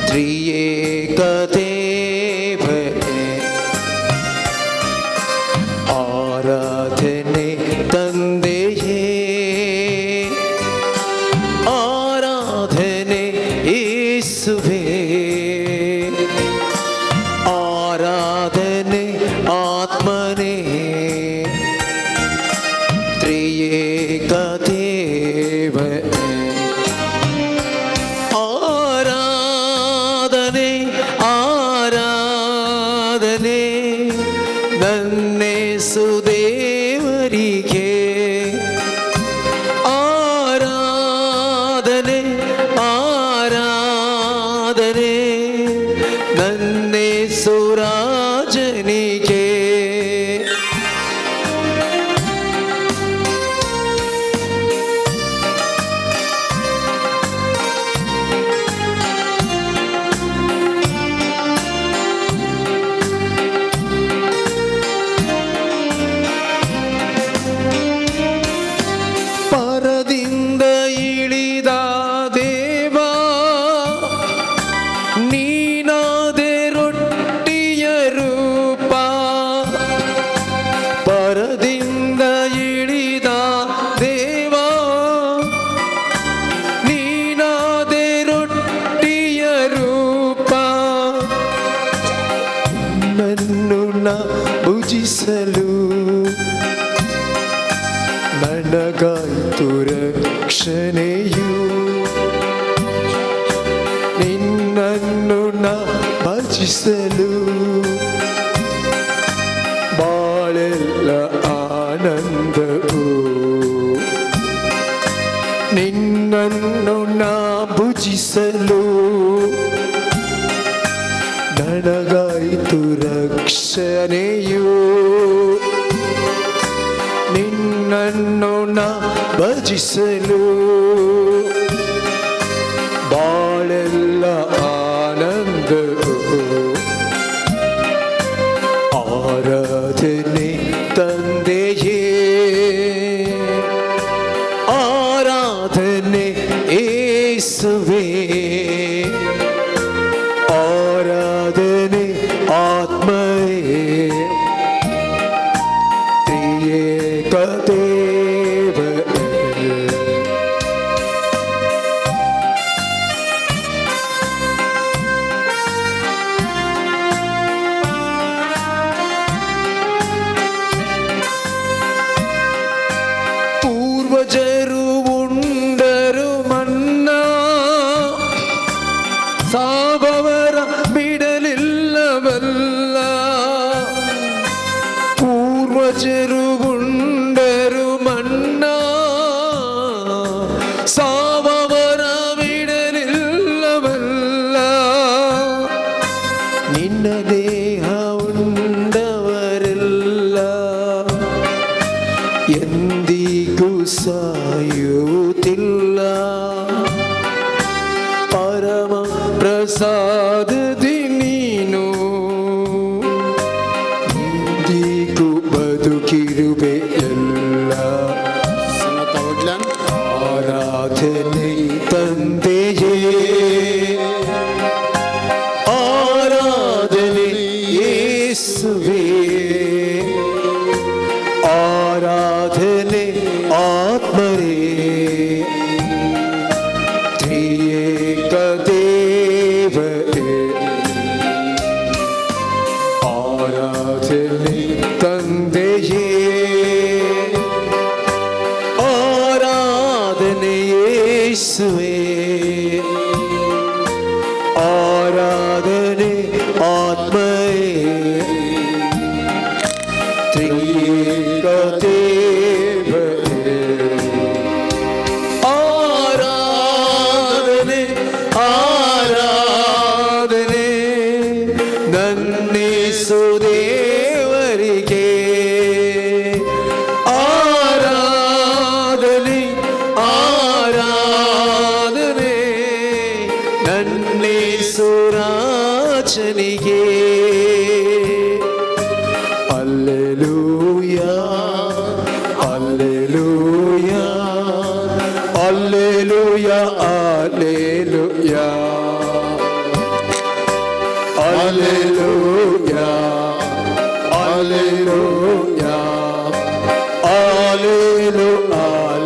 ತ್ರಿಯೇಕ ದೇವನೇ. ಆರಾಧನೆ ತಂದೆಯೇ, ಆರಾಧನೆ ಯೇಸುವೇ, ಆರಾಧನೆ ಆತ್ಮನೇ, ತ್ರಿಯೇಕ ದೇವನೇ. ಆರಾಧನೆ ಆರಾಧನೆ ನನ್ನೇಸು ದೇವರಿಗೆ, ಆರಾಧನೆ ಆರಾಧನೆ ನನ್ನೇಸು ರಾಜನಿಗೆ. ಪರದಿಂದ ಇಳಿದ ದೇವಾ, ನೀನಾದೆ ರೊಟ್ಟಿಯ ರೂಪ. ಪರದಿಂದ ಇಳಿದ ದೇವಾ, ನೀನಾದೆ ರೊಟ್ಟಿಯ ರೂಪ. ನನ್ನು ನಾ ಭುಜಿಸಲು ನನಗಾಯ್ತು ರಕ್ಷಣೆಯು, ನಿನ್ನನ್ನು ನಾ ಭಜಿಸಲು ಬಾಳೆಲ್ಲ ಆನಂದವು. ನಿನ್ನನ್ನು ನಾ ಭುಜಿಸಲು ನನಗಾಯ್ತು ರಕ್ಷಣೆಯು, ನಿನ್ನನ್ನು ನಾ ಭಜಿಸಲು ಬಾಳೆಲ್ಲ ಆನಂದವು. ಆರಾಧನೆ ತಂದೆಯೇ, ಆರಾಧನೆ ಯೇಸುವೇ, ಆರಾಧನೆ ಆತ್ಮಯೇ, ತ್ರಿಯೇಕ ದೇವನೇ. ಪೂರ್ವಜರು ಉಂಡರು ಮನ್ನಾ, ಸಾವವರ ಬಿಡಲಿಲ್ಲವಲ್ಲ. ಪೂರ್ವಜರು ಉಂಡರು ಮನ್ನಾ, ಸಾವವರ ಬಿಡಲಿಲ್ಲವಲ್ಲ. ನಿನ್ನ ದೇಹ ಉಂಡವರೆಲ್ಲ ಎಂದಿಗೂ ಸಾಯುತ್ತಿಲ್ಲ. ಪರಮ ಪ್ರಸಾದದಿ ನೀನು ಎಂದಿಗೂ ಬದುಕಿರುವೆ ಎಲ್ಲ. Sanata Odlan. ಆರಾಧನೆ ತಂದೆಯೇ, ಆರಾಧನೆ ಯೇಸುವೇ, ಆರಾಧನೆ ಆತ್ಮರೇ, ತ್ರಿಯೇಕ ದೇವರೇ. ಆರಾಧನೆ ತಂದೆಯೇ, ಆರಾಧನೆ ಯೇಸುವೇ, ಆರಾಧನೆ ಆತ್ಮಯೇ, ತ್ರಿಯೇಕ ದೇವರೇ. ಆರಾಧನೆ ಆರಾಧನೆ ನನ್ನೇಸು ದೇವರಿಗೆ, ಆರಾಧನೆ ಆರಾಧನೆ ನನ್ನೇಸು ರಾಜನಿಗೆ. Alleluia, alleluia, alleluia, alleluia. Hallelujah, hallelujah, hallelujah, hallelujah,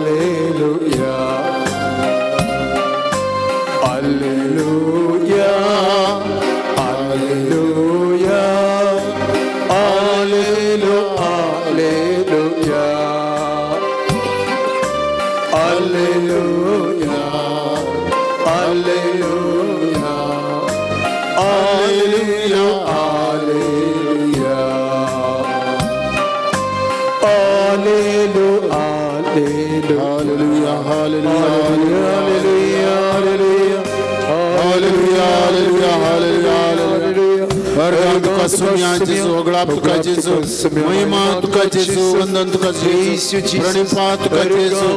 hallelujah, hallelujah, hallelujah, hallelujah, hallelujah, hallelujah, hallelujah, hallelujah, hallelujah, hallelujah, hallelujah, hallelujah, hallelujah, hallelujah, hallelujah. वर्गात तुका सुम्या जेजू, होगळाप तुका जेजू, महिमा तुका जेजू, वंदन तुका जेजू, प्रणिपात तुका जेजू.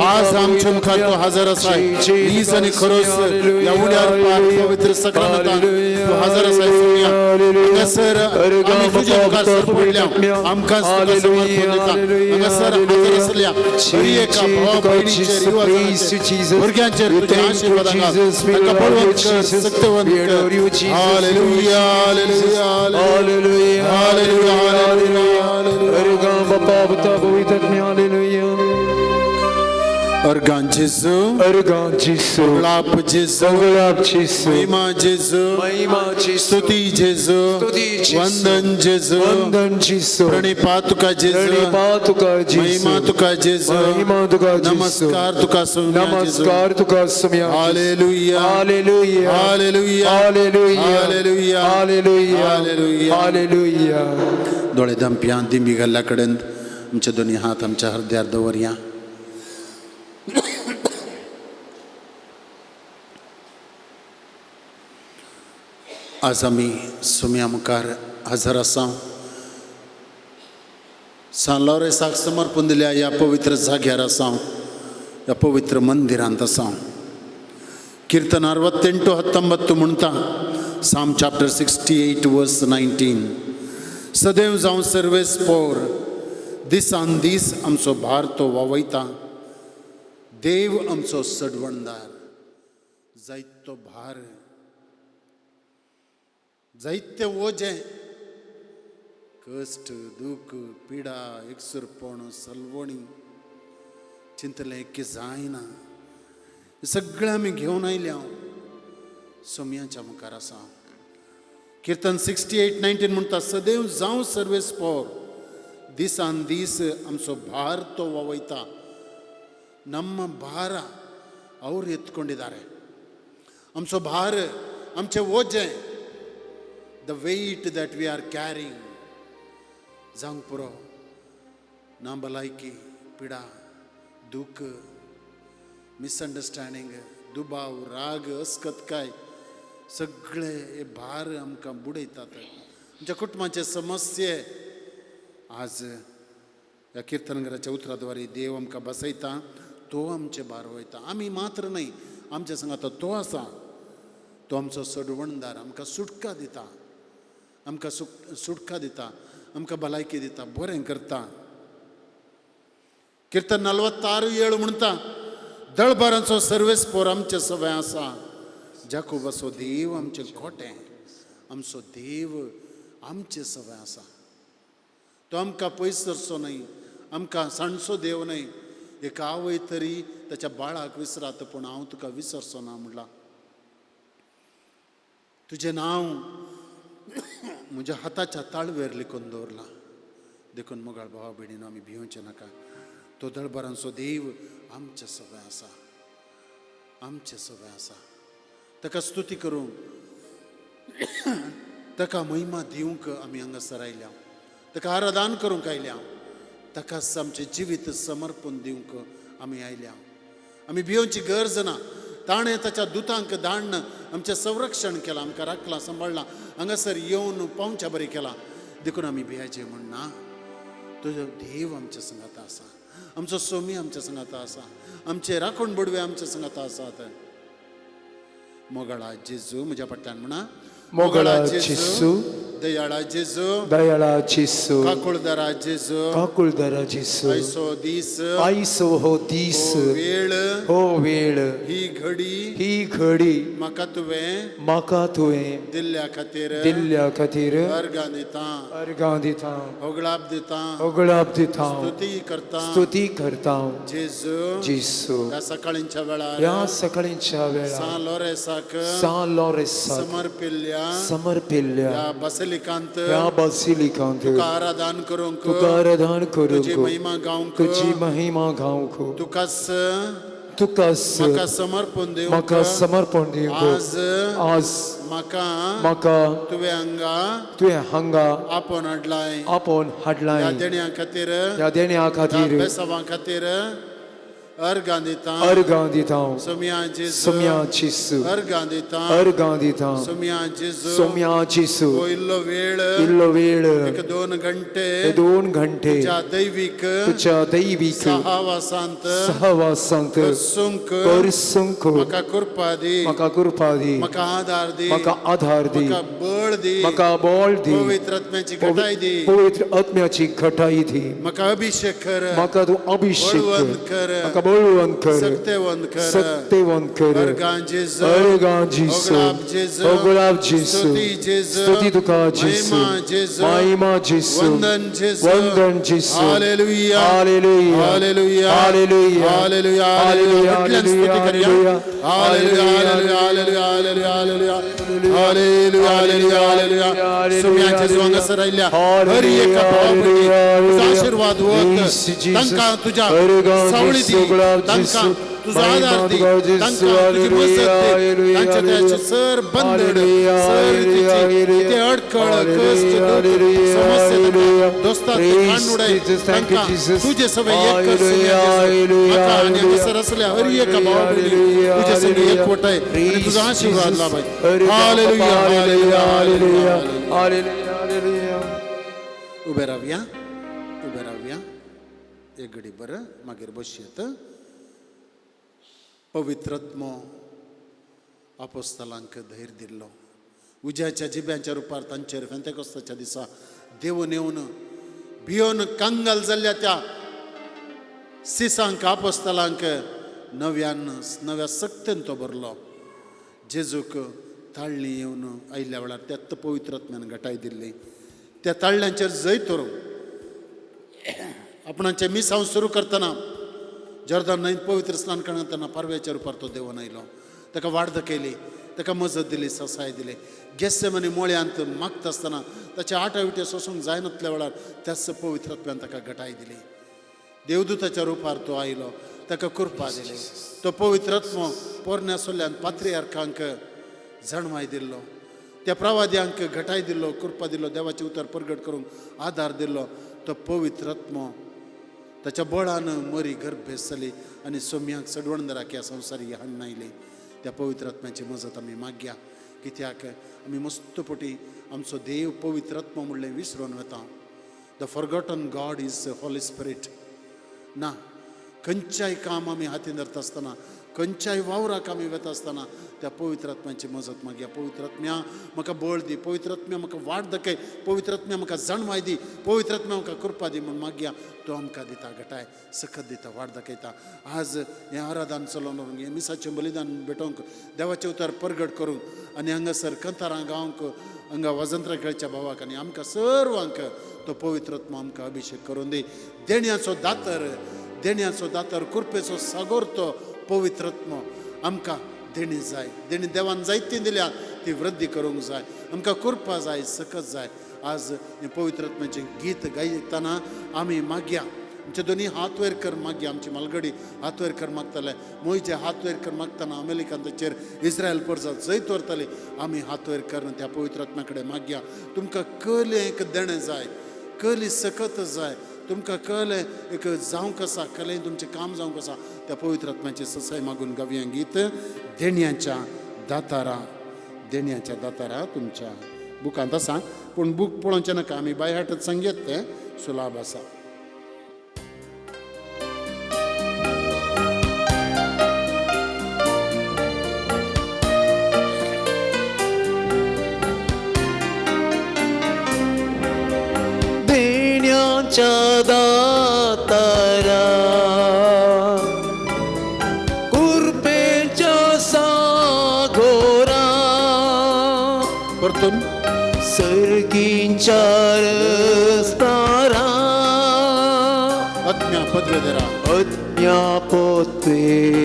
आज आमच्या मुखार तूं हजर आसाय. नीज आनी खरोच ह्या उड्यार पार पवित्र सक्रामेंतान तूं हजर आसाय सुम्या. हांगासर आमी तुज्या मुखार सर पडल्या, आमकां तुका समर्पण दिता. हांगासर हजर आसल्या हर एका भावा भयणीचेर, युवाजनांचेर, भुरग्यांचेर तुज्या आशिर्वादां घाल. तांकां बळवंत कर, शक्तवंत कर. Hallelujah, hallelujah, hallelujah, hallelujah, hallelujah, hallelujah. Hallelujah. अर्गां जेजू, अर्गां जेजू, गुलाब जेजू, गुलाब जेजू, महिमा जेजू, महिमा जेजू, स्तुती जेजू, स्तुती जेजू, वंदन जेजू, वंदन जेजू, प्रणिपात तुका जेजू, प्रणिपात तुका जेजू, महिमा तुका जेजू, महिमा तुका जेजू, नमस्कार तुका सुम्या जेजू. नमस्कार तुका सुम्या. Hallelujah, hallelujah, hallelujah, hallelujah, hallelujah, hallelujah, hallelujah. Hallelujah. दोळे दमप्या दिंबी घाल्ल्या कडेन आमचे दोनी हात आमच्या हृदयार दवरया. आज आमी सुम्या मुखार हजर आसा. सान लॉरेसाक समर्पण दिल्या ह्या पवित्र जाग्यार आसा, ह्या पवित्र मंदिरांत आसा. कीर्तन 68:19 म्हणटा, Psalm chapter 68 verse 19, सदैव जावं सर्वेस पोर, दिसान दीस आमचो भार तो वावयता, देव आमचो सडवणदार. जायतो भार, जायते ओजें, कश्ट, दूख, पिडा, एकसुरपण, सलवणी, चिंतलें की जायना, सगळें आमी घेवन आयल्या हांव सोमयाच्या मुखार आसा. कीर्तन 68:19 म्हणटा, सदैव जावं सर्वेस पोर, दिसान दीस आमचो ಭಾರ ತೋ ವಾವೈತಾ. ನಮ್ಮ ಭಾರ ಅವ್ರು ಎತ್ಕೊಂಡಿದ್ದಾರೆ. आमचो भार, आमचें ओजें, the weight that we are carrying, जावंक पुरो ना भलायकी, पिडा, दूख, मिसअंडरस्टँडींग, दुबाव, राग, अस्कतकाय, सगळे हे भार आमकां बुडयतात. आमच्या कुटुंबाचे समस्ये आज ह्या कीर्तनघराच्या उतराद्वारे देव आमकां बसयता. तो आमचे भार वयता. आमी मात्र न्हय, आमच्या संगात तो आसा. तो आमचो सडवणदार, आमकां सुटका दिता, आमकां सुटका दिता, आमकां भलायकी दिता, बरें करता. कीर्तन 46:7 म्हणटा, दळबारांचो सर्वेस पोर आमचे सवय आसा, जाकोबाचो देव आमचें कोटें. आमचो देव आमचे सवय आसा. तो आमकां पयस धरचो न्हय, आमकां सांडचो देव न्हय. एक आवय तरी ताच्या बाळाक विसरात, पूण हांव तुका विसरचो ना म्हणला. तुजें नांव म्हज्या हाताच्या ताळवेर लिखून दवरलां. देखून मोगाळ भावा भयणीनो, आमी भिवचें नाका. तो दळबारांचो देव आमचे सवय आसा, आमचे सवय आसा. ताका स्तुती करूंक, ताका महिमा दिवंक आमी हांगासर आयल्या. ताका आराधन करूंक आयल्या. ताका आमचें जिवीत समर्पण दिवंक आमी आयल्या. आमी भिवची गरज ना. ताणें ताच्या दुतांक धाडून आमचें संरक्षण केलां, आमकां राखलां, सांबाळ्ळां, हांगासर येवन पावच्या बरें केलां. देखून आमी भियाचें म्हण ना. तुजो देव आमच्या संगाता आसा, आमचो सोमी आमच्या संगाता आसा, आमचे राखण बडवे आमच्या संगाता आसात. मोगाळा जेजू, म्हज्या फाटल्यान म्हणा. मोगळा जेसू, दयाळा जेजू, दयाळा जेसू, काकुळदारा जेजू, काकुळदारा जेसू, आयसो दीस, आयसो हो दीस, हो वेळ, हो वेळ, ही घडी, ही घडी म्हाका तुवें म्हाका तुवें दिल्ल्या खातीर दिल्ल्या खातीर अर्गां दिता, अर्गां दिता, होगळाप दिता, होगळाप दिता, स्तुती करता. स्तुती करता. जेजू, जेसू, ह्या सकाळींच्या वेळार, ह्या सकाळींच्या वेळार, सान लोरेसाक सान लोरेसाक समर्पिल्ल्या समर्पिल्ल्या ह्या बासिलिकांत ह्या बासिलिकांत तुका आराधन करूंक, तुका आराधन तुजी करूंक, महिमा गावंक, तुजी महिमा गावंक, तुकाच तुकाच म्हाका समर्पण दिवंक, म्हाका समर्पण दिवंक, आज आज म्हाका म्हाका तुवें हांगा तुवें हांगा आपोवन हाडलाय. आपोवन ह्या हाडलाय. देण्या खातीर, ह्या देण्या ह्या खातीर बेसावां खातीर अर्गां दिता. अर्गां दिता. सोम्या जेजू, सोम्या जेजू, अर्गां दिता. अर्गां दिता. सोम्या जेजू, सोम्या जेजू, हो इल्लो वेळ, इल्लो वेळ, एक 2 घंटे, हे 2 घंटे तुज्या दैवीक तुज्या दैवीक सहवासांत सहवासांत करसूंक करसूंक म्हाका कृपा दी, म्हाका कृपा दी, म्हाका आधार दी, म्हाका आधार दी, म्हाका बळ दी, म्हाका बळ दी, पवित्र आत्म्याची घटाय दी, पवित्र आत्म्याची घटाय दी, म्हाका अभिषेक कर, म्हाका तूं अभिषेक बळवंत कर, कर, म्हाका बळवंत कर, सक्तेवंत कर. सक्तेवंत कर. अर्गां जेजू, अर्गां जेजू, होगळाप जेजू, होगळाप जेजू, स्तुती जेजू, स्तुती तुका जेजू, महिमा जेजू, महिमा जेजू, वंदन जेजू, वंदन जेजू. Hallelujah, hallelujah, hallelujah, hallelujah, hallelujah, hallelujah, व्हडल्यान स्तुती करया. Hallelujah, hallelujah, hallelujah, hallelujah, hallelujah, hallelujah, hallelujah, hallelujah. Saumya जेजू हांगासर आयिल्ल्या हर एका भावा भयणीक तुजो आशीर्वाद वत, तांकां तुज्या सावळी दी, तांकां तुजो आधार दी, तांकां तुजी मजत दी, तांच्या दयाचे सर बंधन, सर तिची ते अडखळ, कश्ट, दुःख, समस्या दोस्तात काडून उडय, तांकां तुजे सगळे एक कर सोम्या जेजू. म्हाका आनी हांगासर आसल्या हर एका भावा भयणीक तुजे संग एकवटाय आनी तुजो आशीर्वाद लाभाय. Hallelujah, hallelujah, hallelujah, hallelujah. उबे रावया, उबे रावया एक घडी बरं, मागीर बसयत. पवित्रत्मो आपोस्तलांक धैर्य दिल्लो, उज्याच्या जिब्यांच्या रुपार तांचेर फेंतेकोस्ताच्या दिसा देवून येवन भियोन कंगाल जाल्ल्या त्या सिसांक आपोस्तलांक नव्यान नव्या सक्तेन तो भरलो. जेजूक ताळणी येवन आयिल्ल्या वेळार त्यात पवित्रत्म्यान घटाय दिल्ली. त्या ताळण्यांचेर जैत व्हरूंक आपणाचें मिसांव सुरू करतना जॉर्दन न्हंयत पवित्र स्नान करतना पारव्याच्या रुपार तो देवून आयलो. ताका वाड केली, ताका मजत दिली, ससाय दिली. गेस्सेमनी मोळ्यांत मागता आसतना ताच्या आटाविटे सोसूंक जायनातल्या वेळार त्याच पवित्रत्वान ताका घटाय दिली. देवदूताच्या रुपार तो आयलो, ताका कृपा दिली. तो पवित्रत्म पोरण्या सोल्ल्यान पात्रियार्कांक जाणवाय दिल्लो, त्या प्रवाद्यांक घटाय दिल्लो, कृपा दिल्लो, देवाचें उतर परगट करूंक आधार दिल्लो. तो पवित्रत्म ताच्या बळान मरी गर्भेस जाली आनी सोम्याक सडवणदाराक ह्या संवसारी हाडून आयली. त्या पवित्र आत्म्याची मजत आमी मागया, कित्याक आमी मस्त पटी आमचो देव पवित्र आत्मो म्हणलें विसरून वता. The forgotten God is Holy Spirit. ना खंयच्याय काम आमी हातीन धरता आसतना, खंयच्याय वावराक आमी वता आसतना त्या पवित्र आत्म्याची मजत मागया. पवित्र आत्म्या म्हाका बळ दी, पवित्र आत्म्या म्हाका वाट दाखय, पवित्र आत्म्या म्हाका जाणवाय दी, पवित्र आत्म्या म्हाका कृपा दी म्हूण मागया. तो आमकां दिता घटाय, सकत दिता, वाट दाखयता. आज हें आराधन चलोवन व्हरूंक, हें मिसाचें बलिदान भेटोवंक, देवाचें उतर परगट करूंक आनी हांगासर कंतारां गावंक, हांगा वाजंत्रा खेळच्या भावाक आनी आमकां सर्वांक तो पवित्र आत्मो आमकां अभिशेक करून दी. देण्याचो दातर, देण्याचो दातर, कृपेचो सागोर तो पवित्र आत्मो आमकां देणी जाय. देणी देवान जायती दिल्या ती वृद्धी करूंक जाय, आमकां कृपा जाय, सकत जाय. आज हें पवित्र आत्म्याचें गीत गायतना आमी मागया, आमचे दोनी हात वयर कर मागया. आमची मालगडी हात वयर कर मागताले, मोयचे हात वयर कर मागतना अमेरिकान ताचेर इस्रायल परजा जैत व्हरताले. आमी हात वयर करून त्या पवित्र आत्म्या कडेन मागया. तुमकां कलें एक देणें जाय, कली सकत जाय, तुमकां कलें एक जावंक आसा, कलें तुमचें काम जावंक आसा. त्या पवित्र आत्म्याची ससाय मागून गावया गीत देण्याच्या दातारा. देण्याच्या दातारा तुमच्या बुकांत आसा, पूण बूक पळोवचें नाका, आमी बायहाटच सांगयत तें सुलाभ आसा. देण्याच्या दातारा कृपेच्या सागोरा परतून सर्गींच्या रस्तारा आत्म्या पदवेधरा आत्म्या पदवेदारा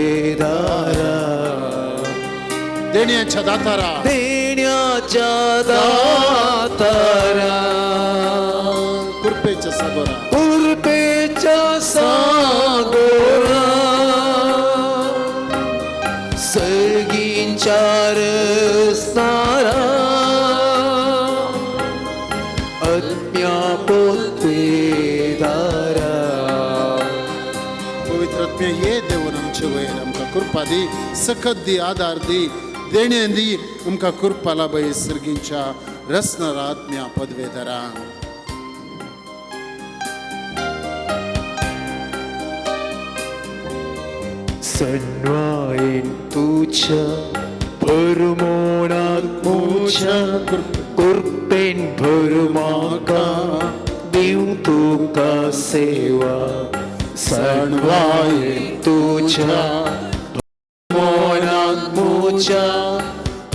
देण्याच्या दातारा देण्याच्या दातारा कृपेच्या सागोरा कृपेच्या सागोरा सर्गींच्या रस्तारा आत्म्या पदवेदारा पवित्र आत्म्या ये देवन आमचे वयर आमकां कृपा दी सकत दी आदार दी देणे दी आमकां कृपा लाभय सर्गींच्या रसनर आत्म्या पदवेधरा. सन्वायेन तुझ्या भरमोणाक मुझ्या कृपेन भर म्हाका दिवं तुका सेवा. सणवायेन तुझ्या भरमोणाक मुझ्या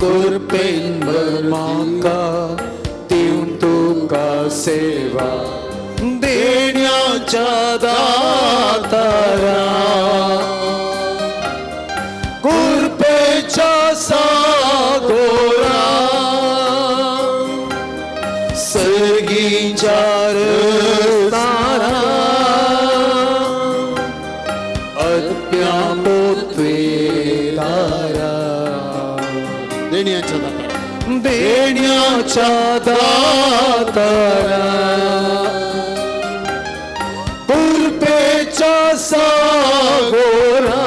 कृपेन भर म्हाका दिवं तुका सेवा. देण्याच्या दातारा कृपेच्या सागोरा सर्गीच्या रस्तारा आत्म्या पदवेदारा देण्याच्या दातारा देण्याच्या दातारा कृपेच्या सागोरा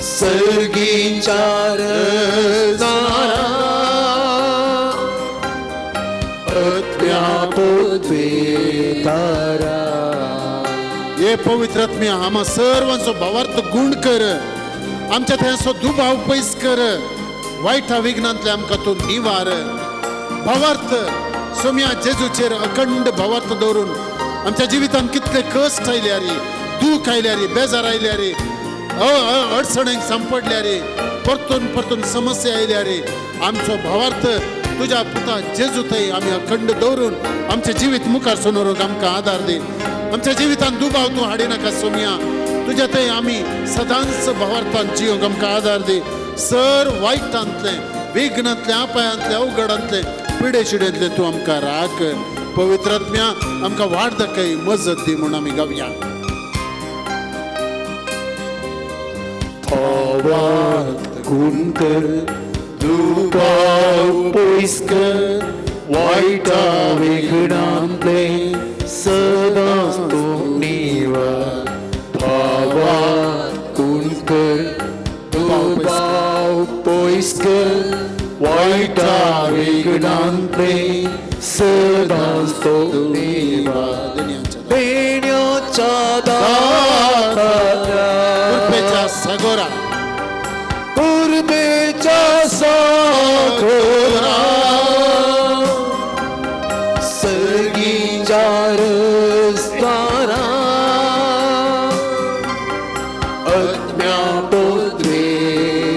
सर्गीच्या रस्तारा आत्म्या पदवेदारा. हे पवित्र आत्म्या आम्हा सर्वांचो भावार्थ गुण कर, आमच्या थंयसो दुबाव पयस कर, वायटा विघ्नांतले आमकां तूं निवार. भावार्थ सोम्या जेजूचेर अखंड भावार्थ दवरून आमच्या जिवितांत कितले कश्ट आयल्यार, दूख आयल्यार, बेजार आयल्यार, अडचणींक सांपडल्यार, परतून परतून समस्या आयल्यार आमचो भावार्थ तुज्या पुता जेजू थंय आमी अखंड दवरून आमचें जिवीत मुखार सरून आमकां आदार दी. आमच्या जिवितांत दुबाव तूं हाडिनाका सोमया, तुज्या थंय आमी सदांच भावार्थान जिवंक आमकां आदार दी. सर वायटांतलें, विघ्नांतलें, अपायांतलें, अवघडांतलें, पिडे शिडेंतलें तूं आमकां राख. पवित्र आत्म्या आमकां वाट दाखय, मजत दी म्हूण आमी गावया. भावार्थ गुण कर, दुबाव पयस कर, वायटा विघ्नांतलें सदांच तूं निवार. भावार्थ गुण कर, दुबाव पयस कर, वायटा विघ्नांतलें सदांच तूं निवार. देण्याच्या देण्याच्या दातारा कृपेच्या सागोरा कृपेच्या सागोरा सर्गीच्या रस्तारा आत्म्या पदवेदारा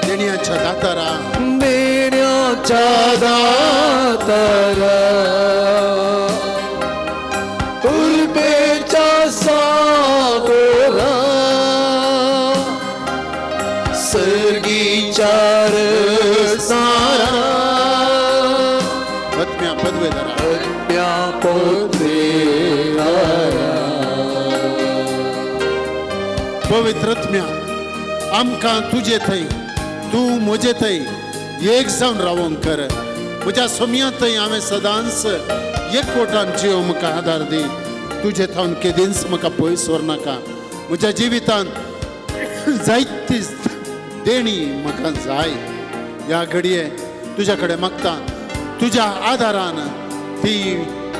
देण्याच्या दातारा देण्याच्या दातारा कृपेच्या सागोरा सर्गीच्या रस्तारा आत्म्या पदवेधरा आत्म्या पदवेदारा. पवित्र आत्म्या आमकां तुजे थंय, तूं म्हजे थंय एक जावन रावोंक कर. म्हज्या सोम्या थंय हांवें सदांच एकवटान जियो म्हाका आदार दी. तुजे थावन केदींच म्हाका पयस व्हरनाका. म्हज्या जिवितांत जायती देणी म्हाका जाय. ह्या घडये तुज्या कडेन मागता, तुज्या आदारान ती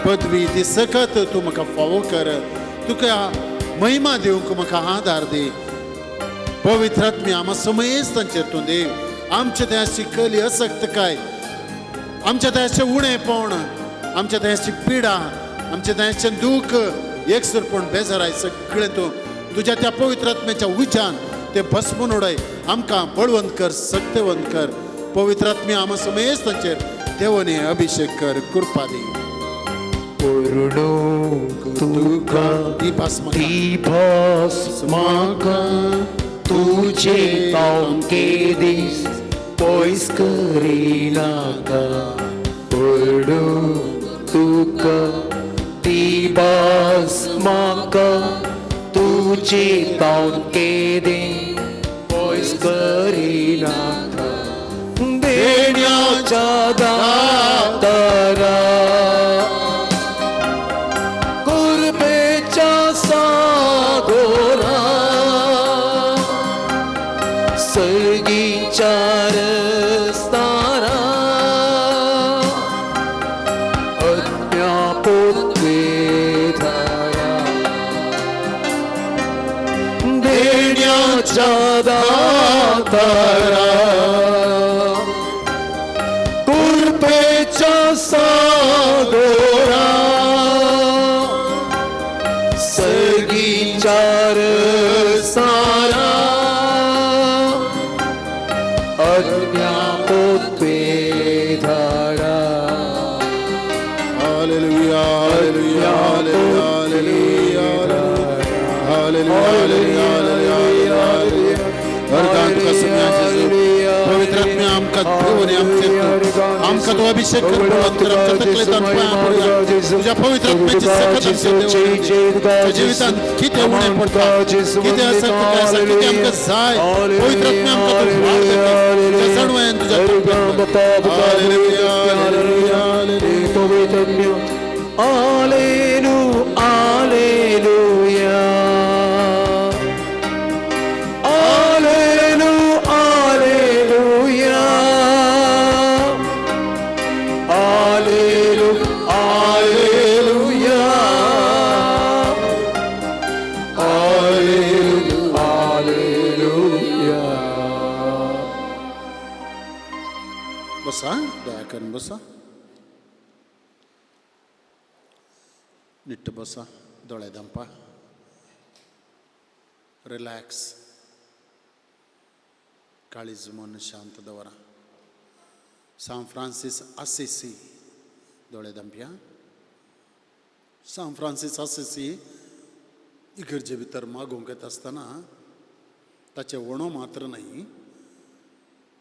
पदवी, ती सकत तूं म्हाका फावो कर. तुका महिमा दिवंक म्हाका आदार दी. पवित्र आत्म्या आमकां समयेच तांचेर तूं देव. आमचे थंय शिकली असक्तकाय, आमच्या दयाचे उणेपण, आमच्या दयाची पिडा, आमच्या दयाचें दूख, एकसुरपण, बेजाराय सगळें तूं तुज्या त्या पवित्र आत्म्याच्या उज्यान ते भस्मून उडय. आमकां बळवंत कर, सक्तेवंत कर. पवित्र आत्म्या आमा समेस्त तांचेर देवने अभिषेक कर, कृपा दी. पोरणूक तुका ती भास म्हाका. ती भास म्हाका तुजे तांके दीस पयस करिनाका. पोरणूक तुका ती भास म्हाका तुजे तांके दीस पयस करिनाका. देण्याच्या दातारा कृपेच्या सागोरा सर्गीच्या रस्तारा आत्म्या पोतवे धारा. देण्याच्या दातारा कृपेच्या सागोरा सर्गीच्या रस्तारा आत्म्या पोतवे धारा. Hallelujah, hallelujah, hallelujah, hallelujah, hallelujah, hallelujah. वरदान तुका सुम्या जेजू. पवित्र आत्म्या आमकां देवने आमचेर तूं आमकां तूं अभिषेक कर, बळवंत कर. आमच्या तकलेंत पांयां पडया. तुज्या पवित्र आत्म्याची सकत आमचेर देवने दी. तुज्या जिवितांत कितें उणें पडटा, कितें आसा, कितें आसा, कितें आमकां जाय, पवित्र आत्म्या आमकां तूं वाट दाखय. तुज्या जाणवायेन तुज्या कृपेन. Hallelujah, hallelujah, hallelujah. Allelu, alleluia. Allelu, alleluia. Allelu, alleluia. Allelu, alleluia. बसा, दया करून बसा, निट्ट बसा, दोळे धांपा, रिलॅक्स, काळीज मन शांत दवरा. सांत फ्रांसीस आसिसी, दोळे धांपया. सांत फ्रांसीस आसिसी इगर्जे भितर मागूंक येता आसतना ताचें वणो मात्र न्हय,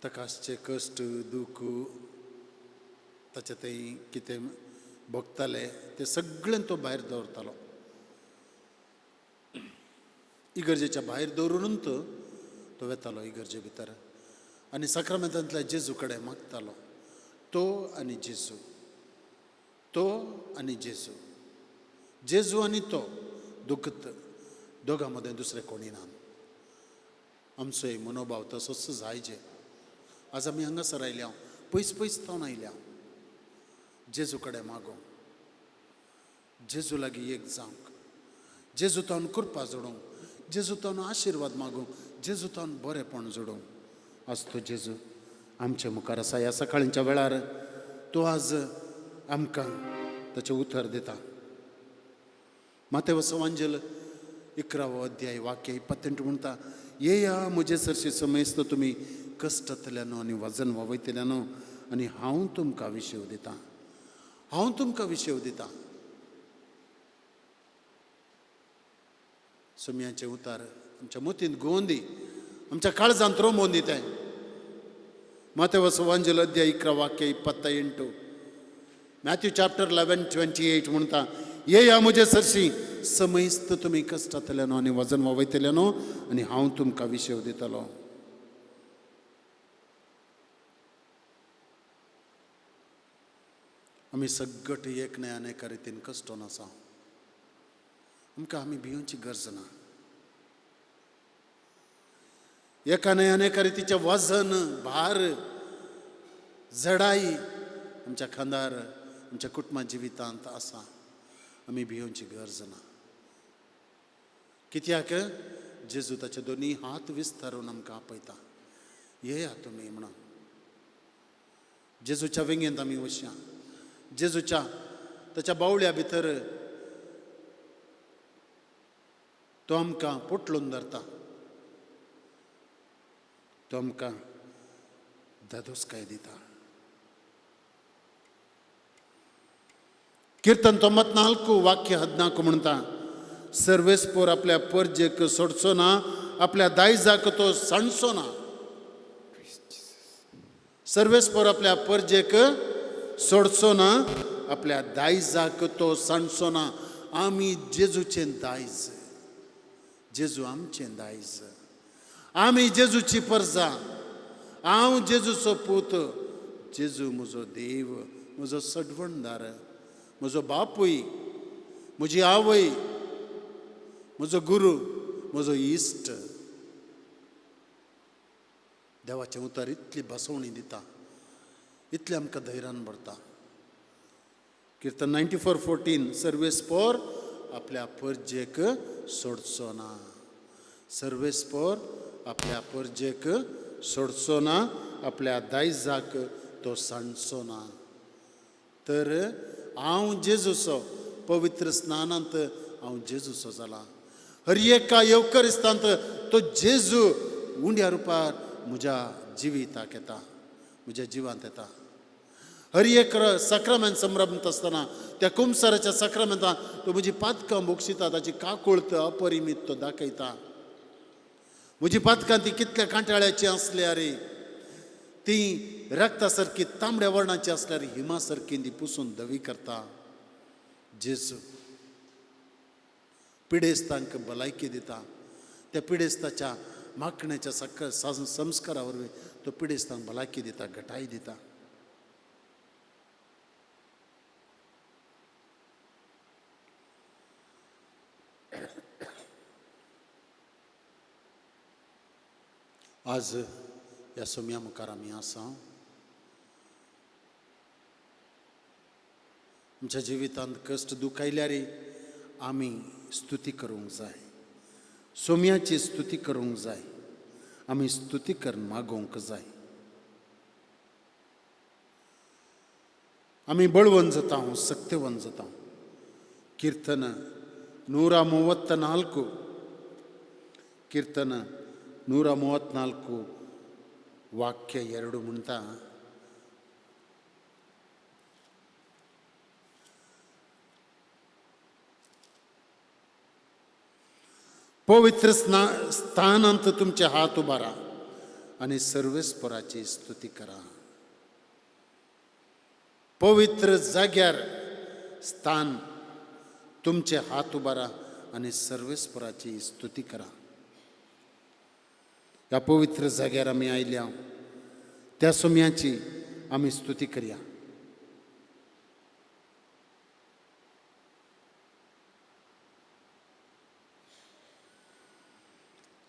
ताका आसचे कश्ट दूख, ताचें थंय कितें भोगताले तें सगळें तो भायर दवरतालो. इगर्जेच्या भायर दवरून तो वेतालो इगर्जे भितर आनी साक्रामेंतांतल्या जेजू कडेन मागतालो. तो आनी जेजू, तो आनी जेजू, जेजू आनी तो दुखत, दोगां मदें दुसरें कोणी ना. आमचोय मनोभाव तसोच जायजे. आज आमी हांगासर आयल्या, पयस पयस तावन आयल्या, जेजू कडेन मागोवंक, जेजू लागीं एक जावंक, जेजू तावन कृपा जोडूंक, जेजू तावन आशिर्वाद मागूंक, जेजू तावन बरेपण जोडूंक. आज तो जेजू आमच्या मुखार आसा. ह्या सकाळींच्या वेळार तो आज आमकां ताचें उतर दिता. मातेव सवांजल 11वो अध्याय वाक्य 28 म्हणटा, येया म्हजे सरशी समेस्त तुमी कश्टांतल्यानो आनी वजन वावयतल्यानो आनी हांव तुमकां विशेव दितां, हांव तुमकां विशेव दितां. सुम्याचें उतार आमच्या मतींत गोवन दी, आमच्या काळजांत रोमोवन दी तें. मातेव सवांजल अध्याय 11 वाक्य 28, मॅथ्यू चॅप्टर 11:28 म्हणटा, येया म्हजे सरशी समेस्त तुमी कश्टांतल्यानो आनी वजन वावयतल्यानो आनी हांव तुमकां विशेव दितलो. आमी सगट एक न्हय अनेका रितीन कश्टोन आसा. आमकां आमी भियोवची गरज ना. एका न्हय अनेका रितीचें वजन, भार, जडाई आमच्या खांदार, आमच्या कुटुंबा जिवितांत आसा. आमी भियोवची गरज ना. कित्याक जेजू ताचे दोनी हात विस्तारून आमकां आपयता, येया तुमी म्हणून. जेजूच्या वेंगेंत आमी वचया, जेजूच्या ताच्या बावळ्या भितर तो आमकां पोटलून धरता, तो आमकां धादोसकाय दिता. कीर्तन 94 वाक्य 14 म्हणटा, सर्वेस्पोर आपल्या परजेक सोडचो ना, आपल्या दायजाक तो सांडचो ना. सर्वेस्पोर आपल्या परजेक सोडचो ना, आपल्या दायजाक तो सांडचो ना. आमी जेजूचें दायज, जेजू आमचें दायज, आमी जेजूची परजा. हांव जेजूचो पूत, जेजू म्हजो देव, म्हजो सडवणदार, म्हजो बापूय, म्हजी आवय, म्हजो गुरू, म्हजो इश्ट. देवाचें उतर इतली बसवणी दिता, इतलें आमकां धैर्यान भरता. कीर्तन 94:14, सर्वेस्पोर आपल्या परजेक सोडचो ना, सर्वेस्पोर आपल्या परजेक सोडचो ना, आपल्या दायजाक तो सांडचो ना. तर हांव जेजूचो पवित्र स्नानांत हांव जेजूचो जाला. हर एका येवकरिस्तांत तो जेजू उंड्या रुपार म्हज्या जिविताक येता, म्हज्या जिवांत येता. हर एक साक्रामेंत संभ्रमत आसतना त्या कुमसाराच्या साक्रामेंतान तो म्हजी पातकां भोगशिता, ताची काकुळत अपरिमीत तो दाखयता. म्हजी पातकां ती कितल्या कांटाळ्याची आसल्यार, ती रक्ता सारकी तांबड्या वर्णाची आसल्यार हिमा सारकी ती पुसून धवी करता. जेजू पिडेस्तांक भलायकी दिता. त्या पिडेस्ताच्या मागण्याच्या संस्कारा वरवीं तो पिडेस्तांक भलायकी दिता, घटाय दिता. आज ह्या सोम्या मुखार आमी आसा. आमच्या जिवितांत कश्ट दुख आयल्यार आमी स्तुती करूंक जाय, सोम्याची स्तुती करूंक जाय, आमी स्तुती करून मागोवंक जाय. आमी बळवंत जाता, सक्तेवंत जाता. कीर्तन 134, कीर्तन 134 ವಾಕ್ಯ 2 म्हणटा, पवित्र स्थानांत तुमचे हात उबारा आनी सर्वेस्पराची स्तुती करा. पवित्र जाग्यार स्थान तुमचे हात उबारा आनी सर्वेस्पराची स्तुती करा. ह्या पवित्र जाग्यार आमी आयल्या, त्या सोम्याची आमी स्तुती करया.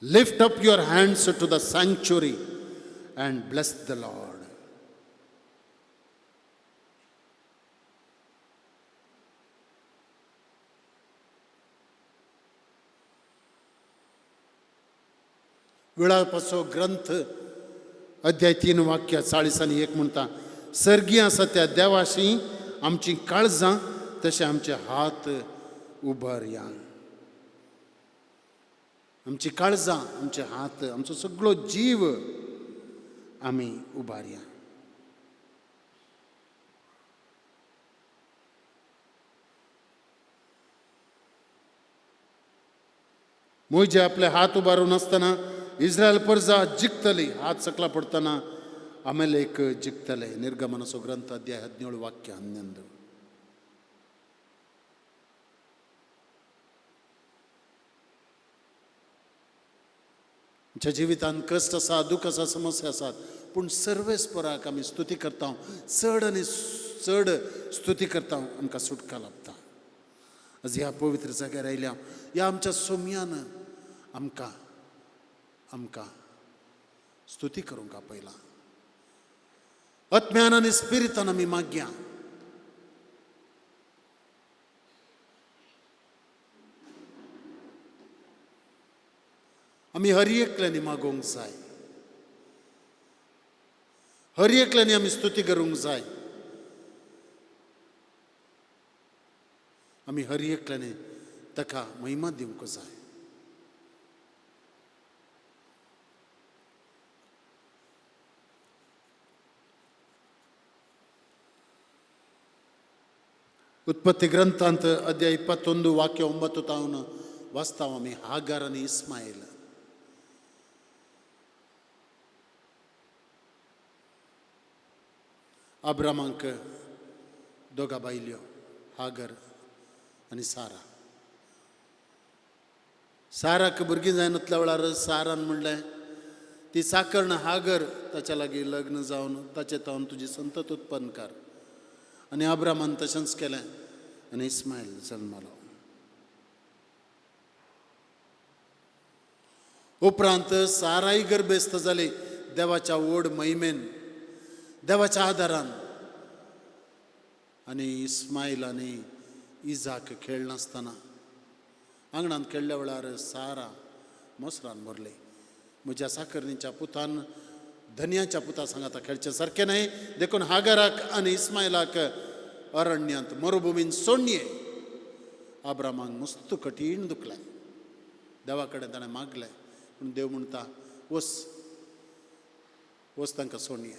Lift up your hands to the sanctuary and bless the Lord. विळापाचो ग्रंथ अध्याय 3 वाक्य 40 आनी 1 म्हणटा, सर्गी आसा त्या देवाशी आमची काळजां तशें आमचे हात उबारया. आमची काळजां, आमचे हात, आमचो सगळो जीव आमी उबारया. मोजे आपले हात उबारून आसतना इस्रायल परजा जिखतली, हात सकला पडटना अमेलेक जिखतले. निर्गमनाचो ग्रंथ अध्याय 17 वाक्य 11. आमच्या जिवितांत कश्ट आसा, दुख आसा, समस्या आसात, पूण सर्वेस्पराक आमी स्तुती करता, चड आनी चड स्तुती करता, आमकां सुटका लाभता. आज ह्या पवित्र जाग्यार आयल्या, ह्या आमच्या सोम्यान आमकां आमकां स्तुती करूंक आपयला. आत्म्यान आनी स्पिरितान आमी मागया. आमी हर एकल्यांनी मागोवंक जाय, हर एकल्यानी आमी स्तुती करूंक जाय. आमी हर एकल्यानी ताका महिमा दिवंक जाय. उत्पत्ती ग्रंथांत अध्याय 21 वाक्य 9 तावन वाचता आमी हागार आनी इस्मायल. अब्रामांक दोगा बायल्यो, हागर आनी सारा. साराक भुरगीं जायनातल्या वेळार सारान म्हणलें, ती साकर्ण हागर ताच्या लागीं लग्न जावन ताचे तावन तुजी संतत उत्पन्न कर. आनी अब्रामान तशेंच केलें आनी इस्मायल जल्मलो. उपरांत साराय गर्भेस्त जाली देवाच्या व्हड महिमेन, देवाच्या आदारान. आनी इस्मायल आनी इजाक खेळनासतना आंगणांत खेळ्ळ्या वेळार सारा मोसरान भरली. म्हज्या साकरणीच्या पुतान धनयाच्या पुता सांगाता खेळचें सारकें न्हय, देखून हागराक आनी इस्मायलाक अरण्यांत मरुभुमीन सोडये. आब्रामाक मस्त कठीण दुखलें. देवा कडेन ताणें मागलें, पूण देव म्हणटा वच वच तांकां सोडये,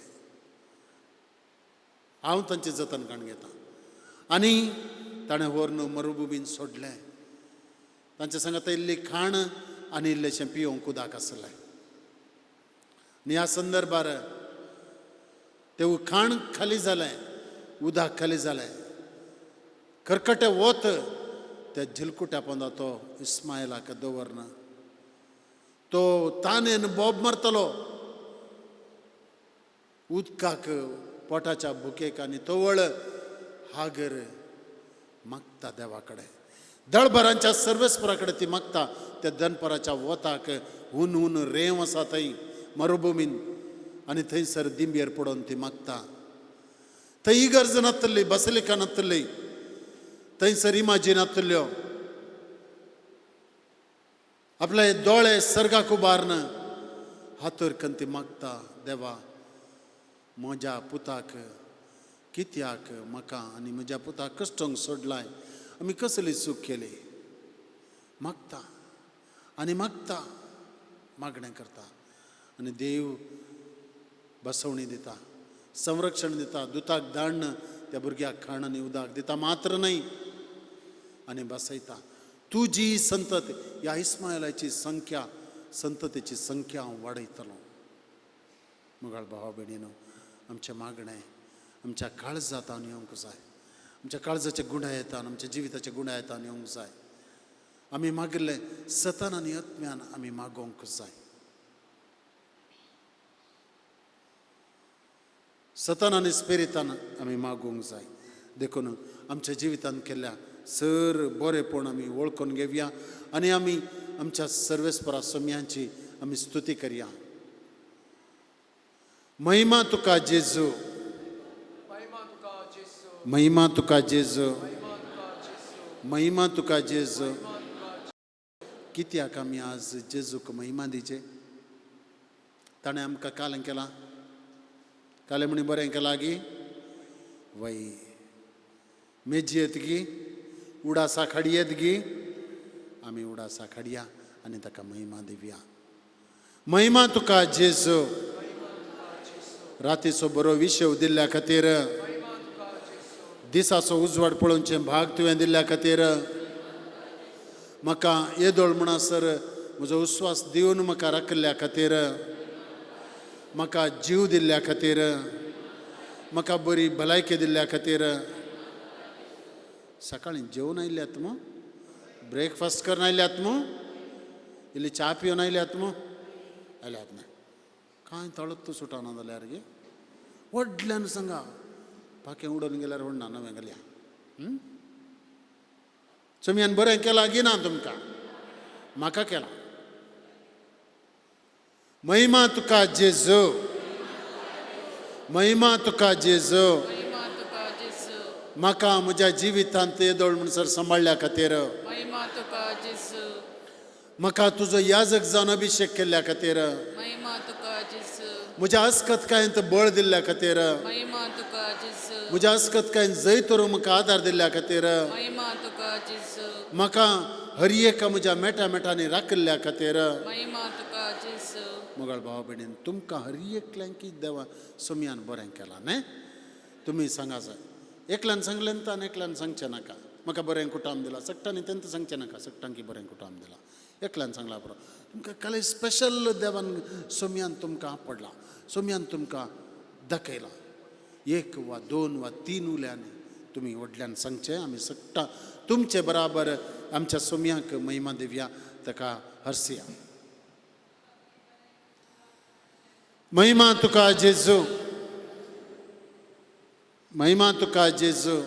हांव तांचें जतन काडून घेता. आनी ताणें व्हरून मरुभुमीन सोडलें. तांचे सांगाता इल्ली खाण आनी इल्लेशें पिवंक उदक आसलें. आनी ह्या संदर्भार तें खाण खाली जालें, उदक खाली जालें, खरखटें वत त्या झिलकुट्या पोंदा तो इस्मायलाक दवरना. तो तानेन बोब मारतलो उदकाक पोटाच्या भुकेक आनी तवळ हागर मागता देवा कडेन. दळभरांच्या सर्वेस्परा कडेन ती मागता. त्या दनपराच्या वताक हून हून रेंव आसा थंय मरुभुमीन आनी थंयसर दिंबेर पडोन ती मागता. थंय इगर्ज नातली, बसलिका नातली, थंयसर इमाजी नातल्यो. आपले दोळे सर्गाक उबारन हातूर कन्न ती मागता, देवा म्हज्या पुताक कित्याक म्हाका आनी म्हज्या पुताक कश्टोंक सोडलाय, आमी कसली चूक केली. मागता आनी मागता, मागणें करता आनी देव बसवणी दिता, संरक्षण दिता. दुताक धाडन त्या भुरग्याक खाण आनी उदक दिता मात्र न्हय, आनी बसयता. तुजी संतत ह्या इस्मायलाची संख्या, संततीची संख्या हांव वाडयतलो. मुगाळ भावा भयणीनो, आमचें मागणें आमच्या काळजांत येवंक जाय. आमच्या काळजाचे गुणा येता, आमच्या जिविताचे गुणा येता येवंक जाय. आमी मागिल्लें सतान आनी आत्म्यान आमी मागोवंक जाय. सतान आनी स्पिरितान आमी मागोवंक जाय. देखून आमच्या जिवितांत केल्ल्या सर बरेपण आमी वळखून घेवया आनी आमी आमच्या सर्वेस्परा सोम्यांची आमी स्तुती करया. महिमा तुका जेजू, महिमा तुका जेजू, महिमा तुका जेजू. कित्याक आमी आज जेजूक महिमा दिचे? ताणें आमकां कालें केलां, कालें म्हणी बरें केलां गी वय मेजी येत गी, उडासा खाडयेत गी, आमी उडासा खाडया आनी ताका महिमा दिवया. महिमा तुका जेजू. रातीचो बरो विशेव दिल्ल्या खातीर, दिसाचो उजवाड पळोवचें भाग तुवें दिल्ल्या खातीर, म्हाका येदोळ म्हणसर म्हजो विस्वास दिवन म्हाका राखिल्ल्या खातीर, म्हाका जीव दिल्ल्या खातीर, म्हाका बरी भलायकी दिल्ल्या खातीर. सकाळीं जेवन आयल्यात मू, ब्रेकफास्ट करून आयल्यात मू, इल्ली च्या पिवन आयल्यात मू, आयल्यात ना कांय तळत सुटना जाल्यार गे व्हडल्यान सांगा, पाखें उडोवन गेल्यार व्हडना नवें गेल्या. चमयान बरें केलां गी ना तुमकां? म्हाका केलां. महिमा तुका जेजू, महिमा तुका जेजू. महिमा तुका जेजू. म्हाका म्हज्या जिवितांत येदोळ म्हणसर सांबाळ्ळ्या खातीर, महिमा तुका जेजू. म्हाका तुजो याजक जावन अभिशेक केल्ल्या खातीर, महिमा तुका जेजू. म्हज्या अस्कतकायेंत बळ दिल्ल्या खातीर, महिमा तुका जेजू। म्हज्या अस्कतकायेन जैत व्हरूंक म्हाका आदार दिल्ल्या खातीर, महिमा तुका जेजू। म्हाका हर एका म्हज्या मेटा मेटांनी राखिल्ल्या खातीर। महिमा तुका जेजू। मोगाळ भावा भयणीन, तुमकां हर एकल्यांकी देवा सोमयान बरें केलां न्ही? तुमी सांगा जाय, एकल्यान सांगलें न्ही आनी एकल्यान सांगचें नाका। म्हाका बरें कुटाम दिलां सगटांनी तेंत सांगचें नाका, सगटांकी बरें कुटाम दिलां एकल्यान सांगलां बरो। तुमकां काल स्पेशल देवान सोमयान तुमकां आपडलां, सोमयान तुमकां दाखयलां। एक वा दोन वा तीन उल्यांनी तुमी व्हडल्यान सांगचें, आमी सगटां तुमचे बराबर आमच्या सोमयाक महिमा दिवया, ताका हरसया। महिमा तुका जेजू, महिमा तुका जेजू,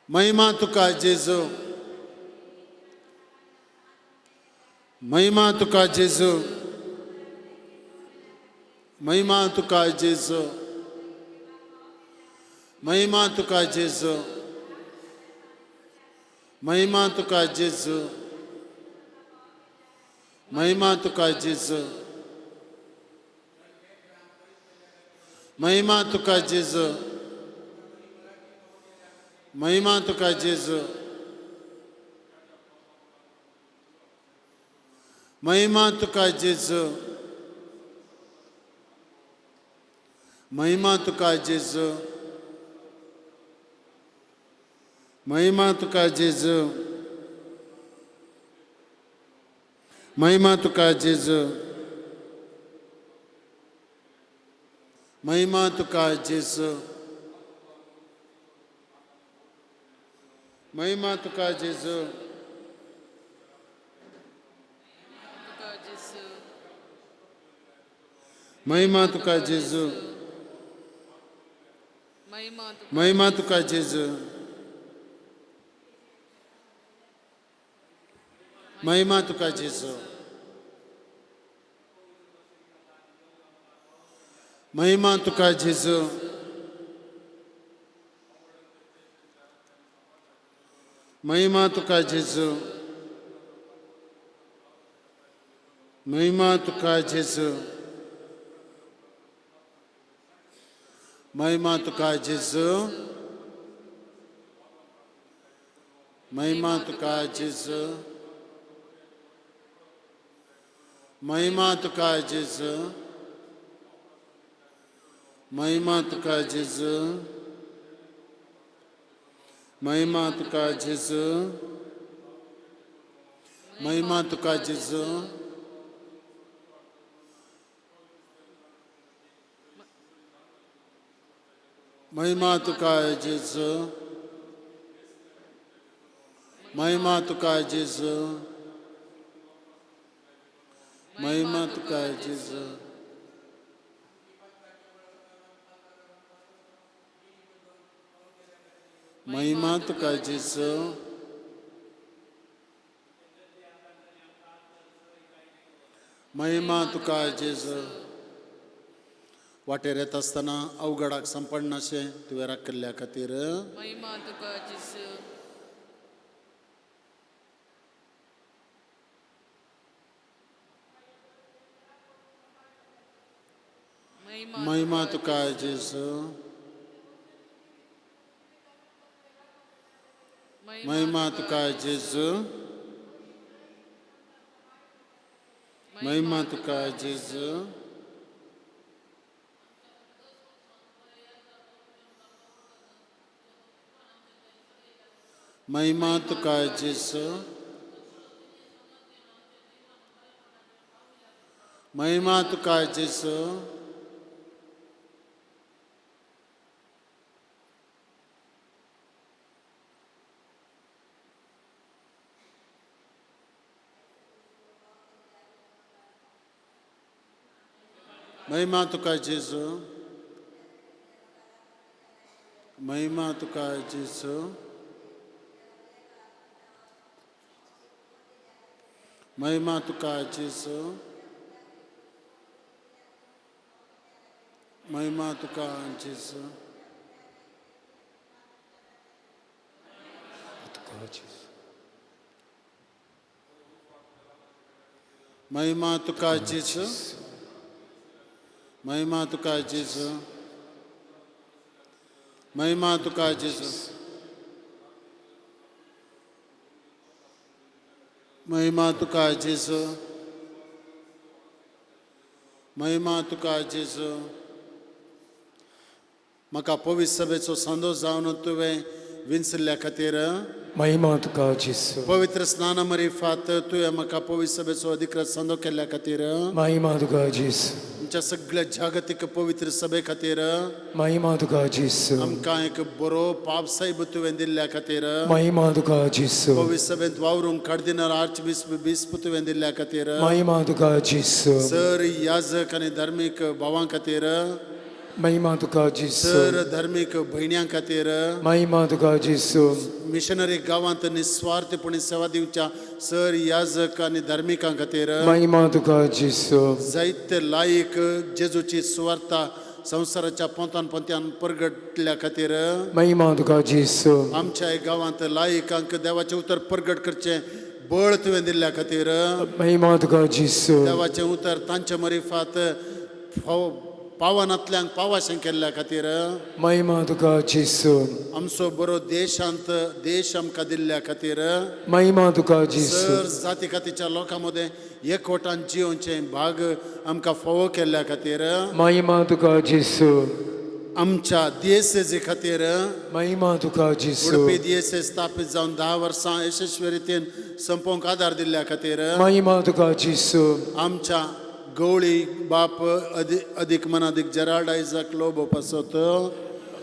महिमा तुका जेजू, महिमा तुका जेजू, महिमा तुका जेजू, महिमा तुका जेजू, महिमा तुका जेजू, महिमा तुका जेजू, महिमा तुका जेजू, महिमा तुका जेजू, महिमा तुका जेजू, महिमा तुका जेजू, महिमा तुका जेजू, महिमा तुका जेजू, महिमा तुका जेजू, महिमा तुका जेजू, तुका जेजू। महिमा तुका जेजू, महिमा तुका महिमा तुका जेजू, महिमा तुका जेजू, महिमा तुका जेजू, महिमा तुका जेजू, महिमा तुका जेजू, महिमा तुका जेजू, महिमा तुका जेजू, महिमा तुका जेजू, महिमा तुका जेजू, महिमा तुका जेजू, महिमा तुका जेजू, महिमा तुका जेजू, महिमा तुका जेजू, महिमा तुका जेजू। महिमा तुका जेजू, महिमा तुका जेजू। वाटेर येता आसतना अवघडाक संपडनाशें तुवें राखिल्ल्या खातीर। महिमा तुका जेजू। महिमा तुका जेजू, महिमा तुका जेजू, महिमा तुका जेजू, महिमा तुका जेजू, महिमा तुका जेजू, महिमा तुका जेजू, महिमा तुका जेजू, महिमा तुका जेजू, महिमा तुका जेजू। तुका जेजू। महिमा तुका जेजू, महिमा तुका जेजू, महिमा तुका जेजू, महिमा तुका जेजू, महिमा तुका जेजू। म्हाका पवित्र सभेचो संदोश जावन तुवें विंचल्ल्या खातीर महिमा तुका जेजू। पवित्र स्नान मरिफात तुवें म्हाका पवित्र सभेचो अधिकृत संदो केल्ल्या खातीर महिमा तुका जेजू। आमच्या सगळ्या जागतीक पवित्र सभे खातीर महिमा तुका जेजू। आमकां एक बरो पाप साहेब तुवें दिल्ल्या खातीर महिमा तुका जेजू। पवित्र सभेंत वावरूंक कार्दिनाल आर्च बिस्प तुवें दिल्ल्या खातीर महिमा तुका जेजू। सर याजक आनी धार्मीक भावां खातीर महिमा तुका जेजू। सर धार्मीक भयण्यां खातीर महिमा तुका जेजू। मिशनरी गांवांत निस्वार्थपणी सेवा दिवच्या सर याजक आनी धार्मिकां खातीर महिमा तुका जेजू। जायते लायक जेजूची सुवार्ता संवसाराच्या पोंतान पोंत्यान परगटल्या खातीर महिमा तुका जेजू। आमच्या गांवांत लायकांक देवाचें उतर परगट करचें बळ तुवें दिल्ल्या खातीर महिमा तुका जेजू। देवाचें उतर तांच्या मरिफात पावनांतल्यांक पावाशें केल्ल्या खातीर महिमा तुका जेजू। आमचो बरो देशांत देश आमकां दिल्ल्या खातीर महिमा तुका जेजू। सर जाती कातीच्या लोकां मदें एकवटान जियोवचें भाग आमकां फावो केल्ल्या खातीर महिमा तुका जेजू। आमच्या दियेसेजी खातीर महिमा तुका जेजू। उडपी दियेसेज स्थापीत जावन 10 वर्सां यशस्वी रितीन संपोवंक आदार दिल्ल्या खातीर महिमा तुका जेजू। आमच्या गवळी बाप अदीक मनादीक जेराल्ड आयझाक लोबो पासत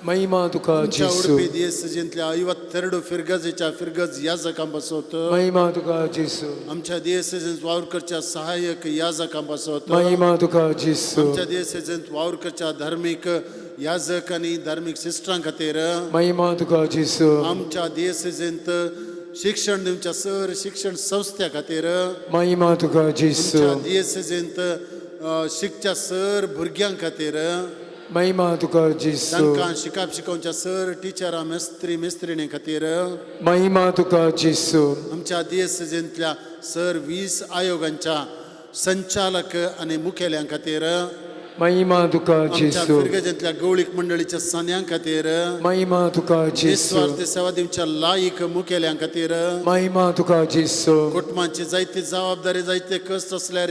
महिमा तुका आमच्या जेजू। उडपी दियेसेजींतल्या 52 फिरगजेच्या फिरगज याजकां पासत महिमा तुका जेजू। आमच्या दियेसेजींत वावर करच्या सहाय्यक याजकां पासत महिमा तुका जेजू। आमच्या दियेसेजींत वावर करच्या धार्मीक याजक आनी धार्मीक सिस्टरां खातीर महिमा तुका जेजू। आमच्या दियेसेजींत शिक्षण दिवच्या सर शिक्षण संस्थ्या खातीर महिमा तुका जेजू। आमच्या दियेसेजींत शिकच्या सर भुरग्यां खातीर महिमा तुका जेजू। तांकां शिकाप शिकोवच्या सर टिचरां मेस्त्री मेस्त्रिणी खातीर महिमा तुका जेजू। आमच्या दियेसेजींतल्या सर 20 आयोगांच्या संचालक आनी मुखेल्यां खातीर महिमा तुका आमच्या जेजू। फिरगजेंतल्या गवळीक मंडळीच्या सान्यां खातीर महिमा तुका जेजू। निस्वार्थी सेवा दिवच्या लायक मुखेल्यां खातीर महिमा तुका जेजू। कुटुंबाची जायती जबाबदारी जायते कश्ट आसल्यार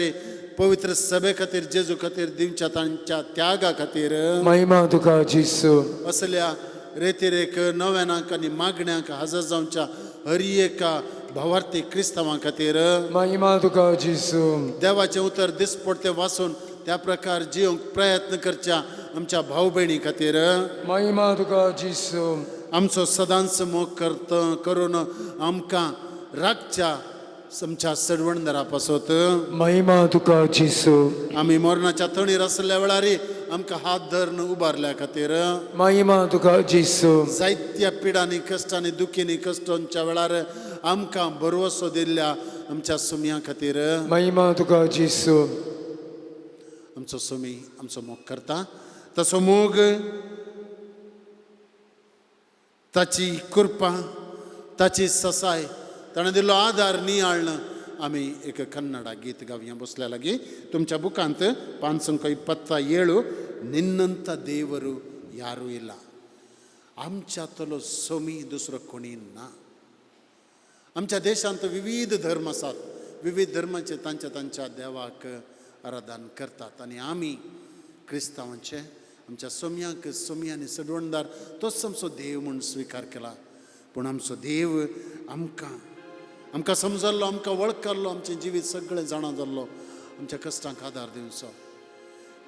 पवित्र सभे खातीर जेजू खातीर दिवच्या तांच्या त्यागा खातीर महिमा तुका जेजू। असल्या रेतिरेक नव्यानांक आनी मागण्यांक हजर जावच्या हर एका भावार्थी क्रिस्तांवां खातीर महिमा तुका जेजू। देवाचें उतर दिसपडतें वाचून त्या प्रकार जिवंक प्रयत्न करच्या आमच्या भाव भयणी खातीर महिमा तुका जेजू। आमचो सदांच मोग करत करून आमकां राखच्या आमच्या सडवणदारा पासत महिमा तुका जेजू। आमी मरणाच्या तणीर आसल्या वेळार आमकां हात धरून उबारल्या खातीर महिमा तुका जेजू। जायत्या पिडांनी कश्टांनी दुखींनी कश्टांच्या वेळार आमकां भरवसो दिल्ल्या आमच्या सुमया खातीर महिमा तुका जेजू। आमचो सुमी आमचो मोग करता तसो मोग ताची कृपा ताची ससाय ताणें दिल्लो आदार नियाळ्ळ आमी एक कन्नडा गीत गावया बसल्या लागीं तुमच्या बुकांत 527 निन्नंत देವರು ಯಾರೂ ಇಲ್ಲ. आमच्यातलो सोमी दुसरो कोणी ना. आमच्या देशांत विविध धर्म आसात, विविध धर्माचे तांच्या तांच्या देवाक आराधन करतात आनी आमी क्रिस्तांवांचे आमच्या सोम्यांक सोमी आनी सडवणदार तोच आमचो देव म्हूण स्विकार केला. पूण आमचो देव आमकां आमकां समजल्लो, आमकां वळखल्लो, आमचें जिवीत सगळें जाणा जाल्लो, आमच्या कश्टांक आदार दिवचो.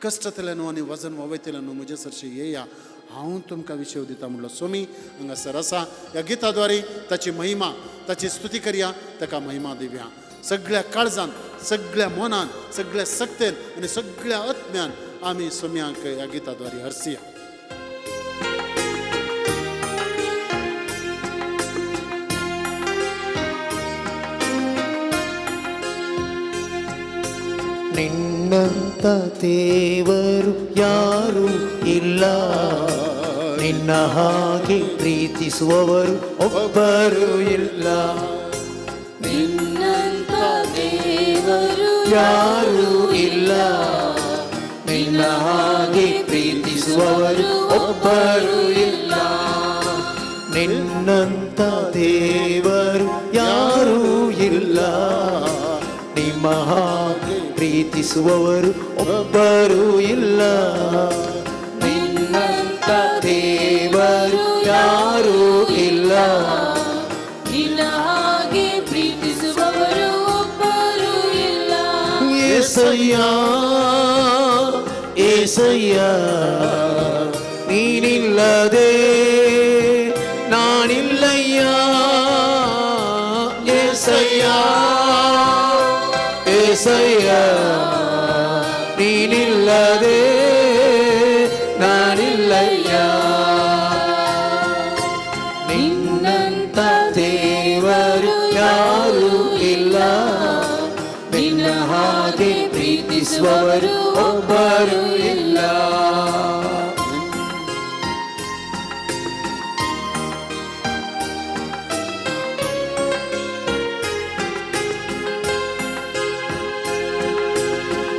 कश्टांतल्यान न्हू आनी वजन वावयतल्यान न्हू म्हजे सरशी येया, हांव तुमकां विशय दिता म्हणलो सोमी हांगासर आसा. ह्या गिताद्वारे ताची महिमा, ताची स्तुती करया, ताका महिमा दिवया सगळ्या काळजान, सगळ्या मनान, सगळ्या सक्तेन आनी सगळ्या आत्म्यान आमी सोम्यांक ह्या गिताद्वारे हरसिया. ನಿನ್ನಂತ ದೇವರು ಯಾರೂ ಇಲ್ಲ, ನಿನ್ನ ಹಾಗೆ ಪ್ರೀತಿಸುವವರು ಒಬ್ಬರು ಇಲ್ಲ. ನಿನ್ನಂತ ದೇವರು ಯಾರೂ ಇಲ್ಲ, ನಿನ್ನ ಹಾಗೆ ಪ್ರೀತಿಸುವವರು ಒಬ್ಬರು ಇಲ್ಲ. ನಿನ್ನಂತ ದೇವರು ಯಾರೂ ಇಲ್ಲ, ನಿಮ್ಮ ಹಾಗೆ ಪ್ರೀತಿಸುವವರು ಒಬ್ಬರು ಇಲ್ಲ. ನಿನ್ನಂತ ದೇವರು ಯಾರೂ ಇಲ್ಲ, ನಿನ್ನ ಹಾಗೆ ಪ್ರೀತಿಸುವವರು ಒಬ್ಬರು ಇಲ್ಲ. ಏಸಯ್ಯ ಏಸಯ್ಯ ನೀನಿಲ್ಲದೆ ನಾನಿಲ್ಲಯ್ಯ. ಏಸಯ್ಯ ಏಸಯ್ಯ ನೀನಿಲ್ಲದೆ ನಾನಿಲ್ಲಯ್ಯ. ನಿನ್ನಂತ ದೇವರು ಯಾರೂ ಇಲ್ಲ, ನಿನ್ನ ಹಾಗೆ ಪ್ರೀತಿಸುವವರು ಒಬ್ಬರು ಇಲ್ಲ.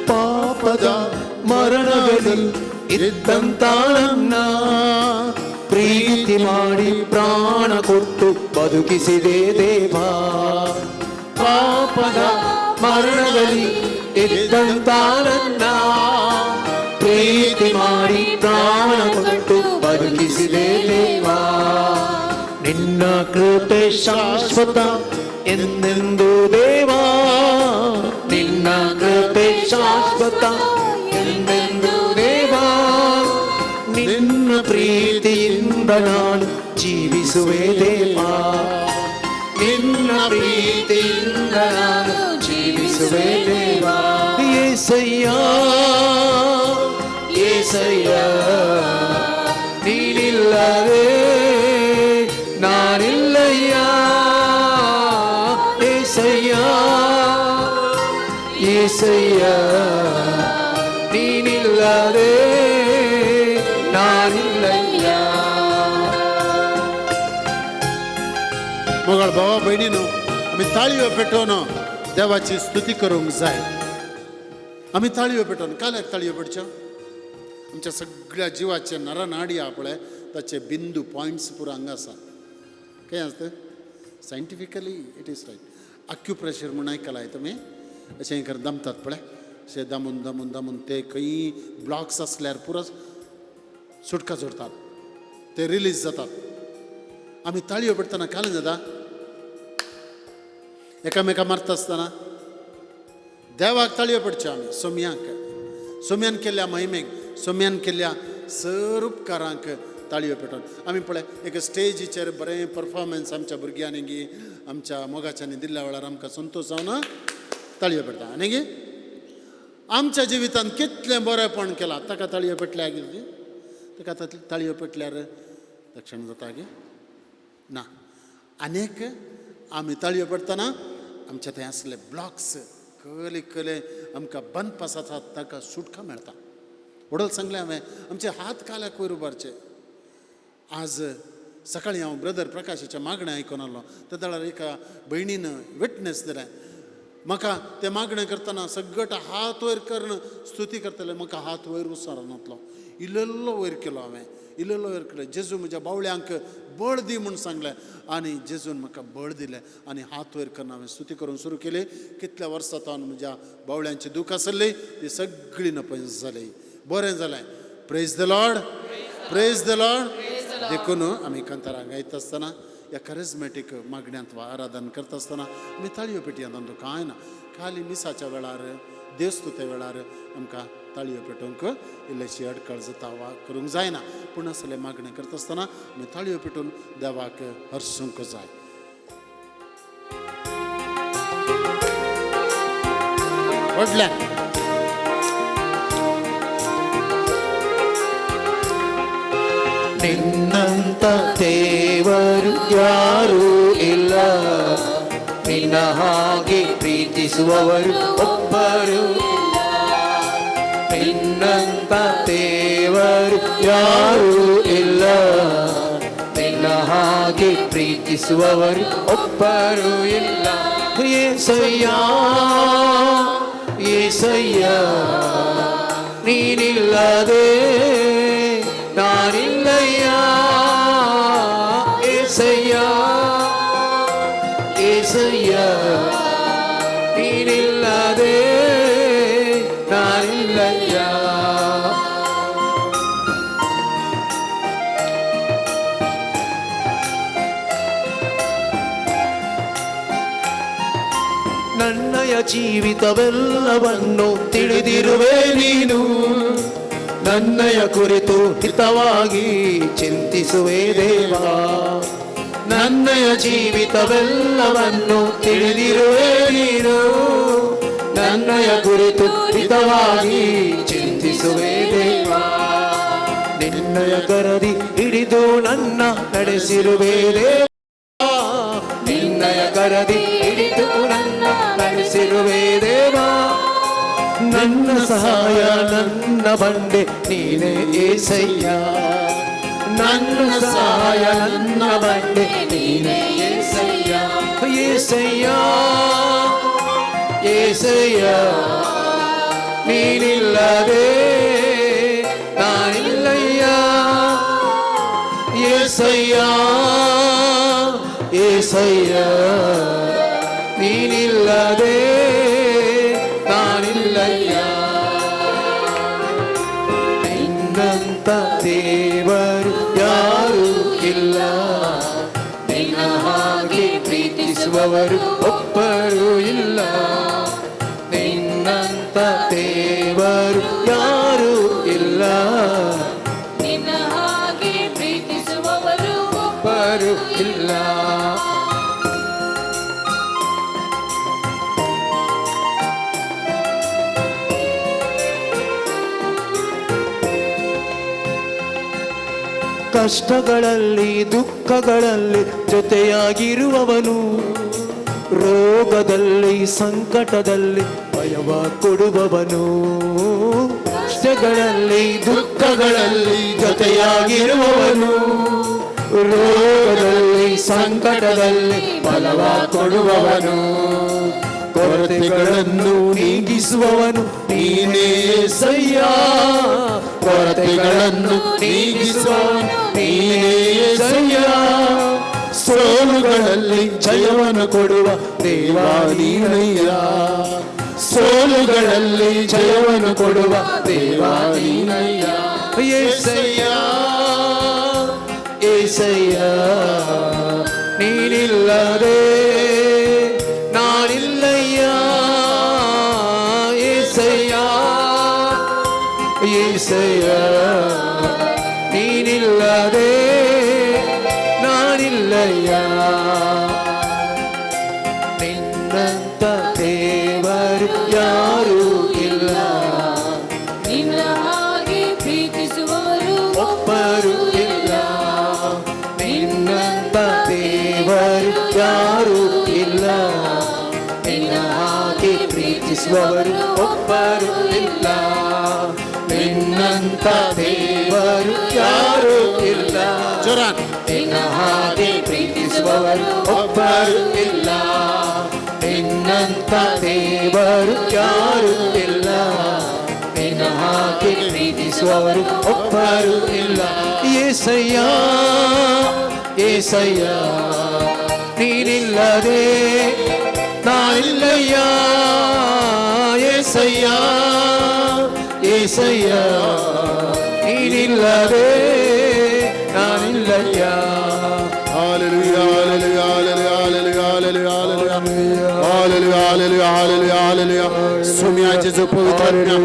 ಪಾಪದ ಮರಣದಲ್ಲಿ ಇದ್ದಂತ ನನ್ನ ಪ್ರೀತಿ ಮಾಡಿ ಪ್ರಾಣ ಕೊಟ್ಟು ಬದುಕಿಸಿದೆ ದೇವ. ಪಾಪದ ಮರಣದಲ್ಲಿ ಇದ್ದಂತ ನನ್ನ ಪ್ರೀತಿ ಮಾಡಿ ಪ್ರಾಣ ಕೊಟ್ಟು ಬದುಕಿಸಿದೆ ದೇವ. ನಿನ್ನ ಕೃಪೆ ಶಾಶ್ವತ ಎಂದೆಂದು ದೇವಾ, ನಿನ್ನ ಕೃಪೆ ಶಾಶ್ವತ ಎಂದೆಂದು ದೇವಾ. ನಿನ್ನ ಪ್ರೀತಿಯಿಂದ ನಾನು ಜೀವಿಸುವೆ ದೇವಾ, ನಿನ್ನ ಪ್ರೀತಿಯಿಂದ ನಾನು ಜೀವಿಸುವೆ ದೇವಾ. ಏಸಯ್ಯ ಏಸಯ್ಯ ನೀನಿಲ್ಲದೆ ನಾನಿಲ್ಲಯ್ಯ. ಏಸಯ್ಯ ಏಸಯ್ಯ ನೀನಿಲ್ಲದೆ ನಾನಿಲ್ಲಯ್ಯ. मोगाळ भावा भयणीनो, आमी ताळयो पेटोवन देवाची स्तुती करूंक जाय. आमी ताळयो पेटोवन काल्याक ताळयो पेटच्यो? आमच्या सगळ्या जिवाचे नरनाडी आहा पळय, ताचे बिंदू पॉयंट्स पुरो हांगा आसा. खंय आसता? Scientifically it is right. Acupressure म्हूण आयकलां तुमी? अशें कर दमतात पळय, अशें दमून दमून दमून ते खंयी ब्लॉक्स आसल्यार पुरो सुटका जोडतात, ते रिलीज जातात. आमी ताळयो पेटतना कालें जाता, एकामेका मारता आसतना देवाक ताळयो पेटच्यो आमी, सोम्याक, सोम्यान केल्ल्या महिमेक, सोम्यान केल्ल्या सर उपकारांक ताळयो पेटोवन आमी पळय एक स्टेजीचेर बरें परफॉर्मन्स आमच्या भुरग्यांनी गी आमच्या मोगाच्यांनी दिल्ल्या वेळार आमकां संतोश जावन ताळयो पेटता. आनी गी आमच्या जिवितांत कितलें बरेंपण केलां ताका ताळयो पेटल्या कितें? ताका ताळयो पेटल्यार दक्षण जाता गे ना. आनीक आमी ताळयो पेटतना आमच्या थंय आसले ब्लॉक्स कले कले आमकां बांदपास आसात ताका सुटका मेळटा. व्हडल सांगलें हांवें, आमचे हात काल्याक वयर उबारचे. आज सकाळीं हांव ब्रदर प्रकाशाचें मागणें आयकून आयलो, त्या वेळार एका भयणीन विटनेस दिलें म्हाका. तें मागणें करतना सगळें हात वयर करून स्तुती करतलें, म्हाका हात वयर उसरनातलो, इल्लो वयर केलो हांवें, इल्लो वयर केलो. जेजू म्हज्या बावळ्यांक बळ दी म्हूण सांगलें आनी जेजून म्हाका बळ दिलें आनी हात वयर करून हांवें स्तुती करूंक सुरू केली. कितल्या वर्सां तावन म्हज्या बावळ्यांची दूख आसली ती सगळी नपयस जाली, बरें जालें. Praise the Lord, praise the Lord. देखून आमी कांतारां गायता आसतना ह्या करिज्मेटीक मागण्यांत वा आराधन करता आसतना आमी ताळयो पेटयांत अंदू कांय ना. खाली मिसाच्या वेळार, देवस्तुते वेळार आमकां ताळयो पेटोवंक इल्लेशी अडकळ जाता वा करूंक जायना, पूण असलें मागणें करता आसतना आमी ताळयो पेटोवन देवाक हरसूंक जाय. व्हडल्यान ನಿನ್ನಂತ ದೇವರು ಯಾರೂ ಇಲ್ಲ, ನಿನ್ನ ಹಾಗೆ ಪ್ರೀತಿಸುವವರು ಒಬ್ಬರು ಇಲ್ಲ. ನಿನ್ನಂತ ದೇವರು ಯಾರೂ ಇಲ್ಲ, ನಿನ್ನ ಹಾಗೆ ಪ್ರೀತಿಸುವವರು ಒಬ್ಬರು ಇಲ್ಲ. ಏಸಯ್ಯ ಏಸಯ್ಯ ನೀನಿಲ್ಲದೆ ನಾನಿಲ್ಲಯ್ಯ ಏಸಯ್ಯ ಏಸಯ್ಯ ನೀನಿಲ್ಲದೆ ನಾನಿಲ್ಲಯ್ಯ. ನನ್ನಯ ಜೀವಿತವೆಲ್ಲವನ್ನು ತಿಳಿದಿರುವೆ ನೀನು, ನನ್ನಯ ಕುರಿತು ಹಿತವಾಗಿ ಚಿಂತಿಸುವೆ ದೇವಾ. ನನ್ನಯ ಜೀವಿತವೆಲ್ಲವನ್ನು ತಿಳಿದಿರುವೆ ನೀನು, ನನ್ನಯ ಕುರಿತು ಹಿತವಾಗಿ ಚಿಂತಿಸುವೆ ದೇವಾ. ನಿನ್ನಯ ಕರದಿ ಹಿಡಿದು ನನ್ನ ನಡೆಸಿರುವೆ ದೇವಾ, ನಿನ್ನಯ ಕರದಿ ಹಿಡಿದು ನನ್ನ ನಡೆಸಿರುವೆ ದೇವಾ. ನನ್ನ ಸಹಾಯ ನನ್ನ ಬಂಡೆ ನೀನೇ ಏಸಯ್ಯ, ನನ್ನ ಸಹಾಯ ನನ್ನ ಬಂಡೆ ನೀನೇ ಏಸಯ್ಯ. ಏಸಯ್ಯ ಏಸಯ್ಯ ನೀನಿಲ್ಲದೆ ನಾನಿಲ್ಲಯ್ಯ. ಏಸಯ್ಯ ಏಸಯ್ಯ ನೀನಿಲ್ಲದೆ ನಾನಿಲ್ಲಯ್ಯ. ನಿನ್ನಂತ ದೇವರು ಯಾರೂ ಇಲ್ಲ, ನಿನ್ನ ಹಾಗೆ ಪ್ರೀತಿಸುವವರು ಒಬ್ಬರು ಇಲ್ಲ. ನಿನ್ನಂತ ದೇವರು ಯಾರೂ ಇಲ್ಲ, ನಿನ್ನ ಹಾಗೆ ಪ್ರೀತಿಸುವವರು ಒಬ್ಬರು ಇಲ್ಲ. ಕಷ್ಟಗಳಲ್ಲಿ ದುಃಖಗಳಲ್ಲಿ ಜೊತೆಯಾಗಿರುವವನು, ರೋಗದಲ್ಲಿ ಸಂಕಟದಲ್ಲಿ ಭಯವ ಕೊಡುವವನು. ಕಷ್ಟಗಳಲ್ಲಿ ದುಃಖಗಳಲ್ಲಿ ಜೊತೆಯಾಗಿರುವವನು, ರೋಗದಲ್ಲಿ ಸಂಕಟದಲ್ಲಿ ಬಲವ ಕೊಡುವವನು. ಕೊರತೆಗಳನ್ನು ನೀಗಿಸುವವನು ನೀನೇ ಏಸಯ್ಯ, ಕೊರತೆಗಳನ್ನು ನೀಗಿಸುವವನು ನೀನೇ ಏಸಯ್ಯ. ಸೋಲುಗಳಲ್ಲಿ ಜಯವನ್ನು ಕೊಡುವ ದೇವಾ ನೀನಯ್ಯ, ಸೋಲುಗಳಲ್ಲಿ ಜಯವನ್ನು ಕೊಡುವ ದೇವಾ ನೀನಯ್ಯ. ಏಸಯ್ಯ ಏಸಯ್ಯ ನೀನಿಲ್ಲದೆ ನಾನಿಲ್ಲಯ್ಯ. ಏಸಯ್ಯ ಏಸಯ್ಯ ನೀನಿಲ್ಲದೆ ನಾನಿಲ್ಲಯ್ಯ. ನಿನ್ನಂತ ದೇವರು ಯಾರೂ ಇಲ್ಲ, ನಿನ್ನ ಹಾಗೆ ಪ್ರೀತಿಸುವವರು ಒಬ್ಬರು ಇಲ್ಲ. ನಿನ್ನಂತ ದೇವರು ಯಾರೂ ಇಲ್ಲ, ನಿನ್ನ ಹಾಗೆ ಪ್ರೀತಿಸುವವರು ಒಬ್ಬರು ಇಲ್ಲ. ನಿನ್ನಂತ ದೇವರು ಯಾರೂ ಇಲ್ಲ, ಜೋರಾನ್. ನಿನ್ನ ಹಾಗೆ ಪ್ರೀತಿಸುವವರು ಒಬ್ಬರು ಇಲ್ಲ. ನಿನ್ನಂತ ದೇವರು ಯಾರೂ ಇಲ್ಲ, ನಿನ್ನ ಹಾಗೆ ಪ್ರೀತಿಸುವವರು ಒಬ್ಬರು ಇಲ್ಲ. ಏಸಯ್ಯ ಏಸಯ್ಯ ನೀನಿಲ್ಲದೆ ನಾನಿಲ್ಲಯ್ಯ. ಏಸಯ್ಯ ಏಸಯ್ಯ ನೀನಿಲ್ಲದೆ ನಾನಿಲ್ಲಯ್ಯ. Hallelujah, hallelujah, hallelujah, hallelujah, hallelujah, hallelujah, hallelujah, hallelujah, hallelujah. सुम्या जेजू पवित्र आत्म्या,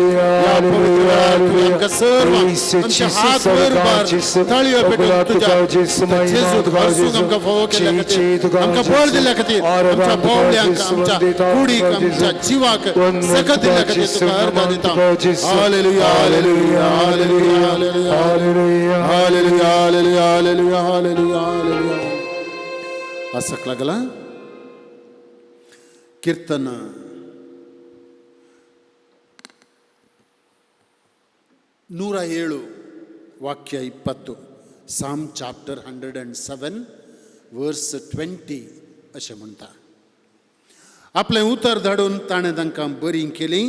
ह्या पवित्र वेळार तुवें आमकां सर्व आमचे हात वयर उबार, ताळयो पेटोवन तुज्या जेजूक हरसूंक आमकां फावो केल्ल्या खातीर, आमकां बळ दिल्ल्या खातीर, आमच्या बावल्यांक, आमच्या कुडीक, आमच्या जिवाक सकत दिल्ल्या खातीर तुका अर्घां दिता. Hallelujah, hallelujah, hallelujah, hallelujah, hallelujah, hallelujah, hallelujah, hallelujah, hallelujah. आसक लागला कीर्तन 107 ವಾಕ್ಯ 20, Psalm chapter 107 verse 20 अशें म्हणटा. आपलें उतर धाडून ताणें तांकां बरी केली,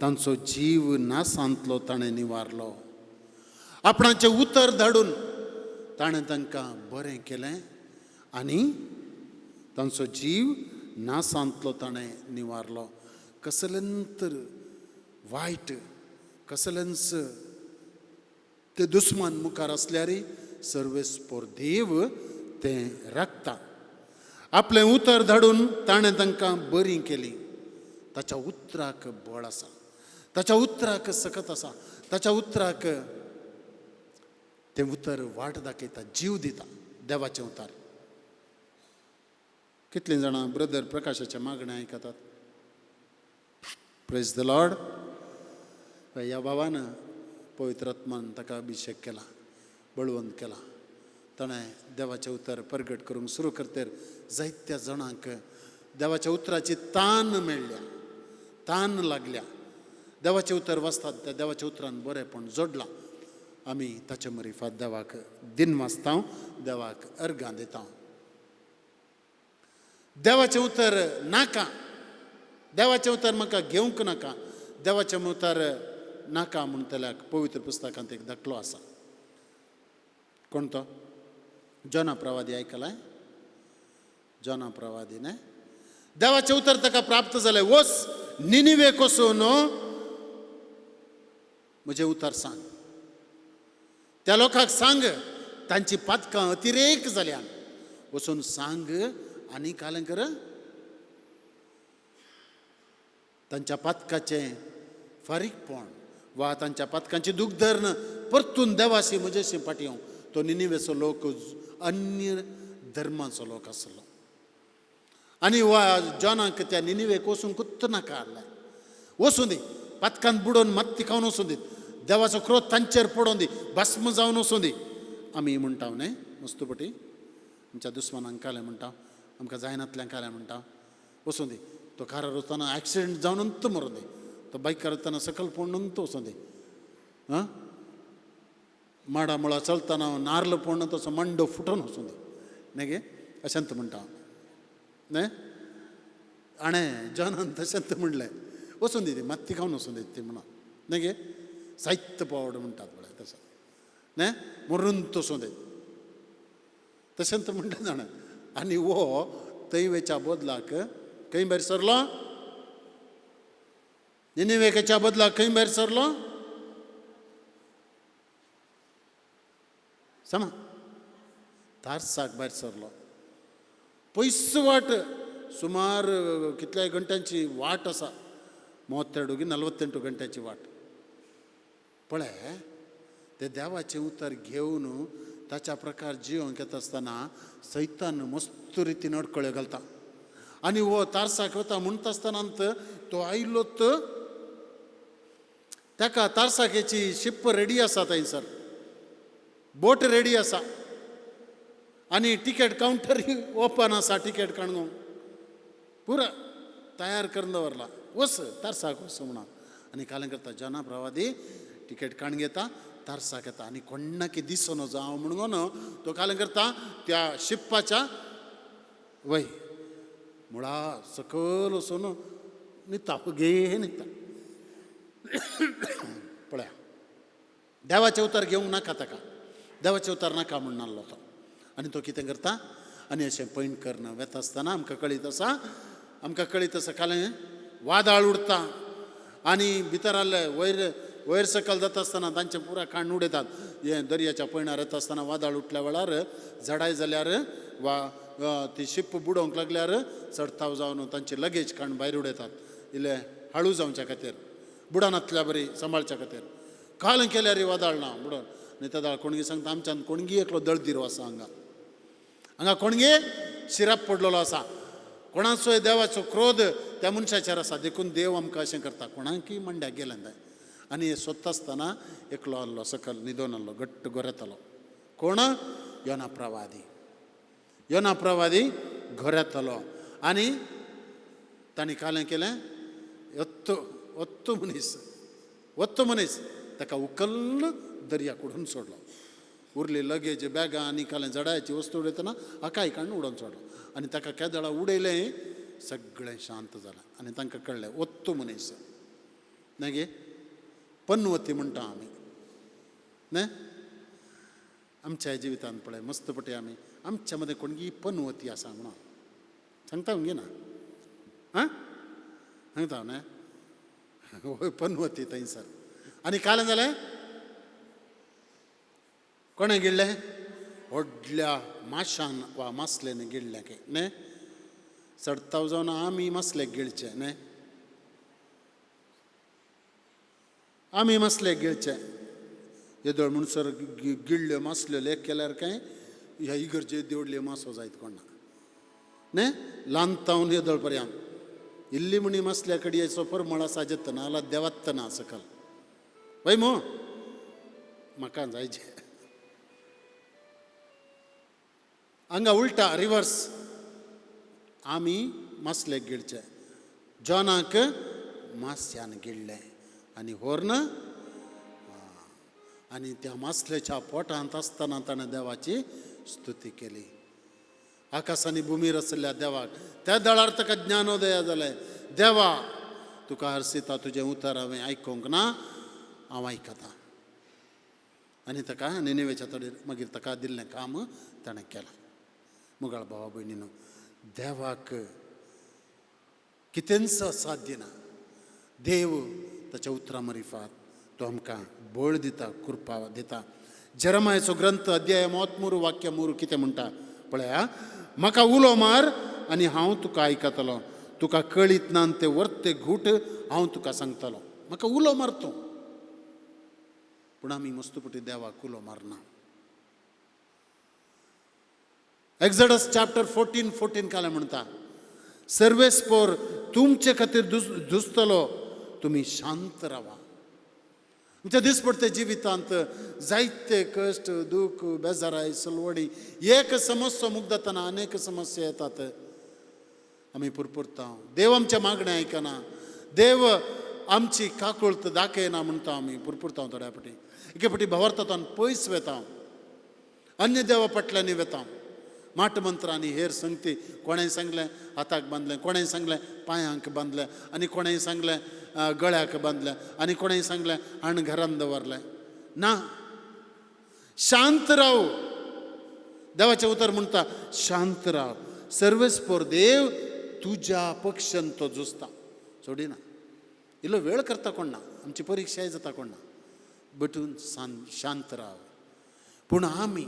तांचो जीव नासांतलो ताणें निवारलो. आपणाचें उतर धाडून ताणें तांकां बरें केलें आनी तांचो जीव नासांतलो ताणें निवारलो. कसलेंतर वायट, कसलेंच ते दुस्मान मुखार आसल्यार सर्वेस्पोर देव तें राखता. आपलें उतर धाडून ताणें तांकां बरीं केलीं. ताच्या उतराक बळ आसा, ताच्या उतराक सकत आसा, ताच्या उतराक तें उतर वाट दाखयता, जीव दिता. देवाचें उतर. कितलीं जाणां ब्रदर प्रकाशाचें मागणें आयकतात? Praise the Lord. ह्या भावान पवित्र आत्मान ताका अभिशेक केला, बळवंत केला. ताणें देवाचें उतर परगट करूंक सुरू करतर जायत्या जाणांक देवाच्या उतराची तान मेळ्ळ्या, तान लागल्या. देवाचें उतर वाचतात त्या देवाच्या उतरान बरेंपण जोडलां. आमी ताचे मरिफात देवाक दिन वाचता, देवाक अर्गां दिता. देवाचें उतर नाका, देवाचें उतर म्हाका घेवंक नाका, देवाचें उतर नाका म्हणटल्याक पवित्र पुस्तकांत एक दाखलो आसा. कोण तो? जोना प्रवादी. आयकलाय जोना प्रवादी न्हय? देवाचें उतर ताका प्राप्त जालें, वच निनिवेक वचून म्हजें उतर सांग, त्या लोकांक सांग तांची पातकां अतिरेक जाल्यान, वचून सांग. आनी कालें कर तांच्या पातकाचें फारीकपण वा तांच्या पातकांची दूख धरून परतून देवाशी म्हजेशी फाटी येवं. तो निनिवेचो लोक अन्य धर्माचो लोक आसलो आनी वा जॉनाक त्या निनिवेक वचूंक नाका आहलें. वचूं दी, पातकान बुडोवन मात्ती खावन वचूं दी, देवाचो क्रोध तांचेर पडोवन दी, भस्म जावन वचूं दी. आमी म्हणटा न्हय मस्तपटी आमच्या दुस्मानांक कालें म्हणटा, आमकां जायनातल्यांक कालें म्हणटा, वचूं दी. तो कारार वतना एक्सिडंट जावन तो मरों दी, तो बायकार वतना सकयल पडून तो वचूं दी, आं माडा मुळा चलतना नार्ल पडून तसो मांडो फुटून वचूं दी, न्हय गे? अशेंच म्हणटा न्हय? हाणें जॉनान तशेंच म्हणलें, वचूं दी ती मात्ती खावन वचूं दी ती म्हणून, न्हय गे? साहित्य पावड म्हणटात पळय तशें न्हय, मरून वचूं दी तशेंच म्हणलें जाणें. आनी हो थंय वेच्या बदलाक खंय भायर सरलो? निनिवेकाच्या बदलाक खंय भायर सरलो? समा तारसाक भायर सरलो. पयस वाट, सुमार कितल्या घंट्यांची वाट आसा, 32 48 घंट्याची वाट. पळय ते देवाचें उतर घेवन ताच्या प्रकार जियोंक येता आसतना सैतान मस्त रितीन अडकळ्यो घालता. आनी हो तारसाक वता म्हणटा आसतना तो आयलोत, ताका तारसाकेची शिप रेडी आसा, थंयसर बोट रेडी आसा आनी टिकेट कावंटर ओपन आसा, टिकेट काडूंक पुरा तयार करून दवरला. वच तारसाक वच म्हणून. आनी कालें करता जना प्रवादी टिकेट काडून घेता, तारसाक येता आनी कोण्णाकी दिसना जावं म्हणून तो कालें करता त्या शिप्पाच्या वय मुळा सकयल वचून न्हिदता, घे न्हिदता. पळया देवाचें उतर घेवंक नाका ताका, देवाचें उतर नाका म्हूण नासलो तो. आनी तो कितें करता आनी अशें पैण करून वेता आसतना आमकां कळीत आसा, आमकां कळीत आसा कालें वादळ उडता आनी भितर आसले वयर वयर सकयल जाता आसतना तांचें पुरा काण उडयतात. हें दर्याच्या पयणार येता आसतना वादळ उठल्या वेळार झडाय जाल्यार वा ती शिप बुडोवंक लागल्यार चडताव जावन तांची लगेज काण भायर उडयतात, इल्लें हाळू जावच्या खातीर, बुडानातल्या बरी सांबाळच्या खातीर. काल केल्यार वादळ ना बुडोवन. आनी तेदाळ कोणगी सांगता आमच्यान कोणगी एकलो दळदिरो आसा हांगा, हांगा कोणगे शिराप पडलेलो आसा, कोणाचोय देवाचो क्रोध त्या मनशाचेर आसा, देखून देव आमकां अशें करता, कोणाकय मंड्याक गेलें जाय. आनी हें सोदता आसतना एकलो आहलो सकयल न्हिदोन आहलो, घट्ट गोरेतालो. कोण? योना प्रवादी. योना प्रवादी गोरेतालो आनी तांणी कालें केलें, ഒത്തു ഒത്തു मनीस, ഒत्तो मनीस ताका उखल्ल दर्या उडोवन सोडलो. उरली लगेज बॅगां आनी कालें जडायची वस्तू उडयतना हाकाय काडून उडोवन सोडलो. आनी ताका केदळा उडयलें, सगळें शांत जालें आनी तांकां कळ्ळें ओत्तो मनीस. न्हय गे? पनवती म्हणटा आमी, न्हय? आमच्या जिवितांत पळय मस्त पटी आमी आमच्या मदें कोणगी पनवती आसा म्हणून सांगता मगे ना? आं, सांगता न्हय? वय, पनवती थंयसर. आनी काल जालें, कोणें गिळ्ळें? व्हडल्या माशान वा मासलेन गिळ्ळें की न्हय? चडताव जावन आमी मासलेक गिळचें न्हय? आमी मासलेक गिळचें. येदोळ म्हणसर गिळ्ळ्यो मासल्यो लेख केल्यार काय ह्या इगर्जे देवडल्यो मासो जायत कोणा न्हय? ल्हान तावन येदोळ पर्यंत इल्ली म्हणी मासल्या कडयेचो परमळ आसा जेतना जाल्यार देवातना सकल वय मो म्हाका जायचे. हांगा उल्टा रिवर्स, आमी मासलेक गिळचे, जॉनाक मास्यान गिळ्ळें आनी व्हरून आनी त्या मासलेच्या पोटांत आसतना ताणें देवाची स्तुती केली. आकाश आनी भुमीर आशिल्ल्या देवाक त्या दळार ताका ज्ञानोदय जालें. देवा, तुका हरसिता, तुजें उतर हांवें आयकूंक ना, हांव आयकतां. आनी ताका निनेवेच्या तडीर मागीर ताका दिल्लें काम ताणें केलां. मुगाळ भावा भयणीनो, देवाक कितेंच असाध्य ना. देव ताच्या उतरां मरिफात तो आमकां बळ दिता, कृपा दिता. जेरमायाचो ग्रंथ अध्याय 33 वाक्य 3 कितें म्हणटा पळया. म्हाका उलो मार आनी हांव तुका आयकतलो, तुका कळीत ना ते वर्ते घूट हांव तुका सांगतलो. म्हाका उलो मार तूं. पूण आमी मस्तपटी देवाक उलो मारना. एक्झडस चॅप्टर 14:14 कालें म्हणटा, सर्वेस्पोर तुमचे खातीर झुजतलो, तुमी शांत रावा. आमच्या दिसपडते जिवितांत जायते कश्ट, दूख, बेजाराय, सलवडी, एक समस्या मुगदतना अनेक समस्या येतात. आमी पुरपुरता, देव आमच्या मागणें आयकना, देव आमची काकुळत दाखयना म्हणटा आमी पुरपुरता. थोड्या फावटी एके फावटी भवार्थात पयस वेता, अन्य देवा फाटल्यानी वेता, माट मंत्र आनी हेर संगती. कोणें सांगलें हाताक बांदलें, कोणें सांगलें पांयांक बांदलें, आनी कोणें सांगलें गळ्याक बांदलें, आनी कोणें सांगलें हाण घरान दवरलें. ना, शांत राव. देवाचें उतर म्हणटा शांत राव, सर्वेस्पोर देव तुज्या पक्षान तो झुजता. सोडिना, इल्लो वेळ करता कोण ना, आमची परिक्षाय जाता कोण ना, बटून शांत राव. पूण आमी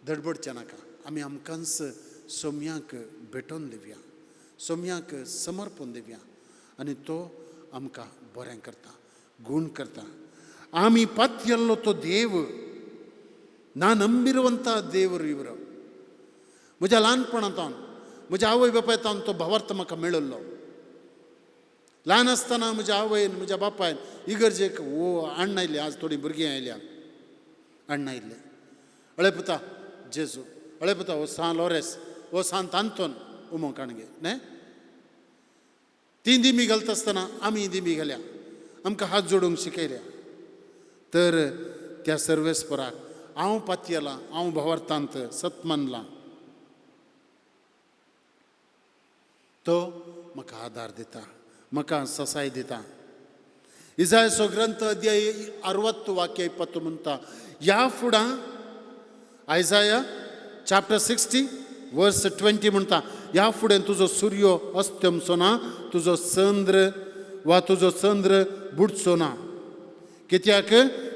धडपडचें नाका, आमी आमकांच सोम्याक भेटोवन दिवया, सोम्याक समर्पण दिवया आनी तो आमकां बरें करता, गूण करता. आमी पातयल्लो तो देव ना ನಂಬಿರುವಂಥ ದೇವರು ಇವರು. म्हज्या ल्हानपणांत म्हज्या आवय बापायतान तो भावार्थ म्हाका मेळिल्लो. ल्हान आसतना म्हज्या आवयन म्हज्या बापायन इगर्जेक वो हाडून आयले. आज थोडीं भुरगीं आयल्या, हाडून आयिल्ले. अळे पुता जेजू, अळे पुता हो सान लॉरेस, हो सांत आंतोन उमो काणगे न्हय. ती दिमी घालता आसतना आमी दिमी घाल्या, आमकां हात जोडूंक शिकयल्या. तर त्या सर्वेस्पराक हांव पातयेलां, हांव भावार्थांत सत मानलां, तो म्हाका आदार दिता, म्हाका ससाय दिता. इजायचो ग्रंथ अध्याय 60 वाक्य 20 म्हणटा, ह्या फुडां आयजाया चॅप्टर 60 वर्स 20 म्हणटा, ह्या फुडें तुजो सुर्यो अस्तमचो ना, तुजो चंद्र वा तुजो चंद्र बुडचो ना, कित्याक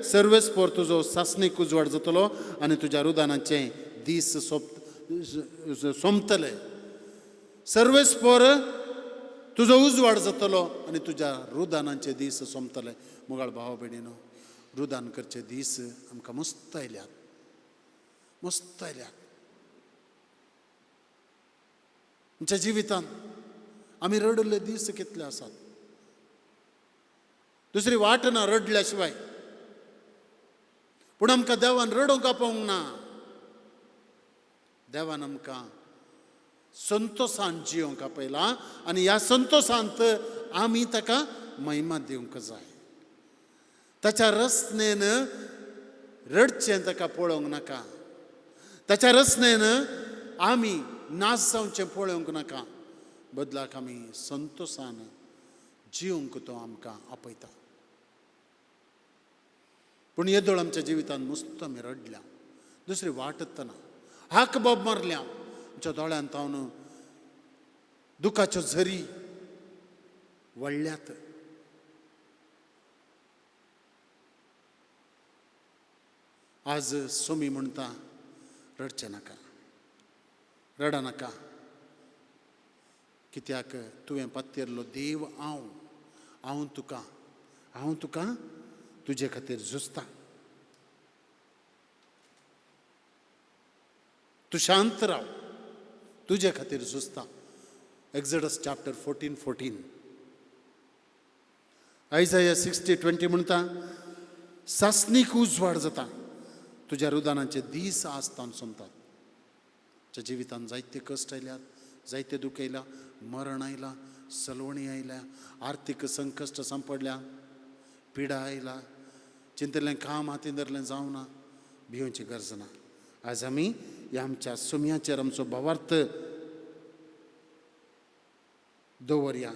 सर्वेस्पोर तुजो सासणीक उजवाड जातलो आनी तुज्या रुदानाचे दीस सोंपतले. सर्वेस्पोर तुजो उजवाड जातलो आनी तुज्या रुदानाचे दीस सोंपतले. मुगाळ भाव भयणीनो, रुदान करचे दीस आमकां मस्त आयल्यात, मस्त आयल्यात. आमच्या जिवितांत आमी रडले दीस कितले आसात, दुसरी वाट ना रडल्या शिवाय. पूण आमकां देवान रडोवंक आपोवंक ना, देवान आमकां संतोशान जियोंक आपयला आनी ह्या संतोशांत आमी ताका महिमा दिवंक जाय. ताच्या रचनेन रडचें ताका पळोवंक नाका, ताच्या रचनेन आमी नाश जावचें पळोवंक नाका, बदलाक आमी संतोशान जिवंक तो आमकां आपयता. पूण येदोळ आमच्या जिवितांत मस्त आमी रडल्या, दुसरी वाटत ना, हाक बोब मारल्या, आमच्या दोळ्यांत तावन दुखाच्यो झरी वळ्ळ्यात. आज सोमी म्हणटा, रडचें नाका, रडा नाका, कित्याक तुवें पत्तेरलो देव हांव, हांव तुका, हांव तुका तुजे खातीर झुजता. तूं शांत राव, तुजे खातीर झुजता. Exodus chapter 14:14. Isaiah 60:20 म्हणटा, सासणीक उजवाड जाता, तुज्या रुदानाचे दीस आसतान सोंपतात. तुज्या जिवितान जायते कश्ट आयल्यात, जायते दुख आयला, मरण आयला, सलवणी आयल्या, आर्थीक संकश्ट सांपडल्या, पिडा आयला, चिंतलें काम हातीन धरलें जावना. भिवची गरज ना. आज आमी ह्या आमच्या सुमयाचेर आमचो भावार्थ दवरया,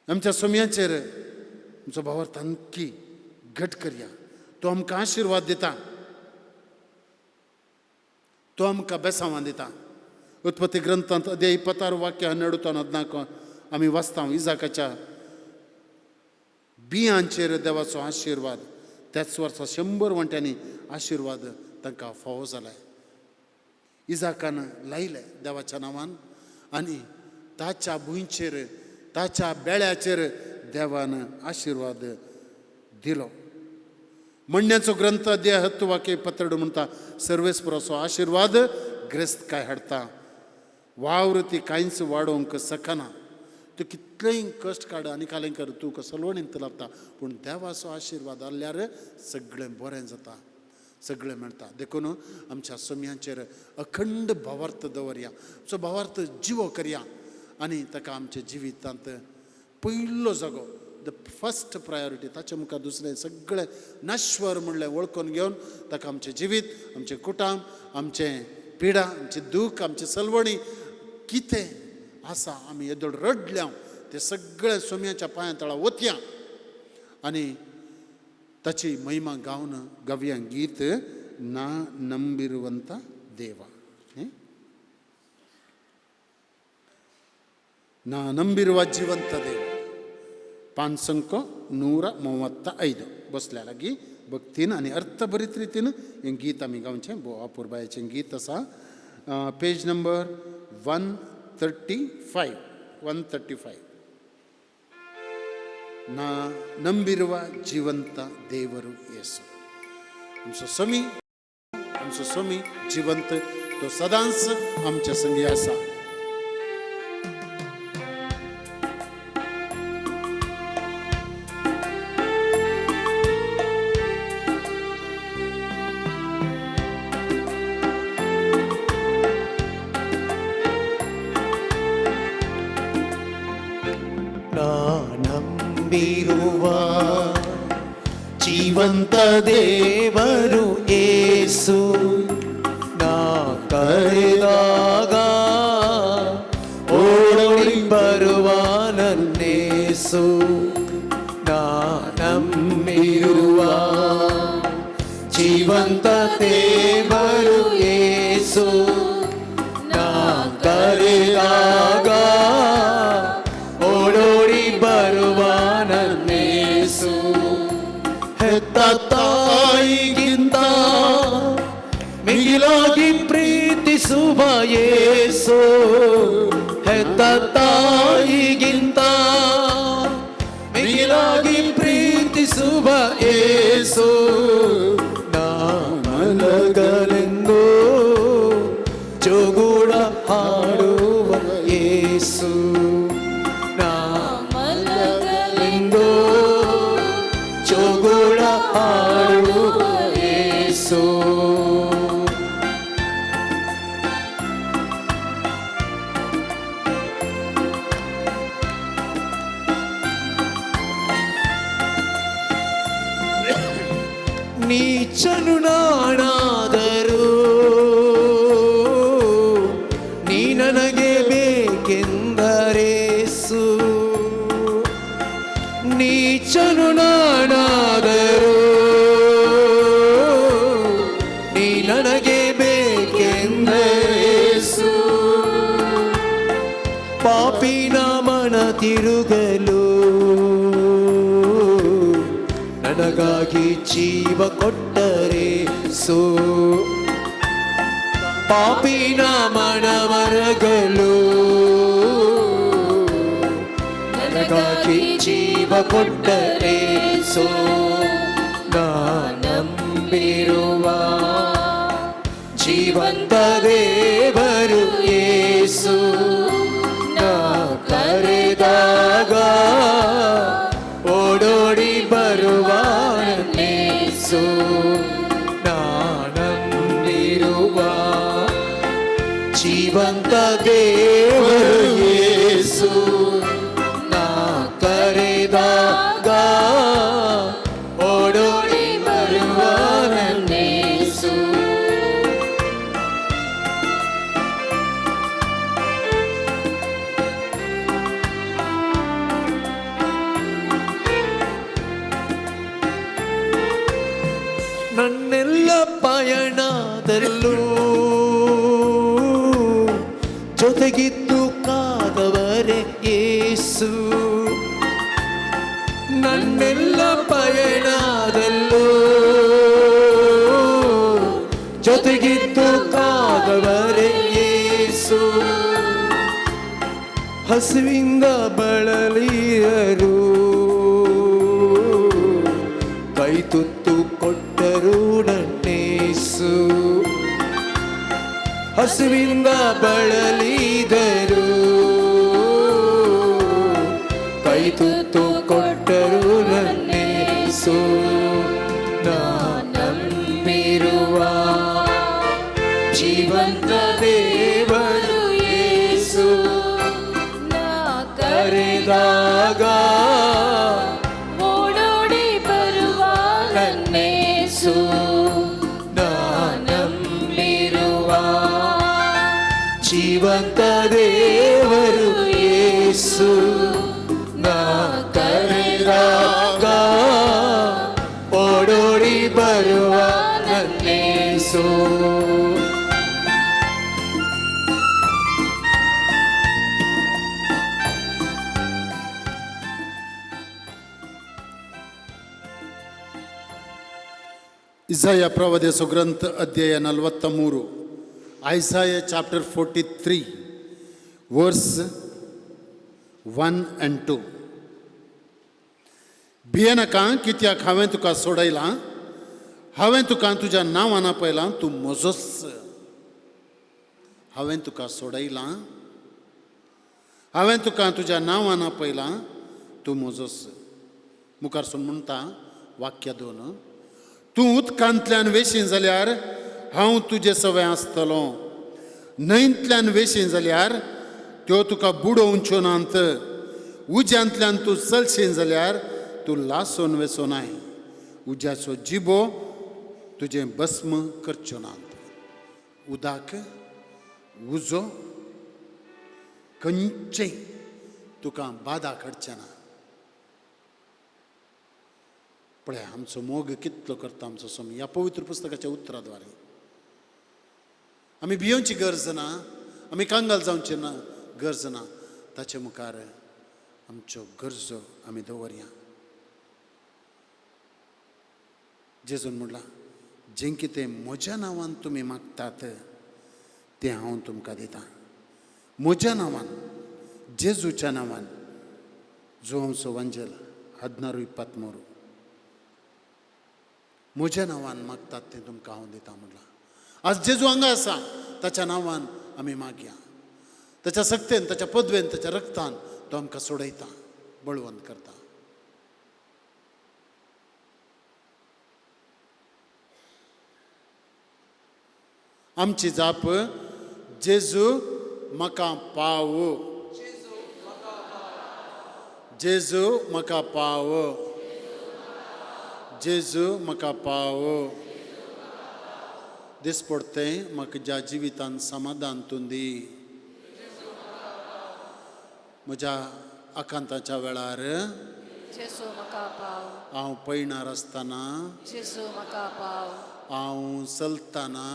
आमच्या सुमयाचेर आमचो भावार्थ आणखी घट करया. तो आमकां आशिर्वाद दिता, तो आमकां बेसांवां दिता. उत्पत्ती ग्रंथांत अध्याय 26 वाक्य 12 14 आमी वाचता, इजाकाच्या बियांचेर देवाचो आशिर्वाद, त्याच वर्सा 100 वांट्यांनी आशिर्वाद तांकां फावो जाले. इजाकान लायले देवाच्या नांवान आनी ताच्या भुंयचेर, ताच्या बेळ्याचेर देवान आशिर्वाद दिलो. म्हणण्याचो ग्रंथ अध्याय 10 वाक्य 12 म्हणटा, सर्वेस्पराचो आशिर्वाद ग्रेस्तकाय हाडटा, वावर ती कांयच वाडोवंक शकना. तूं कितलेंय कश्ट काड आनी कालें कर, तुका सलवणींत लागता, पूण देवाचो आशिर्वाद आसल्यार सगळें बरें जाता, सगळें मेळटा. देखून आमच्या सोम्यांचेर अखंड भावार्थ दवरया, आमचो भावार्थ जिवो करया आनी ताका आमच्या जिवितांत पयलो जागो, the first priority, ताचे मुखार दुसरें सगळें नश्वर म्हणलें वळखून घेवन ताका आमचें जिवीत, आमचें कुटाम, आमचें पिडा, आमचें दूख, आमची सलवणी कितें आसा, आमी येदोळ रडल्या, ते सगळे सोम्याच्या पांया तळा वतया आनी ताची महिमा गावन गावया गीत ನಾ ನಂಬಿರುವಂಥ ದೇವ. ಹೇ? ನಾ ನಂಬಿರುವ ಜೀವಂತ ದೇವ. पान संक 135. बसल्या लागीं भक्तीन आनी अर्थभरीत रितीन हें गीत आमी गावचें. भोव अपुरबायेचें गीत आसा. Page number 135, 135. ನಾ ನಂಬಿರುವ ಜೀವಂತ ದೇವರು ಯೇಸು. आमचो समी, आमचो समी जिवंत, तो सदांच आमच्या संगी आसा. ನಾ ನಂಬಿರುವ ಜೀವಂತ ದೇವರು ಏಸು. ನಾ ಕರೆದಾಗ ಓಡೋಡಿ ಬರುವ ನನ್ನೇಸು. ನಾ ನಂಬಿರುವ ಜೀವಂತ ದೇವರು ಏಸು. ನಾ ಕರೆದಾಗ ಓಡೋಡಿ ಬರುವ ನನ್ನೇಸು. ಹೆತ್ತ ತಾಯಿಗಿಂತ ಮಿಗಿಲಾಗಿ ಪ್ರೀತಿಸುವ ಯೇಸು. ಹೆತ್ತ ತಾಯಿಗಿಂತ ಮಿಗಿಲಾಗಿ ಪ್ರೀತಿಸುವ ಯೇಸು. ನಾ ಮಲಗಲೆಂದು ಜೋಗುಳ ಹಾಡುವ ಯೇಸು. ನಾ ಮಲಗಲೆಂದು ಜೋಗುಳ ಹಾಡುವ ಯೇಸು. ನೀಚನು ನಾನಾದರೂ ನೀ ನನಗೆ ಬೇಕೆಂದರೆ, ನೀಚನು ನಾನಾದರೂ ನೀ ನನಗೆ ಬೇಕೆಂದರೇಸು. ಪಾಪಿನ ಮನ ತಿರುಗಲು ನನಗಾಗಿ ಜೀವ ಕೊಟ್ಟರೆ ಸೋ. ಪಾಪಿನ ಮನ ಮರಗಲು ನನಗಾಗಿ ಜೀವ ಕೊಟ್ಟರೆ ಸೋ. ನಾ ನಂಬಿರುವ ಜೀವಂತ ದೇವರು ಯೇಸು. ನಾ ಕರೆದಾಗ ಓಡೋಡಿ ಬರುವ ನನ್ನೇಸು. ನಾ ನಂಬಿರುವ ಜೀವಂತ ದೇವರು ಯೇಸು. ನಾ ಕರೆದಾಗ ಓಡೋಡಿ ಬರುವ ನನ್ನೇಸು. ನನ್ನೆಲ್ಲ ಪಯಣದಲ್ಲೂ ಜೊತೆಗಿದ್ದು ಕಾದವರೇ ಯೇಸು. ನನ್ನೆಲ್ಲ ಪಯಣದಲ್ಲೂ ಜೊತೆಗಿದ್ದು ಕಾದವರೇ ಯೇಸು. ಹಸಿವಿಂದ ಬಳಲಿಯರು ಕೈ ತುತ್ತು ಕೊಟ್ಟರು ನನ್ನೇಸು. ಹಸಿವಿಂದ ಬಳಲಿದರು ಕೈ ತುತ್ತು ಕೊಟ್ಟರು ನನ್ನೇಸು. ನಾ ನಂಬಿರುವ ಜೀವಂತ ದೇವರು ಯೇಸು. ನಾ ಕರೆದಾಗ ಓಡೋಡಿ ಬರುವ ನನ್ನೇಸು. ನಾ ನಂಬಿರುವ ಜೀವಂತ ದೇವರು ಯೇಸು. ನಾ ಕರೆದಾಗ ಓಡೋಡಿ ಬರುವ ನನ್ನೇಸು. ಇಸಾಯ ಪ್ರವಾದಿಯ ಗ್ರಂಥ ಅಧ್ಯಾಯ 43, Isaiah chapter 43 verse 1 and 2. भियेनाका, कित्याक हांवें तुका सोडयलां, हांवें तुका तुज्या नांवान आपयलां, तूं म्हजोच. हांवें तुका सोडयलां, हांवें तुका तुज्या नांवान आपयलां, तूं म्हजोच. मुखार सून म्हणटा वाक्य 2, तूं उदकांतल्यान वेशीन जाल्यार हांव तुजे सवें आसतलो, न्हंयंतल्यान वेशीन जाल्यार त्यो तुका बुडोवच्यो नात, उज्यांतल्यान तूं चलशीन जाल्यार तूं लासून वेचो नाय, उज्याचो जिबो तुजें भस्म करच्यो नात. उदक, उजो खंयचेय तुका बादा घडचें ना. पळय आमचो मोग कितलो करता आमचो स्वामी ह्या पवित्र पुस्तकाच्या उतराद्वारे. आमी भियोवची गरज ना, आमी कांगाल जावचे ना, गरज ना. ताचे मुखार आमच्यो गरजो आमी दवरया. जेजून म्हणलां, जें कितें म्हज्या नांवान तुमी मागतात तें हांव तुमकां दितां. म्हज्या नांवान, जेजूच्या नांवान. जुवांव वांजेल 16:23. म्हज्या नांवान मागतात तें तुमकां हांव दितां म्हणलां. आज जेजू हांगा आसा, ताच्या नांवान आमी मागया. ताच्या सक्तेन, ताच्या पदवेन, ताच्या रक्तान तो आमकां सोडयता, बळवंत करता. आमची जाप, जेजू म्हाका पाव, जेजू म्हाका पाव, जेजू म्हाका पाव. दिसपडतें म्हाका ज्या जिवितान समाधान तूं दी. म्हज्या आकांताच्या वेळार जेजू म्हाका पाव. हांव पयणार आसतना, जेजू म्हाका पाव. हांव चलतना,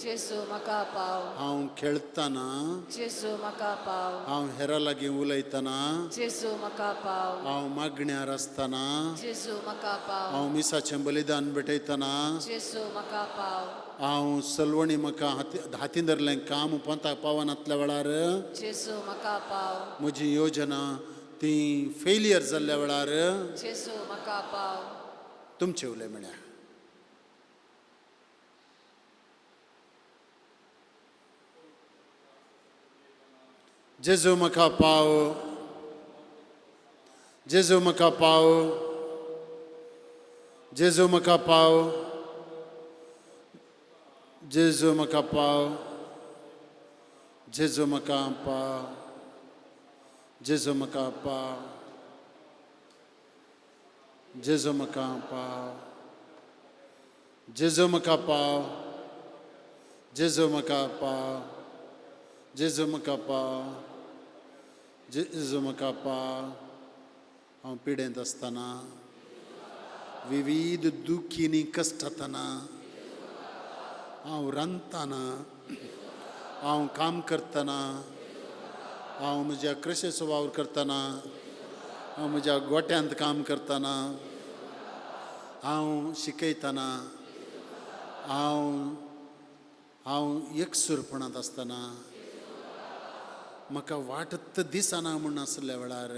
जेजू म्हाका पाव. हांव खेळतना, जेजू म्हाका पाव. हांव हेरां लागीं उलयतना, जेजू म्हाका पाव. हांव मागण्यार आसतना, जेजू म्हाका पाव. हांव मिसाचें बलिदान भेटयतना, जेजू म्हाका पाव. हांव सलवणी म्हाका हाती हातीन धरलें काम पोंताक पावनातल्या वेळार, जेजू म्हाका पाव. म्हजी योजना ती फेलियर जाल्ल्या वेळार, जेजू म्हाका पाव. तुमचे उलय म्हळ्यार जेजू म्हाका पाव, जेजू म्हाका पाव, जेजू म्हाका पाव, जेजू म्हाका पाव, जेजू म्हाका पाव, जेजू म्हाका पाव, जेजू म्हाका पाव, जेजू म्हाका पाव, जेजू म्हाका पाव, जेजू म्हाका पाव, जेजू म्हाका पाव. हांव पिडेंत आसतना, विविध दुखींनी कश्टतना, हांव रांदतना, हांव काम करतना, हांव म्हज्या कृशेचो वावर करतना, हांव म्हज्या गोट्यांत काम करतना, हांव शिकयतना, हांव हांव एकसूरपणांत आसतना, म्हाका वाटत दिसना म्हूण आसल्या वेळार,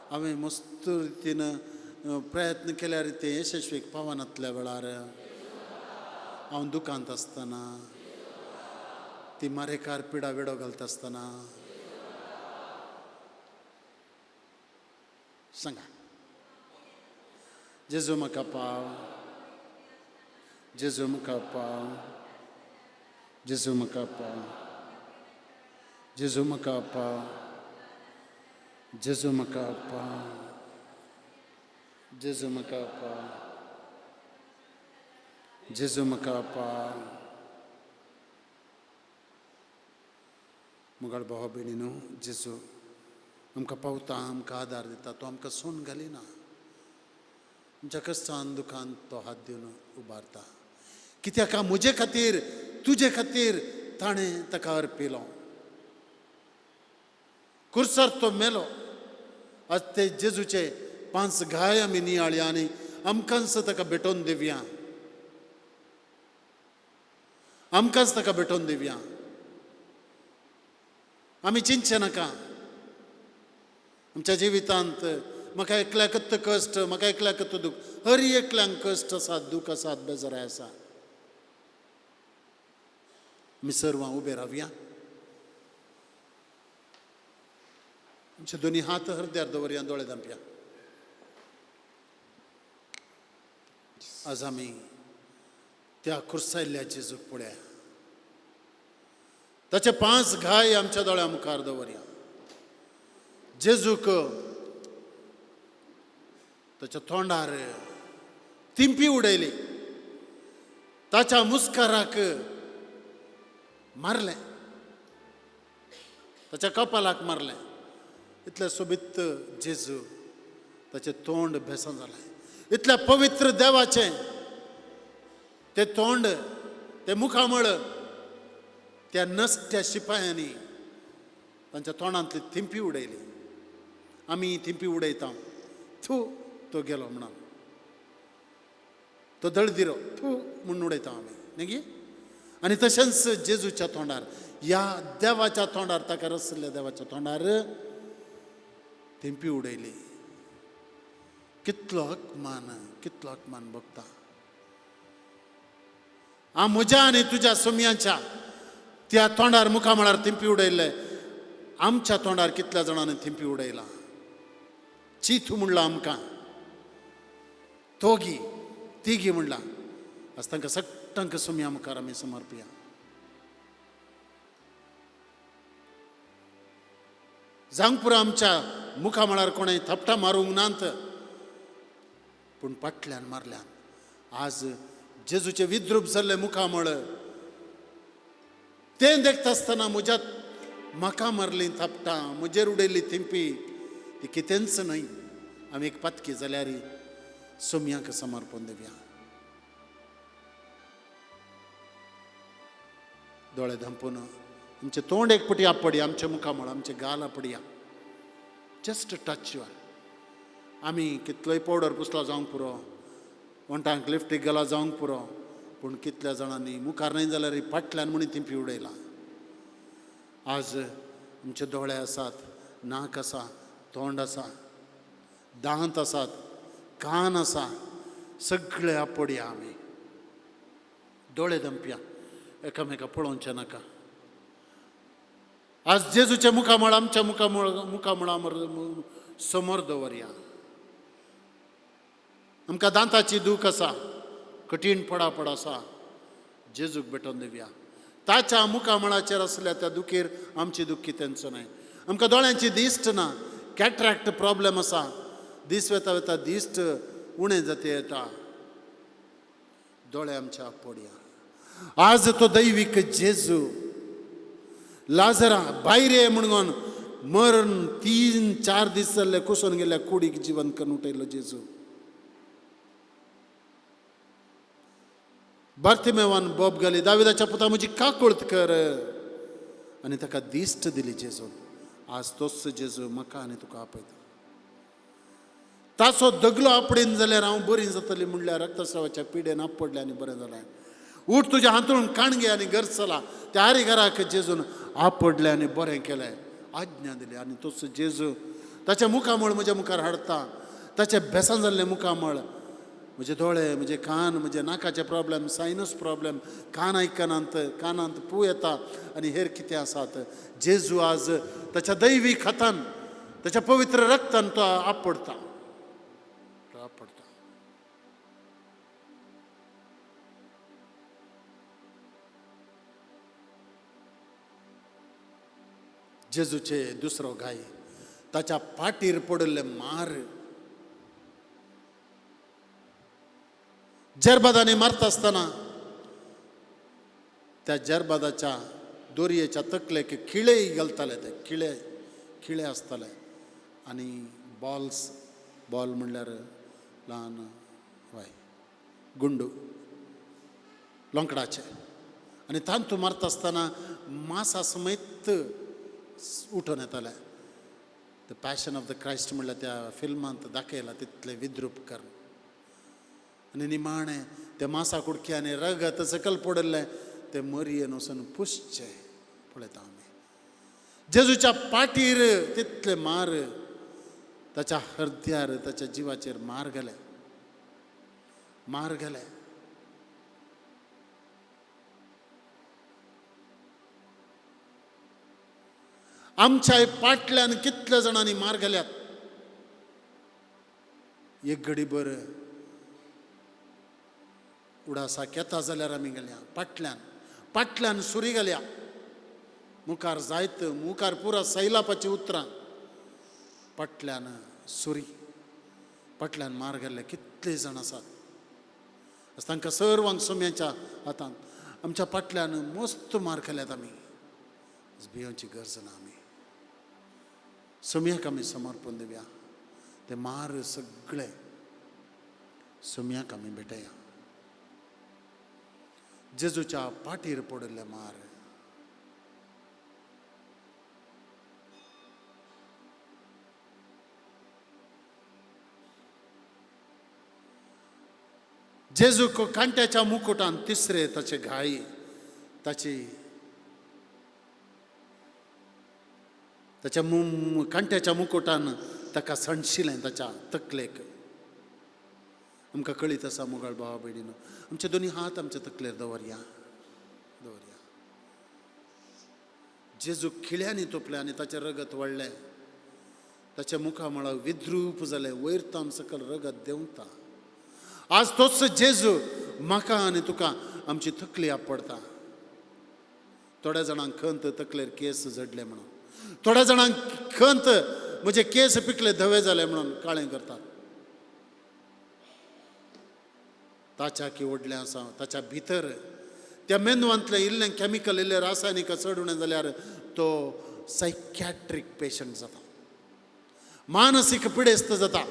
हांवें मस्त रितीन प्रयत्न केल्यार तें यशस्वीक पावनातल्या वेळार, हांव दुकांत आसतना, ती मारेकार पिडा विडो घालता आसतना, सांगा जेजू म्हाका पाव, जेजू म्हाका पाव, जेजू म्हाका पाव, जेजू म्हाका पाव, जेजू म्हाका पाव, जेजू म्हाका पाव, जेजू म्हाका पाव. मुगाळ भावा भयणीनो, जेजू आमकां पावता, आमकां आदार दिता, तो आमकां सोन घालिना. आमच्या कश्टान दुखान तो हात दिवन उबारता. कित्याक म्हजे खातीर तुजे खातीर ताणें ताका अर्पिलो. कुर्सार तो मेलो. आज ते जेजूचे 5 घाय आमी नियाळया आनी आमकांच ताका भेटोवन दिवया, आमकांच ताका भेटोवन दिवया. आमी चिंतचे नाका आमच्या जिवितांत म्हाका एकल्याकच कश्ट, म्हाका एकल्याकच दूख. हर एकल्यांक कश्ट आसात, दूख आसात, बेजाराय आसा. आमी सर्वां उबे रावया, आमचे दोनी हात हरद्यार दवरया, दोळे धांपया. आज आमी त्या खुर्सायल्ल्या जेजूक पळया, ताचे 5 घाय आमच्या दोळ्या मुखार दवरया. जेजूक ताच्या तोंडार तिंपी उडयली, ताच्या मुस्काराक मारलें, ताच्या कपालाक मारलें. इतलें सोबीत जेजू, ताचें तोंड भेसां जालें. इतल्या पवित्र देवाचें तें तोंड, तें मुखामळ त्या नसत्या शिपायांनी तांच्या तोंडांतली थिंपी उडयली. आमी थिंपी उडयता, थू तो गेलो म्हणून, तो दळदिरो थू म्हूण उडयता आमी न्ही. आनी तशेंच जेजूच्या तोंडार, ह्या देवाच्या तोंडार, ताका रसल्या देवाच्या तोंडार थिंपी उडयली. कितलो अपमान, कितलो अपमान भोगता. आ म्हज्या आनी तुज्या सोमयांच्या त्या तोंडार मुखामळार थिंपी उडयल्ले. आमच्या तोंडार कितल्या जाणांनी थिंपी उडयला. चीथू म्हणलां आमकां, तोगी तिगी म्हणलां. आज तांकां सगळ्यांक सोमया मुखार आमी समर्पया. जांगपुरा आमच्या मुखामळार कोणें थपटा मारूंक नात, पूण फाटल्यान मारल्यान. आज जेजूचें विद्रूप जाल्लें मुखामळ तें देखता आसतना म्हज्या म्हाका मारली थापटां, म्हजेर उडयली थिंपी, ती कितेंच न्हय. आमी एक पातकी जाल्यार सोमयांक समर्पण दिवया. दोळे धांपून आमचें तोंड एक पटी आपडया, आमचें मुखामळ, आमचें गाल आपडया. Just touch your. आमी कितलोय पावडर पुसला जावंक पुरो, वंठांक लिफ्टीक गेला जावंक पुरो, पूण कितल्या जाणांनी मुखार न्हय जाल्यार फाटल्यान म्हणून थिंपी उडयला. आज आमचे दोळे आसात, नाक आसा, तोंड आसा, दांत आसात, कान आसा, सगळे आपडया. आमी दोळे दंपया, एकामेका पळोवचें नाका. आज जेजूच्या मुखामळ आमच्या मुखामळ मुखामळा समोर दवरया. आमकां दांताची दूख आसा, कठीण पडापड आसा, जेजूक भेटोवन दिवया. ताच्या मुखामळाचेर आसल्या त्या दुखीर आमची दुखी तेंचो न्हय. आमकां दोळ्यांची दिश्ट ना, कॅट्रॅक्ट प्रॉब्लम आसा, दीस वेता वेता दिश्ट उणें जाता येता, दोळे आमच्या पडया. आज तो दैवीक जेजू लाजरा भायर ये म्हणून मरण 3-4 दीस जाल्ले कुसून गेल्या कुडीक जिवन करून उठयलो जेजू. बार्थिमेवान बोब घाली, दाविदाच्या पुता म्हजी काकुळत कर, आनी ताका दिश्ट दिली जेजून. आज तोच जेजू म्हाका आनी तुका आपयता. ताचो दगलो आपडेन जाल्यार हांव बरी जातली म्हणल्यार रक्तस्रावाच्या पिडेन आपडलें आनी बरें जालें. उठ तुज्या हांतून काणगे आनी घर चला. त्या आरी घराक जेजून आपडलें आनी बरें केलें, आज्ञा दिली. आनी तोच जेजू ताच्या मुखामळ म्हज्या मुखार हाडटा. ताचें बेसां जाल्लें मुखामळ, म्हजे दोळे, म्हजे कान, म्हजे नाकाचे प्रॉब्लम, सायनस प्रॉब्लम, कान आयकनात, कानांत पू येता आनी हेर कितें आसात. जेजू आज ताच्या दैवीक हातान, ताच्या पवित्र रक्तान तो आपडटा, तो आपडटा. जेजूचे दुसरो घाय, ताच्या पाटीर पडिल्ले मार. जरबादांनी मारता आसतना त्या जरबादाच्या दोरयेच्या तकलेक खिळेय घालताले, ते खिळे खिळे आसताले आनी बॉल्स, बॉल म्हणल्यार ल्हान वाय गुंडू लोंकडाचे, आनी तांतू मारता आसतना मासा समेत उठून येताले. The passion of the Christ म्हणल्यार त्या फिल्मांत दाखयला तितलें विद्रूप करून. आनी निमाणें ते मासा कुडक्यांनी रगत सकयल पडिल्लें तें मरयेन वचून पुसचें पळयता आमी. जेजूच्या पाटीर तितले मार, ताच्या हृदयार, ताच्या जिवाचेर मार घाले, मार घाले. आमच्या पाटल्यान कितल्या जाणांनी मार घाल्यात. एक घडीभर उडासाक येता जाल्यार आमी गेल्या पाटल्यान, पाटल्यान सुरी घाल्या, मुखार जायत मुखार पुरा सैलापाची उतरां, पाटल्यान सुरी, पाटल्यान मार घाल्ले कितले जाण आसात. तांकां सर्वांक सोम्याच्या हातान आमच्या पाटल्यान मस्त मार खाल्यात आमी. भियोवची गरज ना. आमी सोम्याक आमी समर्पण दिवया. ते मार सगळे सोम्याक आमी भेटया. जेजूच्या पाटीर पडिल्ले मार, जेजूक कांट्याच्या मुकुटान तिसरे ताचे घाई, ताची ताच्या कांट्याच्या मुकुटान ताका सणशिलें ताच्या तकलेक. आमकां कळीत आसा मोगाळ भावा भयणीनो, आमचे दोनी हात आमच्या तकलेर दवरया, दवरया. जेजू खिळ्यांनी तोपलें आनी ताचें रगत वळ्ळें, ताच्या मुखामळाक विद्रूप जालें, वयर तावन सकयल रगत देंवता. आज तोच जेजू म्हाका आनी तुका आमची तकली आपडटा. थोड्या जाणांक खंत तकलेर केस जडले म्हणून, थोड्या जाणांक खंत म्हजे केस पिकले धवे जाले म्हणून काळें करतात. ताच्या की व्हडलें आसा ताच्या भितर त्या मेंदवांतलें इल्लें कॅमिकल, इल्लें रासायनीक चड उणें जाल्यार तो सायकॅट्रीक पेशंट जाता, मानसीक पिडेस्त जाता.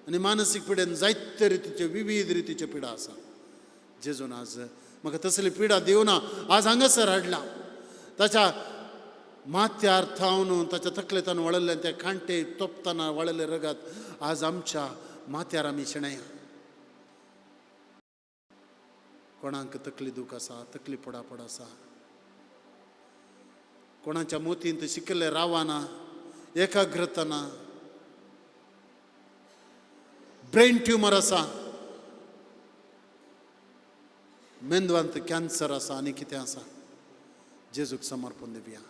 आनी मानसीक पिडेन जायते रितीच्यो विविध रितीच्यो पिडा आसा. जेजून आज म्हाका तसली पिडा दिवना, आज हांगासर हाडला. ताच्या माथ्यार थावन ताच्या तकलेतान वळिल्लें ते कांटे तोपतना वळिल्लें रगत आज आमच्या माथ्यार आमी शेणया. कोणाक तकली दूख आसा, तकली पडापड आसा, कोणाच्या मोतींत शिकले रावना, एकाग्रता ना, ब्रेन ट्युमर आसा, मेंदवांत कॅन्सर आसा आनी कितें आसा. जेजूक समर्पण दिवया.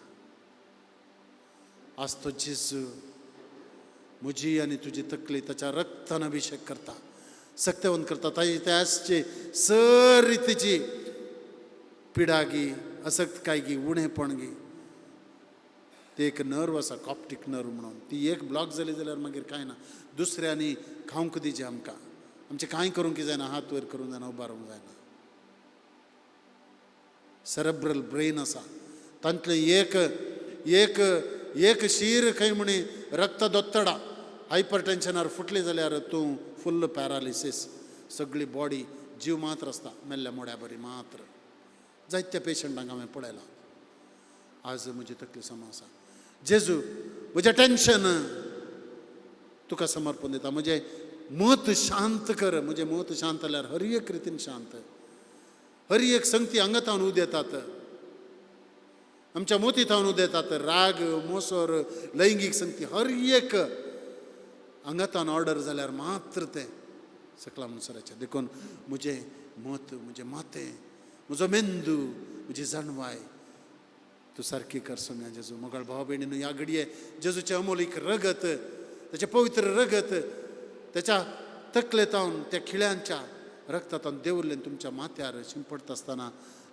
आज तो जेजू म्हजी आनी तुजी तकली ताच्या रक्तान अभिशेक करता, सक्तेवंत करता. ताजी त्याचे सर रितीची पिडागी, असक्तकायगी, उणेपणगी, ते एक नर्व आसा, कॉप्टीक नर्व म्हणून, ती एक ब्लॉक जाली जाल्यार मागीर कांय ना. दुसऱ्यांनी खावंक दिजे आमकां, आमचें कांय करूंक जायना, हात वयर करूंक जायना, उबारूंक जायना. सेरेब्रल ब्रेन आसा, तांतलें एक एक एक शीर खंय म्हणी रक्त दोत्तडा हायपर टेन्शनार फुटली जाल्यार तूं फुल्ल पॅरालिसीस, सगळी बॉडी जीव मात्र आसता, मेल्ल्या मोड्या बरी मात्र. जायत्या पेशंटांक हांवें पळयलां. आज म्हजी तकली समा आसा. जेजू म्हजें टेन्शन तुका समर्पण दिता, म्हजें मत शांत कर. म्हजें मत शांत जाल्यार हर एक रितीन शांत, हर एक संगती हांगा उदेतात, आमच्या मोती थावन उदेतात, राग, मोसोर, लैंगीक संगती हर एक हांगा ऑर्डर जाल्यार मात्र तें सकला मनसराचें. देखून म्हजें मत, म्हजें मातें, म्हजो मेंदू, म्हजी जाणवाय तूं सारकी कर सोम्या जेजू. मोगाळ भाव भयणीन ह्या घडये जेजूचें अमोलीक रगत, ताचें पवित्र रगत ताच्या तकलेतावन त्या खिळ्यांच्या रक्तांत देंवल्लें तुमच्या माथ्यार शिंपडटा आसतना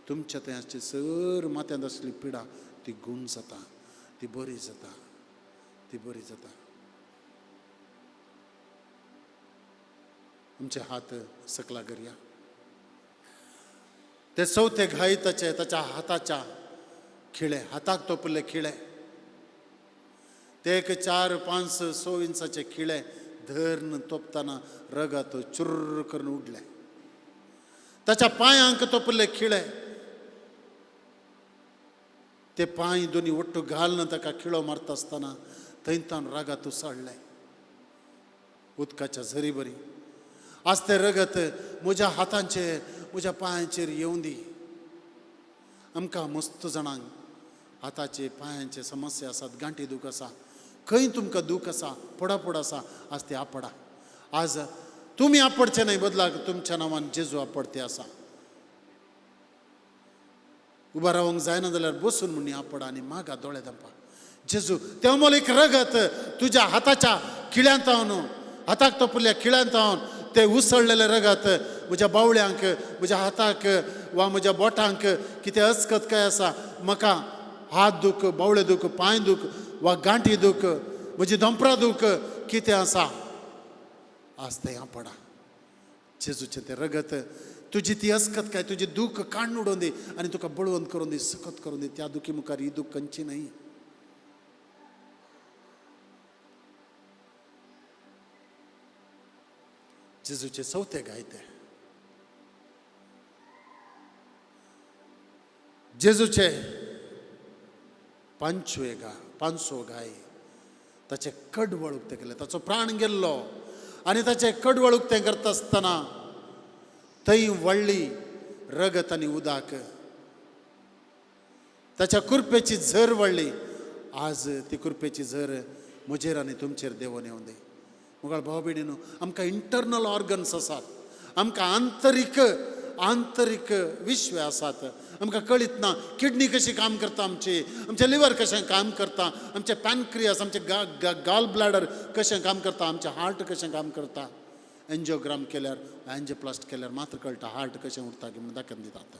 तुमच्या थंय आसची सर माथ्यांत आसली पिडा ती गूण जाता, ती बरी जाता, ती बरी जाता. आमचे हात सकला करया. ते चवथे घाई ताचे ताच्या हाताच्या खिळे, हाताक तोपले खिळे, ते एक 4 5 6 इंचाचे खिळे धरून तोपतना रगत चुर्र करून उडले. ताच्या पांयांक तोपले खिळे, ते पांय दोनी ಒಟ್ಟು घालून ताका खिळो मारता आसतना थंयतान रगत उसळ्ळें उदकाच्या झरी बरी. आज तें रगत म्हज्या हातांचेर म्हज्या पांयांचेर येवं दी. आमकां मस्त जाणांक हाताचे पांयांचे समस्या आसात, गांठी दूख आसा, खंय तुमकां दूख आसा, पडापड आसा, आज ते आपडा. आज तुमी आपडचे न्हय, बदलाक तुमच्या नांवान जेजू आपडते आसा. उबा रावंक जायना जाल्यार बसून म्हण आपडा आनी मागा दोळे धांपा. जेजू तें अमोल एक रगत तुज्या हाताच्या खिळ्यांत हावन, हाताक तोपल्या खिळ्यांत हावन ते उसळलेलें रगत म्हज्या बावळ्यांक, म्हज्या हाताक वा म्हज्या बोटांक कितें अस्कत काय आसा, म्हाका हात दूख, बावळे दूख, पांय दूख वा गांठी दूख, म्हजी धोंपरां दूख कितें आसा, आज तें आपडा. जेजूचें तें रगत तुजी ती अस्कत काय तुजी दूख काडून उडोवन दी आनी तुका बळवंत करून दी, सकत करून दी. त्या दुखी मुखार ही दूख खंयची न्हय. जेजूचे चवथे घाय ते जेजूचे पांचवे घाय, पांचवो घाय ताचें कडवळ उक्तें केलें, ताचो प्राण गेल्लो आनी ताचें कडवळ उक्तें करता आसतना थंय व्हडली रगत आनी उदक, ताच्या कुरपेची झर व्हडली. आज ती कुरपेची झर म्हजेर आनी तुमचेर देंवोन येवं दी. मोगाळ भाव भयणीनो, आमकां इंटरनल ऑर्गन्स आसात, आमकां आंतरीक आंतरीक विश्व आसात. आमकां कळीत ना किडनी कशी काम करता आमची, आमचें लिवर कशें काम करता, आमचें पॅनक्रियास, आमचें गाल ब्लॅडर कशें काम करता, आमचें हार्ट कशें काम करता. एन्जियोग्राम केल्यार, एन्जियोप्लास्ट केल्यार मात्र कळटा हार्ट कशें उरता की म्हणून दाखोवन दितात.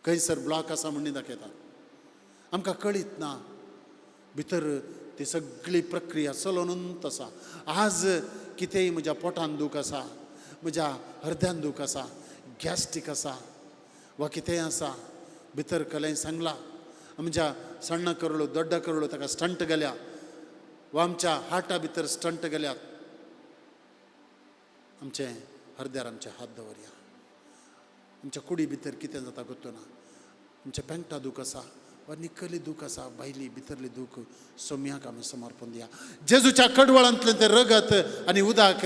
खंयसर ब्लॉक आसा म्हणून दाखयतात. आमकां कळीत ना भितर ती सगळी प्रक्रिया चलोवनूच आसा. आज कितेंय म्हज्या पोटान दूख आसा, म्हज्या हृदयान दूख आसा, गॅस्ट्रीक आसा वा कितेंय आसा, भितर कलें सांगलां आमच्या सण्ण करलो दोड्ड करलो ताका स्टंट गेल्या वा आमच्या हार्टा भितर स्टंट गेल्यात. आमचे हरद्यार आमचे हात दवरया. आमच्या कुडी भितर कितें जाता गोत्तो ना. आमच्या पेंटा दूख आसा वा निकली दूख आसा, भायली भितरली दूख सोम्याक आमी समर्पण दिया. जेजूच्या कडवळांतलें तें रगत आनी उदक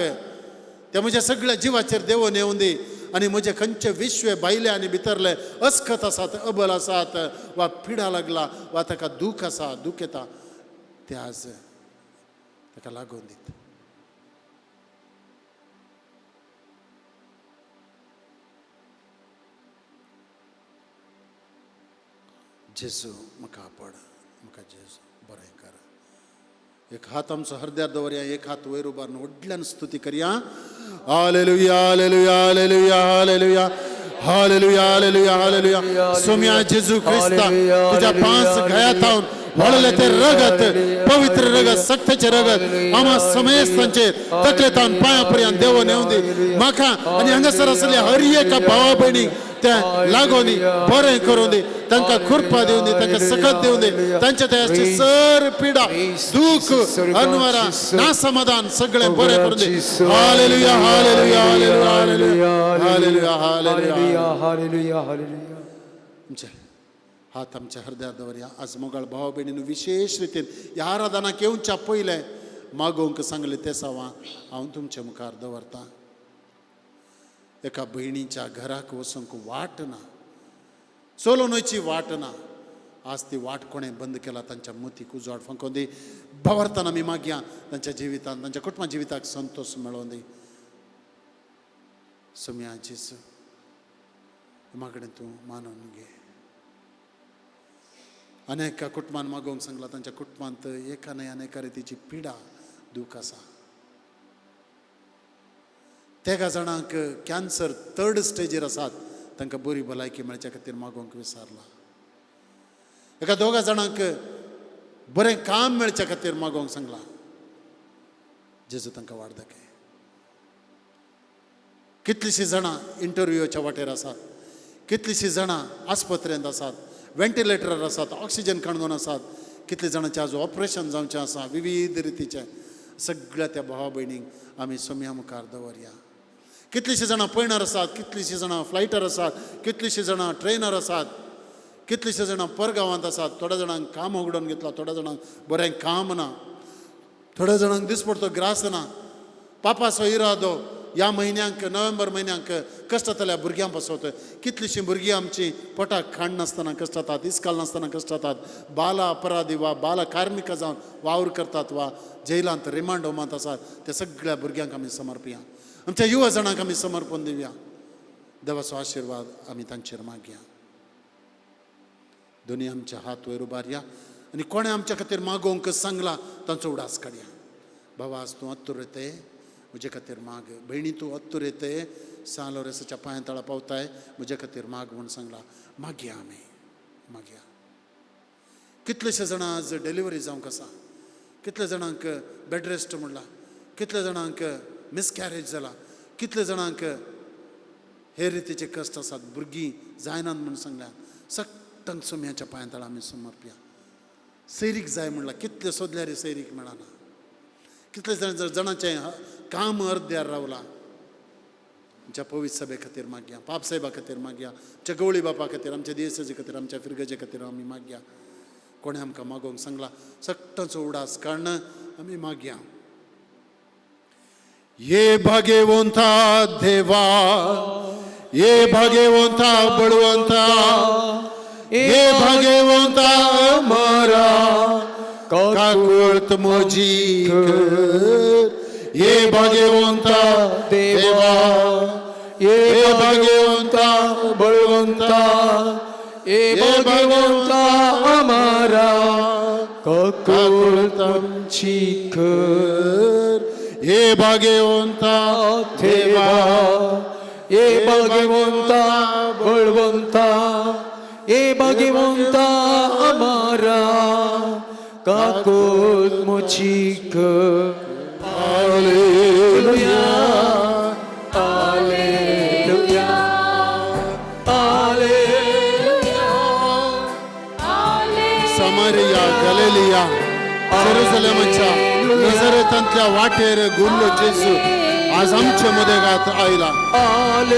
तें म्हज्या सगळ्या जिवाचेर देवोन येवन दी आनी म्हजे खंयचे विश्व भायले आनी भितरले अस्खत आसात, अबल आसात वा पिडा लागला वा ताका दूख आसा, दूख येता, ते आज ताका लागून दित. जेजू म्हाका आपड, म्हाका जेजू बरें कर. एक हात आमचो हरद्यार दवरया, एक हात वयर उबारून व्हडल्यान स्तुती करया. Hallelujah, hallelujah, hallelujah, hallelujah, hallelujah, hallelujah, hallelujah. Saumya जेजू क्रिस्ता तुज्या पांच घायातावन व्हडलें तें रगत, पवित्र रगत, सक्तेचें रगत आमा समेस्तांचेर तकलेतावन पांया पर्यंत देवोन येवन दी. म्हाका आनी हांगासर आसल्या हर एका भावा भयणीक तें लागोन दी, बरें करूं दी, तांकां कृपा दिवन दी, तांकां सकत दिवन दी. तांच्या तयाची सर पिडा, दूख, अनवरा, नासमाधान सगळें बरें करून दी. Hallelujah, hallelujah, hallelujah, hallelujah, hallelujah, hallelujah, hallelujah. आमचे हात आमच्या हृदयार दवरया. आज मोगाळ भाव भयणीन विशेश रितीन ह्या आराधनाक येवच्या पयलें मागोवंक सांगलें तें सावां हांव तुमच्या मुखार दवरतां. एका भयणीच्या घराक वचूंक वाट ना, चलोवन वयची वाट ना. आज ती वाट कोणें बंद केला तांच्या मतीक उजवाड फांकोवन दी. भावार्थान आमी मागया तांच्या जिवितान, तांच्या कुटुंबा जिविताक संतोश मेळोवन दी. सोम्या जेजू मागणें तूं मानून घे. अनेक कुटुंबान मागोवंक सांगला, तांच्या कुटुंबांत एका न्हय अनेका रितीची पिडा, दूख आसा. तेगा जाणांक कॅन्सर थर्ड स्टेजीर आसात, तांकां बरी भलायकी मेळच्या खातीर मागोवंक विसरला. एका दोगा जाणांक बरें काम मेळच्या खातीर मागोवंक सांगला. जेजू तांकां वाट दाखय. कितलींशीं जाणां इंटरव्यूच्या वाटेर आसात, कितलींशीं जाणां आस्पत्रेंत आसात, वेंटिलेटरार आसात, ऑक्सिजन काणगोन आसात, कितले जाणांचें आज ऑपरेशन जावचें आसा विविध रितीचें. सगळ्या त्या भावा भयणींक आमी सोम्या मुखार दवरया. कितलींशीं जाणां पयणार आसात, कितलींशीं जाणां फ्लायटार आसात, कितलींशीं जाणां ट्रेनार आसात, कितलींशीं जाणां परगांवांत आसात. थोड्या जाणांक काम उगडून घेतलां, थोड्या जाणांक बरें काम ना, थोड्या जाणांक दिसपडतो ग्रास ना. पापाचो इरादो ह्या म्हयन्यांक, नोव्हेंबर म्हयन्यांक कश्ट जातल्या भुरग्यां पासत. कितलींशीं भुरगीं आमचीं पोटाक खाण नासतना कश्ट जातात, इस्काल नासतना कश्ट जातात, बाला अपराधी वा बाला कार्मिक जावन वावर करतात वा जेलांत रिमांड होमांत आसात. त्या सगळ्या भुरग्यांक आमी समर्पया, आमच्या युवा जाणांक आमी समर्पण दिवया. देवाचो आशिर्वाद आमी तांचेर मागया. दोनी आमच्या हात वयर उबारया आनी कोणें आमच्या खातीर मागोवंक सांगला तांचो उडास काडया. बाबा आज तूं अत्तूर येते म्हजे खातीर माग, भयणी तूं अत्तूर येते सान लोरेसाच्या पांया तळा पावताय म्हजे खातीर माग म्हूण सांगला. मागया, आमी मागया. कितलेशे जाणां आज डिलिव्हरी जावंक आसा, कितले जाणांक बेड रेस्ट म्हणला, कितले जाणांक मिसकॅरेज जाला, कितले जाणांक हे रितीचे कश्ट आसात, भुरगीं जायनात म्हूण सांगल्या. सगळ्यांक सोम्याच्या पांया तळा आमी समर्पया. सैरीक जाय म्हणला, कितले सोदल्यार सैरीक मेळना. कितले जाणांचें काम अर्द्यार रावलां. आमच्या पवित्र सभे खातीर मागया, पाप साहेबा खातीर मागया, आमच्या गवळी बापा खातीर, आमच्या देसाचे खातीर, आमच्या फिरगजे खातीर आमी मागया. कोणें आमकां मागोवंक सांगला सगळ्यांचो उडास काडून आमी मागया. ये भाग्यवंता देवा, ये भाग्यवंता बळवंता, ये भाग्यवंता मरा काकुळत म्हजी कर. ये भाग्यवंता देवा, ये भाग्यवंता बळवंता, ये भाग्यवंता अमरा काकुळत म्हजी कर. ये भाग्यवंता देवा, ये भाग्यवंता बळवंता, ये भाग्यवंता अमरा काकुळत म्हजी कर. Hallelujah, hallelujah, hallelujah. Samaria, Galilee, जेरुसलेमाच्या नजरेतांतल्या वाटेर गुल्लो जेजू आज आमचे मदेगात आयला.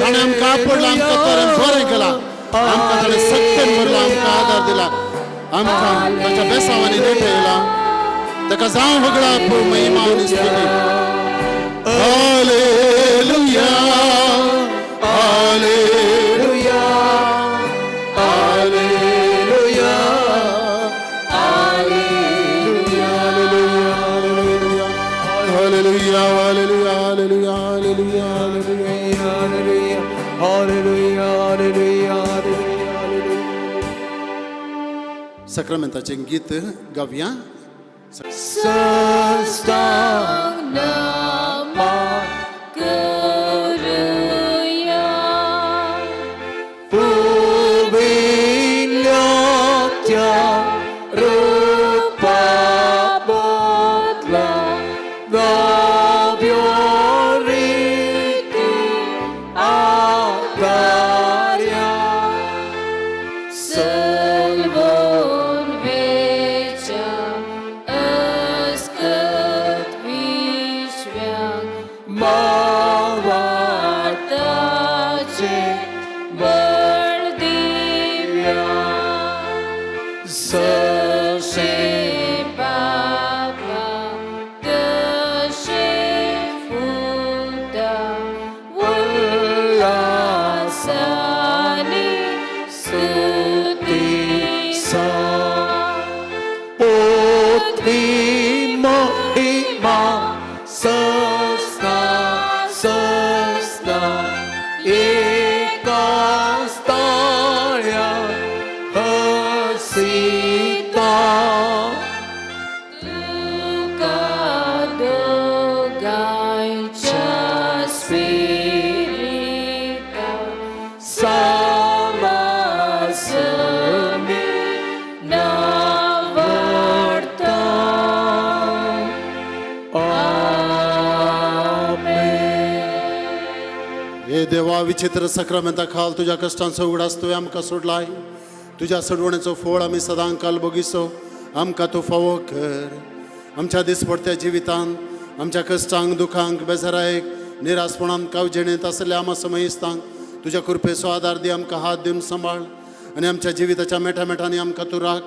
ताणें आमकां आपडला, आमकां तरेन बरें केलां, आमकां ताणें सत्तेन भरला, आमकां आदार दिला, आमकां ताच्या बेसांवांनी नेटयला. ताका जावं होगडाप, महिमा आनी स्तुती. Hallelujah, hallelujah, hallelujah, hallelujah, hallelujah, hallelujah, hallelujah, hallelujah. Hallelujah, hallelujah, hallelujah, hallelujah. साक्रामेंताचें गीत गावया. साष्टांग नमन करुया. पुविल्ल्या त्या रुपा बदला नव्यो रिती आदार्या. सलवून वेच्या अस्कत विश्व्यांक भावार्थाचे बळ दिव्या. जशें बापा तशें पुता, उल्हासानी स्तुती. पोतली महिमा सस्ना सस्ना एका स्थाया हसीता. तुका दोगांयच्या स्पिरिता सामासमी नावाडता. आमेन. हे देवा, विचित्र साक्रामेंता खाल तुज्या कश्टांचो उगडास तुवें आमकां सोडलाय. तुज्या सोडवणेचो फोळ आमी सदां काल भोगिसो आमकां तूं फावो कर. आमच्या दिसपडत्या जिवितांत आमच्या कश्टांक, दुखांक, बेजारायक, निरासपणान, कावजेणेंत आसल्या आमा समयस्तांक तुज्या कृपेचो आदार दी. आमकां हात दिवन सांबाळ आनी आमच्या जिविताच्या मेठा मेठांनी आमकां तूं राख.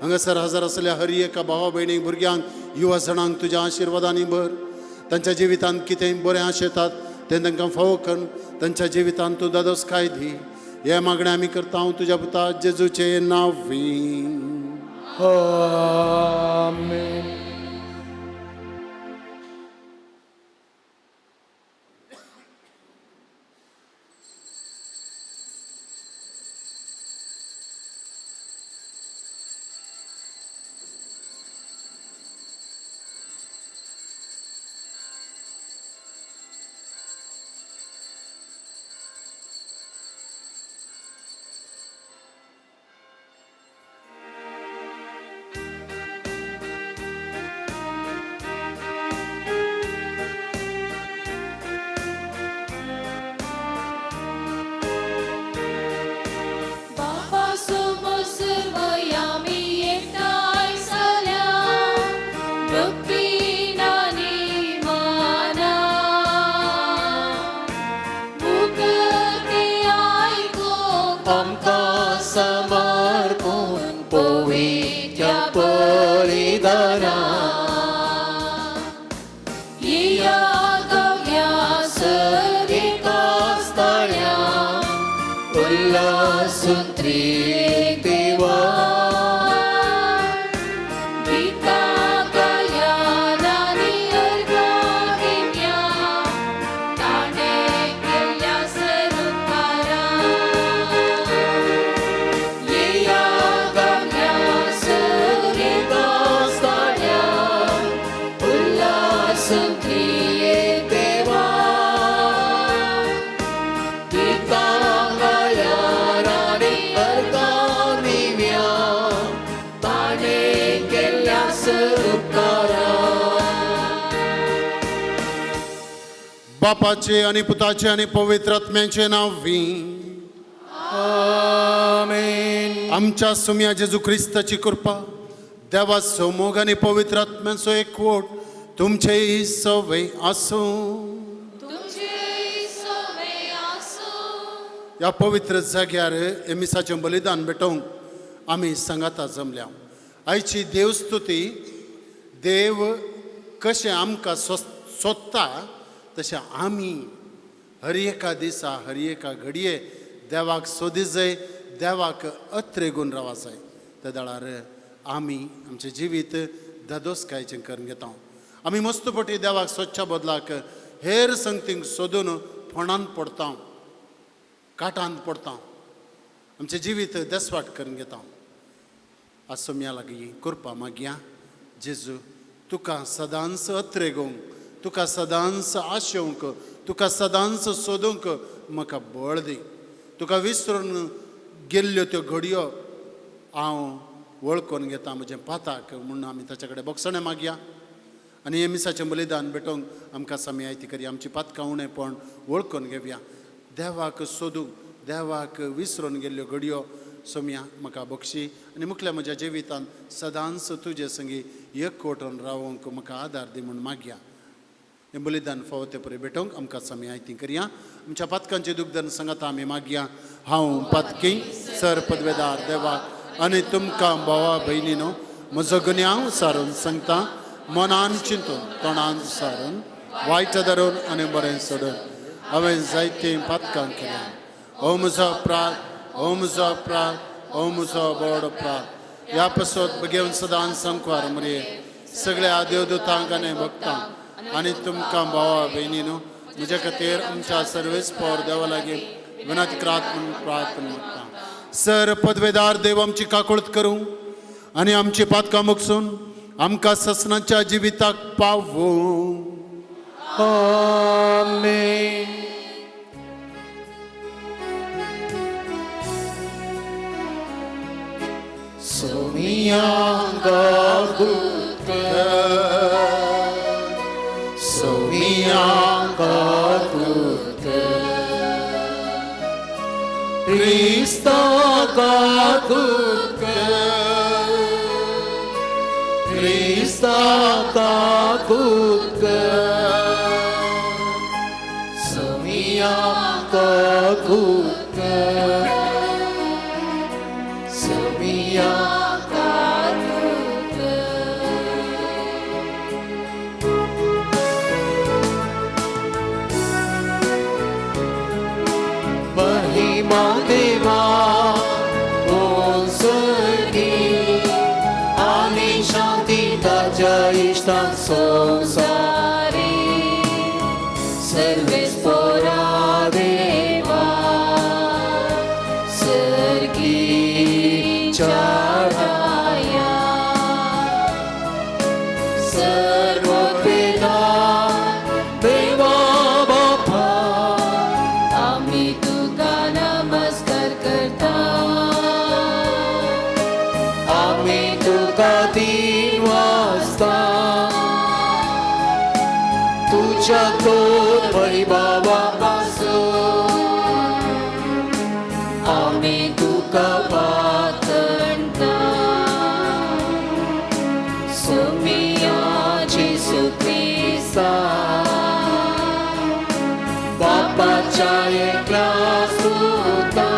हांगासर हजर आसल्या हर एका भावा भयणीक, भुरग्यांक, युवा जाणांक तुज्या आशिर्वादांनी भर. तांच्या जिवितांत कितेंय बरें आशेतात तें तांकां फावो कर. तांच्या जिवितांत तूं दादोसकाय दी. हे मागणें आमी करता हांव तुज्या पुता जेजूचे नांवी. आमेन. बापा समोर सर्वयामी एकठांय जाल्या, भक्तीन आनी मानान. मुकती आयकूंक आमकां समर्पून पवित्र बलिदाना. येया गावया सर एकाच ताळ्या, उल्हासून त्रिएक देवा. गीतां गायन आनी अर्घां दिवया, ताणें केल्ल्या सरुपकारां. येया गावया सर एकाच ताळ्या, उल्हासून त्रिएक देवा. गीतां गायन आनी अर्घां दिवया, ताणें केल्ल्या सरुपकारां. बापाचे आनी पुताचे आनी पवित्र आत्म्याचे नांवी. आमेन. आमच्या सुम्या जेजू क्रिस्ताची कृपा, देवाचो मोग आनी पवित्र आत्म्याचो एकवट तुमचेय सवय आसूं. ह्या पवित्र जाग्यार हे मिसाचें बलिदान भेटोवंक आमी सांगाता जमल्या. आयची देवस्तुती देव कशें आमकां सोदता तशें आमी हर एका दिसा हर एका घडये देवाक सोदी जाय, देवाक अत्रेगून रावा जाय. त्या वेळार आमी आमचें जिवीत धादोसकायेचें करून घेता. आमी मस्तपटी देवाक सोदच्या बदलाक हेर संगतींक सोदून फोंडांत पडता, काटांत पडता, आमचें जिवीत देसवाट करून घेता. आज सोम्या लागीं कृपा मागया. जेजू तुका सदांच अत्रेगोवंक, तुका सदांच आशेवंक, तुका सदांच सोदूंक म्हाका बळ दी. तुका विसरून गेल्ल्यो त्यो घडयो हांव वळखून घेता म्हजें पाताक म्हूण आमी ताच्या कडेन बोगसणें मागया आनी हे मिसाचें बलिदान भेटोवंक आमकां सामी आयती करी. आमची पातकां उणेपण वळखून घेवया. देवाक सोदूंक, देवाक विसरून गेल्ल्यो घडयो सोम्या म्हाका बक्षी आनी मुखल्या म्हज्या जिवितांत सदांच तुजे संगी एकवटून रावोंक म्हाका आदार दी म्हूण मागया. हें बलिदान फावो ते परी भेटोवंक आमकां सामी आयती करया. आमच्या पातकांचे दुग्धन सांगाता आमी मागया. हांव पातकी सर पदवेदार देवाक आनी तुमकां भावा भयणीनो म्हजो गुन्यांव सारून सांगता. मनान चिंतून, तोंडान सारून, वायट धरून आनी बरें सोडून हांवें जायतीं पातकां केल्यां. हो म्हजो अपराध, हो म्हजो अपराध, हो म्हजो व्हड अपराध. ह्या पसत घेवन सदांच संकवार मरये सगळ्या देवदूतांक आनी भक्तांक आनी तुमकां भावा भयणीनो म्हज्या खातीर आमच्या सर्वेस पवर देवा लागीं विनंती करात म्हूण प्रार्थना मागता. सर पदवेदार देव आमची काकूळत करूं आनी आमची पातकां मुकसून आमकां ससनाच्या जिविताक पावूं. आमेन. सोमियांगा सोमियांगा क्रिस्ता क्रिस्ता सोमियांगा सोमिया. महिमा देवा स्वर्गी आणि शांती ताच्या इश्टांत संवसारी. सर्वेस पोरा देवा सर्गी चढाया. सर्वपिता देवा बापा आम्ही तुका नमस्कार करता. आम्ही तुका 3 वाजता तुझ्या तोर वैभवापासून आम्ही तुका पातणता. सोमिया जेसू क्रिस्ता बापाच्या एकल्या सुता.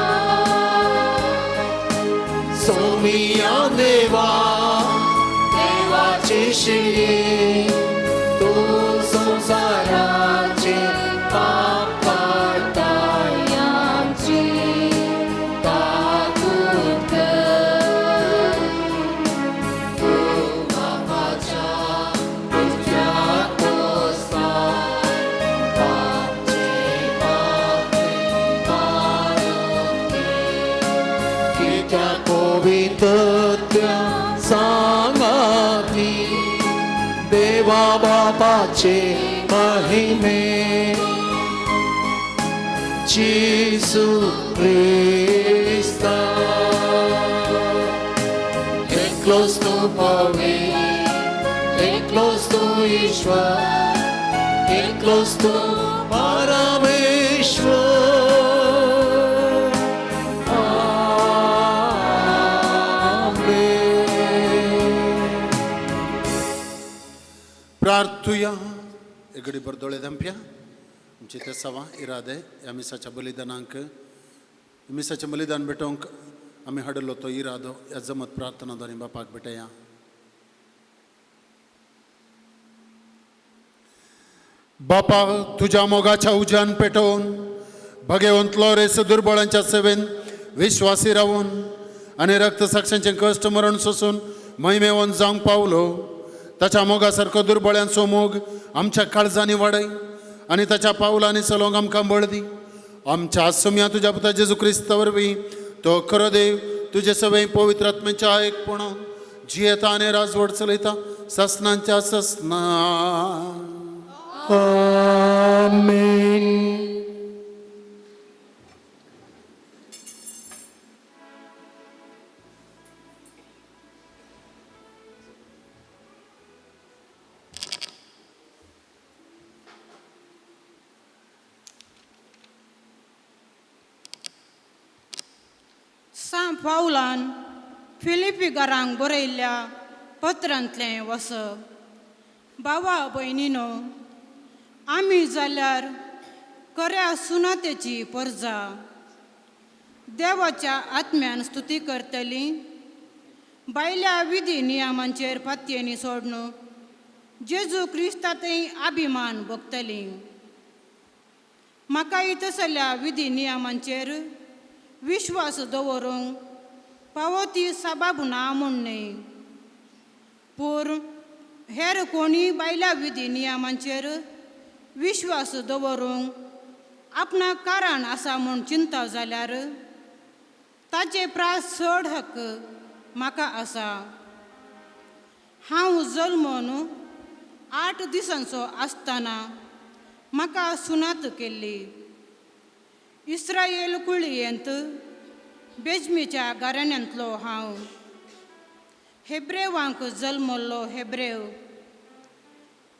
सोमिया देवा देवाची शिये तू संसाराचे पाप काडता. आमची काकूत कर. तू बापाच्या उजव्या कोसार आमचे पाप काडून घे. कित्याक पवित्रत्या सांगाती देवा बापाचे महिमे जेसू क्रिस्ता एकलोच तूं पवित्र, एकलोच तूं ईश्वर, एकलोच तूं परमेश्वर. आमेन. प्रार्थुया. एगडी भर दोळे धांपया. आमचे ते सवा इरादे ह्या मिसाच्या बलिदानांक मिसाचें बलिदान भेटोवंक आमी हाडिल्लो तो इरादो ह्या जमत प्रार्थना दोनी बापाक भेटया. बापा तुज्या मोगाच्या उज्यान पेटोवन भगेवंतलो रेस दुर्बळांच्या सेवेन विश्वासी रावून आनी रक्तसाक्षांचें कश्ट मरण सोसून महिमेवन जावंक पावलो. ताच्या मोगा सारको दुर्बळ्यांचो मोग आमच्या काळजांनी वाडय आनी ताच्या पावलांनी चलोवंक आमकां बळ दी. आमच्या आसम्या तुज्या पुता जेजू क्रिस्ता वरवीं तो खरो देव तुजे सवय पवित्र आत्म्याच्या एकपण जियेता आनी राजवट चलयता ससनांच्या ससना. आमेन. सांत पावलान फिलिपीकारांक बरयल्ल्या पत्रांतलें वसप. बाबा भयणीनो, आमी जाल्यार खऱ्या सुनातेची परजा, देवाच्या आत्म्यान स्तुती करतली, बायल्या विधी नियमांचेर पातयेनी सोडून जेजू क्रिस्तांतय अभिमान भोगतली. म्हाका तसल्या विधी नियमांचेर विश्वास दवरूंक फावो ती साबाब ना म्हूण न्हय, पूण हेर कोणीय बायल्या विधी नियमांचेर विश्वास दवरूंक आपणाक कारण आसा म्हूण चिंता जाल्यार ताचे प्रास चड हक्क म्हाका आसा. हांव जल्मून 8 दिसांचो आसतना म्हाका सुनात केल्ली. इस्रायल कुळयेंत बेजमीच्या घराण्यांतलो हांव, हेब्रेवांक जल्मल्लो हेब्रेव.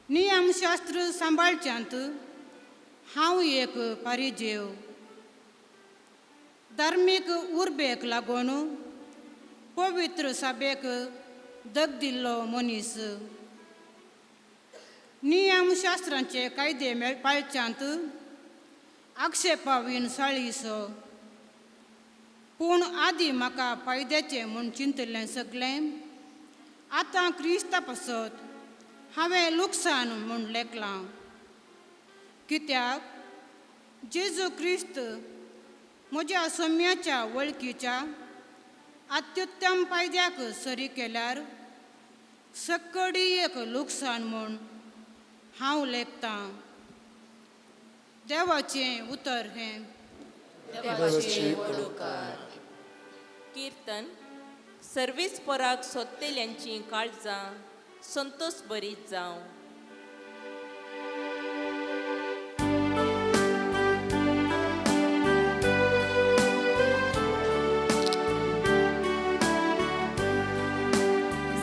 नियमशास्त्र सांबाळच्यांत हांव एक पारिजेव. धार्मीक उर्बेक लागून पवित्र सभेक दग दिल्लो मनीस. नियमशास्त्रांचे कायदे पाळच्यांत आक्षेपावीन साळीसो. पूण आदीं म्हाका फायद्याचें म्हूण चिंतिल्लें सगळें आतां क्रिस्ता पासत हांवें लुकसाण म्हूण लेखलां. कित्याक जेजू क्रिस्त म्हज्या सोम्याच्या वळखीच्या अत्युत्तम फायद्याक सरी केल्यार सक्कडी एक लुकसाण म्हूण हांव लेखतां. देवाचें उतर हें. कीर्तन. सर्वीस पराग सोदतेल्यांची काळजां संतोष बरीत जावं.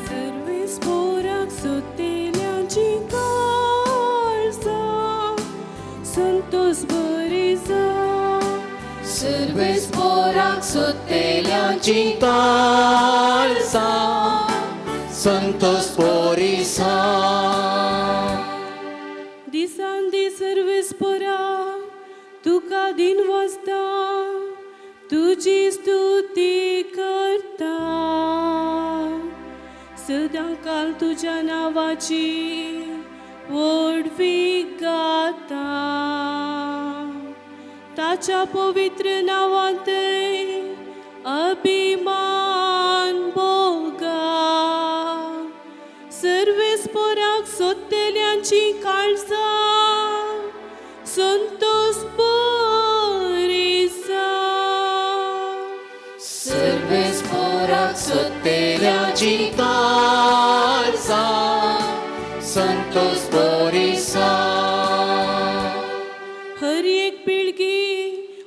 सर्वीस पोराक सोदतेल्यांची काळजां संतोष बरी जावं. सर्वेस पोराक सोदतेल्यांची काळजां संतोष पोरिसा. दिसान दीस सर्वीस पोरा तुका दिन वाजता, तुजी स्तुती करता. सदां काल तुज्या नांवाची व्हडवी गाता. ताच्या पवित्र नांवांत अभिमान भोगा. सर्वेस पोराक सोदतेल्यांची काळजां संतोष बरी जावं. सर्वेस पोराक सोदतेल्यांची काळजां संतोष पोरिसा. हर एक पिळगी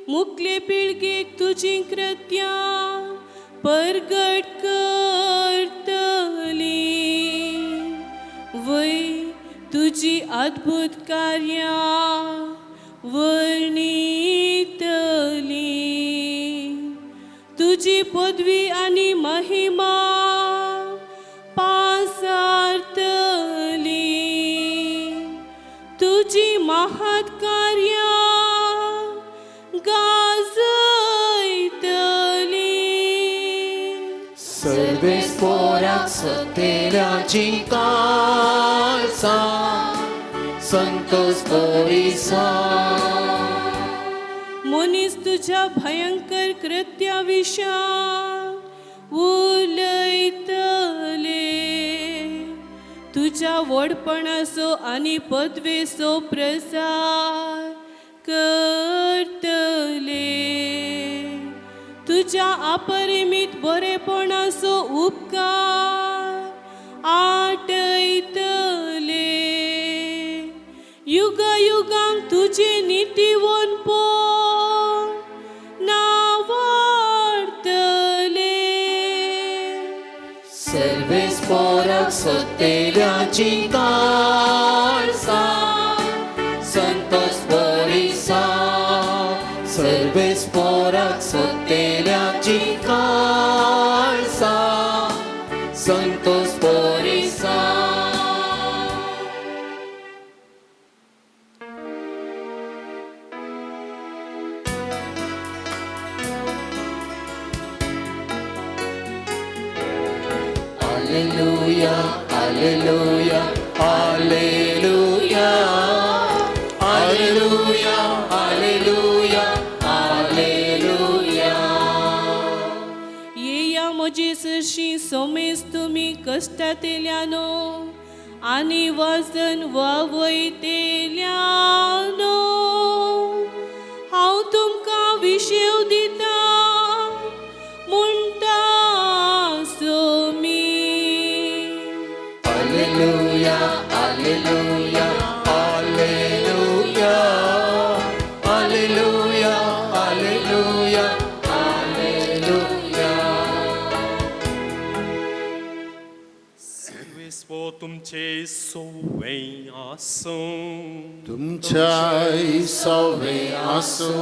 मुकले पिळगेक तुजी कृत्यां परगट करतली. वय तुजी अद्भुत कार्यां वर्णितली. तुजी पदवी आनी महिमा पासारतली. तुजी महत् कार्यां गाजयतली. पोराक सोदतेल्याची काळजां संतोष बोरिसा. मनीस तुज्या भयंकर कृत्या विशां उलयतले, तुज्या व्हडपणाचो आनी पदवेचो प्रसार करतले, तुज्या अपरिमीत बरेपणाचो उपकार आटयतले, युगा युगांक तुजी नितीवनपण नावाडतले. Sarves पोराक सोदतेल्याची काळजां Santosh बोरिसा. Sarves पोराक सोदतेल्याची काळजां Santosh बोरिसा. Alleluia, Alleluia, Alleluia, Alleluia, Alleluia, Alleluia. येया म्हजे सरशी सोमेस तुमी कश्टांतल्यानो आनी वजन वावयतेल्यानो, हांव तुमकां विशेव दिता म्हणटा Somi. Alleluia, Alleluia, Alleluia, Alleluia, Alleluia, Alleluia. सर्वेस्पो तुमचे सोवे आसूं. तुमच्या सवे आसो.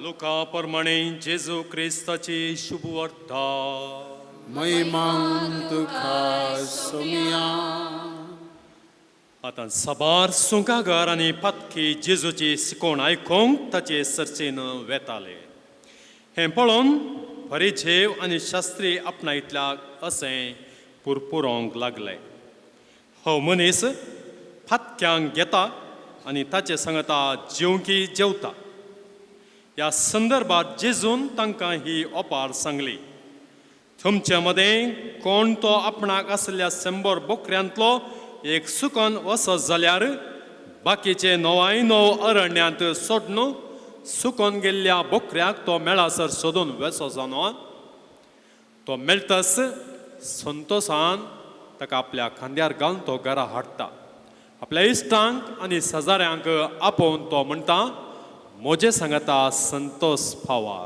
लुका प्रमाणे जेजू क्रिस्ताची शुभवार्ता. महिमा तुका सोमिया. आतां साबार सुंकागार आनी पातकी जेजूची शिकोवण आयकूंक ताचे सरचेन वेताले. हें पळोवन परिझेव आनी शास्त्री आपणायतल्याक अशें पुरपुरोंक लागले, हो मनीस फातक्यांक घेता आनी ताचे सांगता जेवंकी जेवता. ह्या संदर्भात जेजून तांकां ही ओपार सांगली, तुमचे मदें कोण तो आपणाक आसल्या 100 बोकऱ्यांतलो एक सुकन वचत जाल्यार बाकीचे णवाय णव अरण्यांत सोडून सुकोन गेल्ल्या बोकऱ्याक तो मेळासर सोदून वेचो जानो. तो मेळटस संतोसान ताका आपल्या खांद्यार घालून तो घरा हाडटा. आपल्या इश्टांक आनी शेजाऱ्यांक आपोवन तो म्हणटा, म्हजे सांगता संतोष फावा,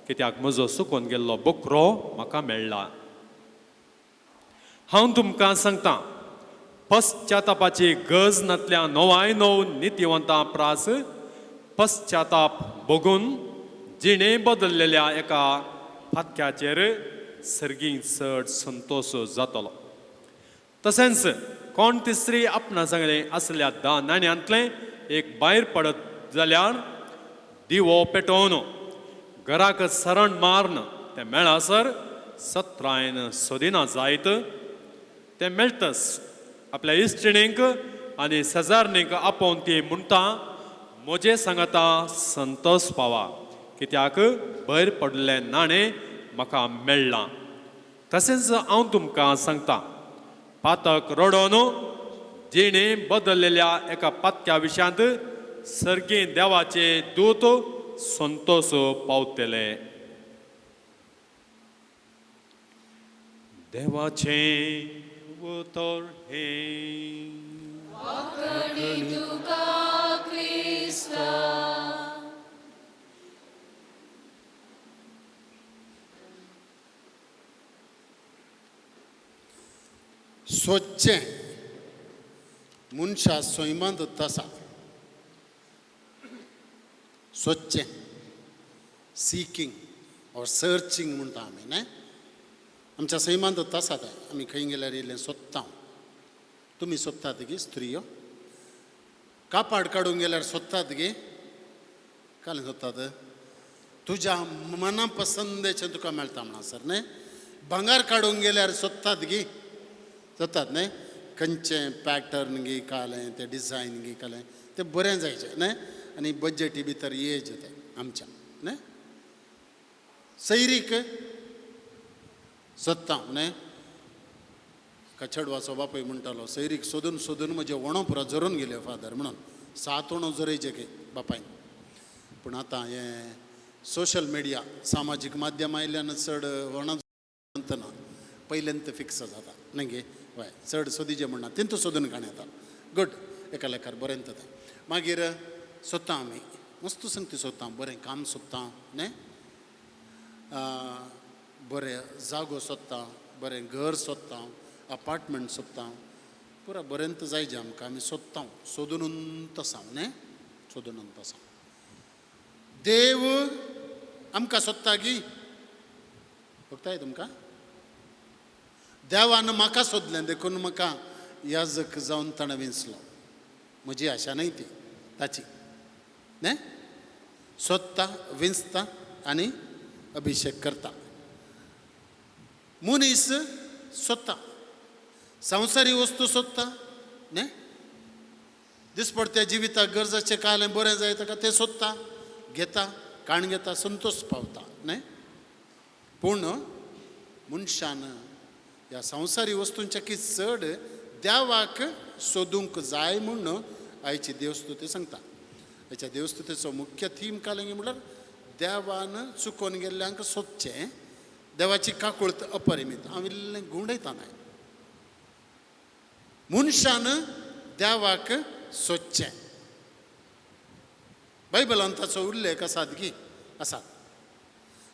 कित्याक म्हजो सुकोन गेल्लो बोकरो म्हाका मेळ्ळा. हांव तुमकां सांगता, पश्चातापाची गरज नातल्या णवाय णव नितीवंतां प्रास पश्चाताप भोगून जिणें बदललेल्या एका फातक्याचेर सर्गीं चड संतोश जातलो. तशेंच कोण तिसरी आपणा सांगलें आसल्या 10 नाण्यांतलें एक भायर पडत जाल्यार दिवो पेटोवन घराक सरण माਰਨ तें मेळासर सत्रायन सोदिना जायत. तें मेळटस आपल्या इश्टिणींक आनी शेजारणींक आपोवन ती म्हणटा, म्हजे सांगता संतोष पावा, कित्याक भयर पडलें नाणें म्हाका मेळ्ळां. तशेंच हांव तुमकां सांगता, पातक रडोन जिणें बदललेल्या एका पातक्या विशयांत सर्गी देवाचे दूत संतोष पावतले. देवाचें उतर हें. तुका क्रिस्ता. सोदचें मनशा सैमांत आसा. सोदचें, सिकींग ऑर सर्चींग म्हणटा आमी न्हय, आमच्या सैमांत आसा तें. आमी खंय गेल्यार इल्लें सोदता. तुमी सोदतात गी स्त्रियो? कापाड काडूंक गेल्यार सोदतात गी? काल सोदतात? तुज्या मना पसंदेचें तुका मेळटा म्हणसर न्हय. भांगर काडूंक गेल्यार सोदतात गी, सोदतात न्हय, खंयचें पॅटर्न गी कालें, तें डिजायन गी कालें, तें बरें जायचें न्हय, आनी बजटी भितर येयचें तें आमच्या न्हय. सैरीक सोदता न्हय, कचडवाचो बापूय म्हणटालो सैरीक सोदून सोदून म्हजे वणो पुरा झरोवन गेल्यो फादर म्हणून, 7 वणो झरयचे की बापायन. पूण आतां हें सोशल मिडिया सामाजीक माध्यम आयिल्ल्यान चड वणो ना, पयल्यांत फिक्स जाता न्हय गे, हय चड सोदीचें म्हणना, तितू सोदून काण येता. गुड, एका लेखार बरें तें. मागीर सोदता आमी मस्त संगती सोदता, बरें काम सोदता न्हय, बरें जागो सोदता, बरें घर सोदता, अपार्टमेंट सोदता, पुरा बरें जाय जें आमकां, आमी सोदता, सोदून आसा न्हय, सोदून आसा. देव आमकां सोदता गी, फक्ताय तुमकां देवान म्हाका सोदलें देखून म्हाका याजक जावन ताणें विंचलो, म्हजी आशा न्हय ती ताची न्हय. सोदता, विंचता आनी अभिशेक करता. मनीस सोदता, संवसारी वस्तू सोदता न्हय, दिसपडत्या जिविताक गरजाचें कालें बरें जाय ताका तें सोदता, घेता, काण घेता, संतोश पावता न्हय. पूण मनशान ह्या संवसारी वस्तूंच्या की चड देवाक सोदूंक जाय म्हूण आयची देवस्तुती सांगता. आयच्या देवस्तुतीचो मुख्य थीम कालें म्हणल्यार देवान चुकोवन गेल्ल्यांक सोदचें, देवाची काकूळत अपरिमीत. हांव इल्लें घुंवडयता न्हय, मनशान देवाक सोदचें. बायबलान ताचो उल्लेख आसात गी, आसात.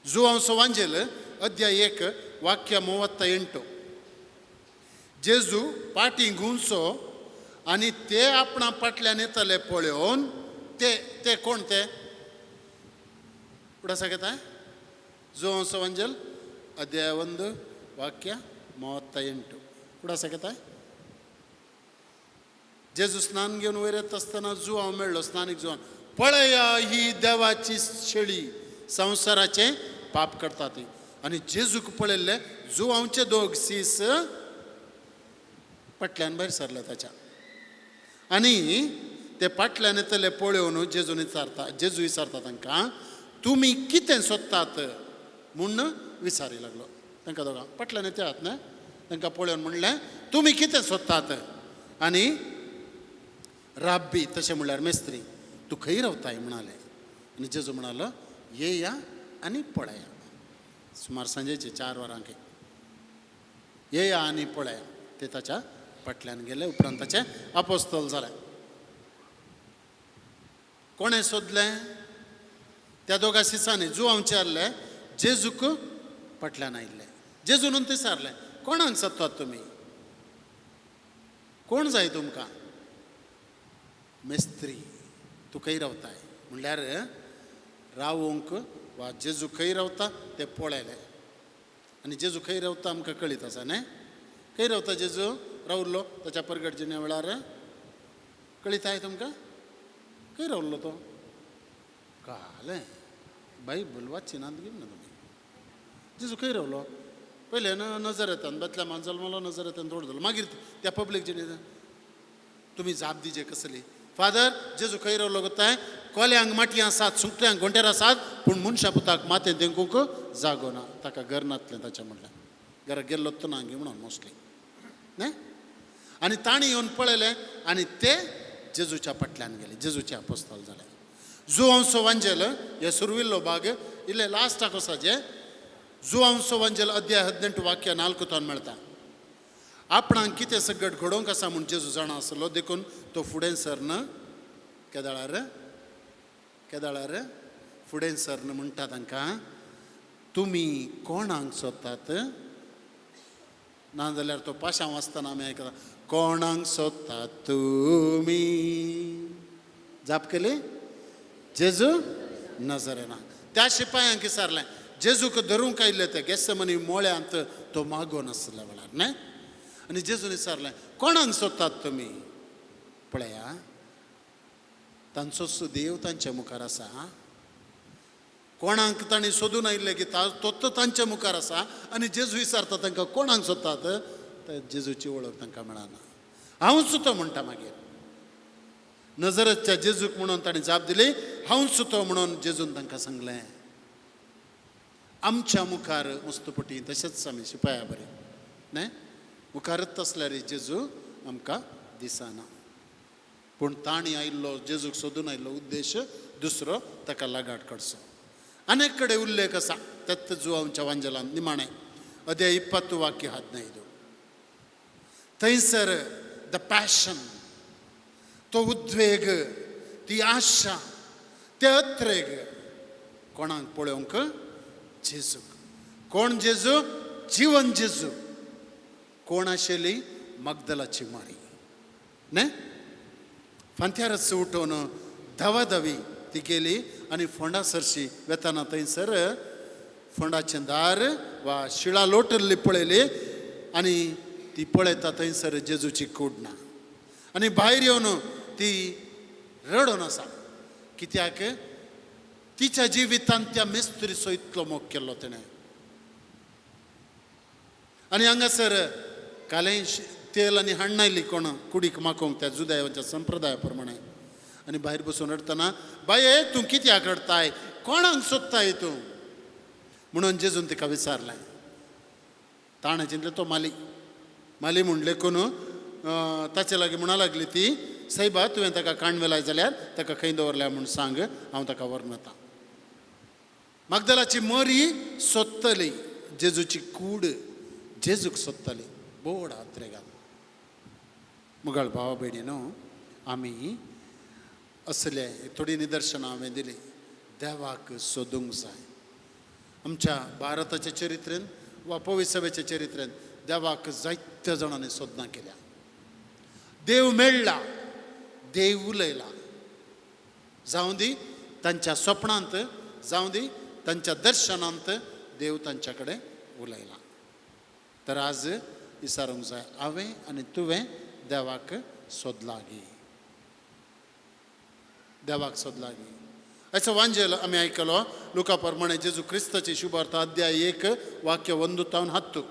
जुवांव सोवांजेल अध्याय 1 वाक्य 38, जेजू पाटी घुंवचो आनी ते आपणा फाटल्यान येतले पळोवन ते ते कोण ते उडासा घेता. जुवांव सोवांजेल अध्याय 1 वाक्य 38 उडासा घेता. जेजू स्नान घेवन वयर येता आसतना जुवांव मेळ्ळो, स्नानीक जुवांव, पळया ही देवाची शेळी संवसाराचें पाप करता ती. आनी जेजूक पळयल्ले जुवांवचे दोग सीस फाटल्यान भायर सरले ताच्या, आनी ते फाटल्यान येतले पळोवन जेजून विचारता, जेजू विचारता तांकां, तुमी कितें सोदतात म्हूण विचारी लागलो तांकां. दोगां फाटल्यान येतात न्हय, तांकां पळोवन म्हणलें तुमी कितें सोदतात. आनी राब्बी तशें म्हणल्यार मेस्त्री, तूं खंय रावताय म्हणाले. आनी जेजू म्हणालो येया आनी पळया. सुमार सांजेचे 4 वरांक येया आनी पळया. ते ताच्या फाटल्यान गेले, उपरांत ताचे आपोस्तल जाले. कोणें सोदलें? त्या दोगा सिसांनी जुवांवचे आहले, जेजूक फाटल्यान आयिल्ले. जेजून ते सारलें, कोणाक सोदतात तुमी, कोण जाय तुमकां? मेस्त्री, तूं खंय रावताय म्हणल्यार रावूंक वा जेजू खंय रावता तें पळयलें. आनी जेजू खंय रावता आमकां कळीत आसा न्हय, खंय रावता जेजू रावल्लो ताच्या परगट जिण्या वेळार कळीत आहे तुमकां खंय रावल्लो तो? कालें बायबल वाचिनात घेवन ना तुमी. जेजू खंय रावलो? पयलें नजरेतान बेतल्यामान जल्मलो, नजरेतान थोडो जालो. मागीर त्या पब्लीक जिणे तुमी जाप दिजे कसली? फादर जेजू खंय रावलो गोताय? कोल्यांक माटयां आसात, सुंगट्यांक घोंटेर आसात, पूण मनशा पुताक माथें तेंकूंक जागो ना. ताका घर नातलें ताच्या म्हणल्यार घरा गेल्लो तो ना म्हणून मोस्टली न्हय. आनी तांणी येवन पळयलें आनी ते जेजूच्या फाटल्यान गेले, जेजूचे आपोस्तल जाले. जुवांसो वांजेल हे सुरविल्लो भाग इल्ले लास्टाक आसा जे जुवांसो वांजेल अध्याय 18 वाक्य 4 तान मेळटा. आपणाक कितें सगट घडोवंक आसा म्हूण जेजू जाणा आसलो, देखून तो फुडें सरन केदाळार केदाळार फुडें सरन म्हणटा तांकां, तुमी कोणाक सोदतात? नाजाल्यार तो पाशांव आसतना आमी आयकता, कोणाक सोदतात तुमी? जाप केली जेजू नजरेना. त्या शिपायांक विचारलें, जेजूक धरूंक आयिल्ले ते गेसमनी मोळ्यांत तो मागोन आसले वेळार न्हय. आनी जेजून विचारलें, कोणाक सोदतात तुमी? पळया तांचो देव तांच्या मुखार आसा. कोणाक तांणी सोदून आयिल्ले की तो तांच्या मुखार आसा आनी जेजू विचारता तांकां कोणाक सोदतात, तर जेजूची वळख तांकां मेळना. हांवूच तो म्हणटा. मागीर नजरतच्या जेजूक म्हणून ताणें जाप दिली, हांवूच तो म्हणून जेजून तांकां सांगलें. आमच्या मुखार मुस्तपटी तशेंच आमी शिपाया बरें न्हय, मुखारच आसल्यार जेजू आमकां दिसना. पूण तांणी आयिल्लो जेजूक सोदून आयिल्लो उद्देश दुसरो, ताका लागाट काडचो. अनेक कडेन उल्लेख आसा तेत्त जुवांच्या वांजेलान निमाणें अध्याय 20 वाक्य 15. थंयसर the passion, तो उद्वेग, ती आशा, ते अत्रेग कोणाक पळोवंक? जेजूक. कोण जेजू? जिवन जेजू. कोण आशिल्ली? मगदलाची मारी न्हय. फांत्यारच उठोवन धांवाधावी ती गेली आनी फोंडा सरशी वेताना थंयसर फोंडाचें दार वा शिळा लोटल्ली पळयली आनी ती पळयता थंयसर जेजूची कूड ना. आनी भायर येवन ती रडोन आसा. कित्याक? तिच्या जिवितांत त्या मिस्त्रीचो इतलो मोग केल्लो तिणें. आनी हांगासर कालें तेल आनी हाडणायली कोण कुडीक माकोंक त्या जुदायांच्या संप्रदाया प्रमाणे. आनी भायर बसून रडटना, बाये तूं कित्याक रडटाय, कोणाक सोदताय तूं म्हणून जेजून तिका विचारलें. ताणें चिंतलें तो माली. माली म्हणलें कोण ताचे लागीं म्हणा लागली ती, सायबा तुवें ताका काण व्हेलाय जाल्यार ताका खंय दवरल्या म्हूण सांग, हांव ताका व्हरून वता. मागदलाची मरी सोदतली जेजूची कूड, जेजूक सोदतली बोड आत्रेगाल. मुगाळ भावा भयणी न्हू, आमी असले थोडीं निदर्शनां हांवें दिलीं. देवाक सोदूंक जाय. आमच्या भारताच्या चरित्रेन वा पविसभेच्या चरित्रेन देवाक जायत्या जाणांनी सोदना केल्या. देव मेळ्ळा, देव उलयला. जावं दी तांच्या सपनांत, जावं दी तांच्या दर्शनांत, देव तांच्या कडेन उलयला. तर आज विचारूंक जाय, हांवें आनी तुवें देवाक सोदला गी? देवाक सोदला गी? असो वांजेल आमी आयकलो लुका प्रमाणे जेजू क्रिस्ताची शुभार्थ अध्याय 1 वाक्य 1 तावन 10.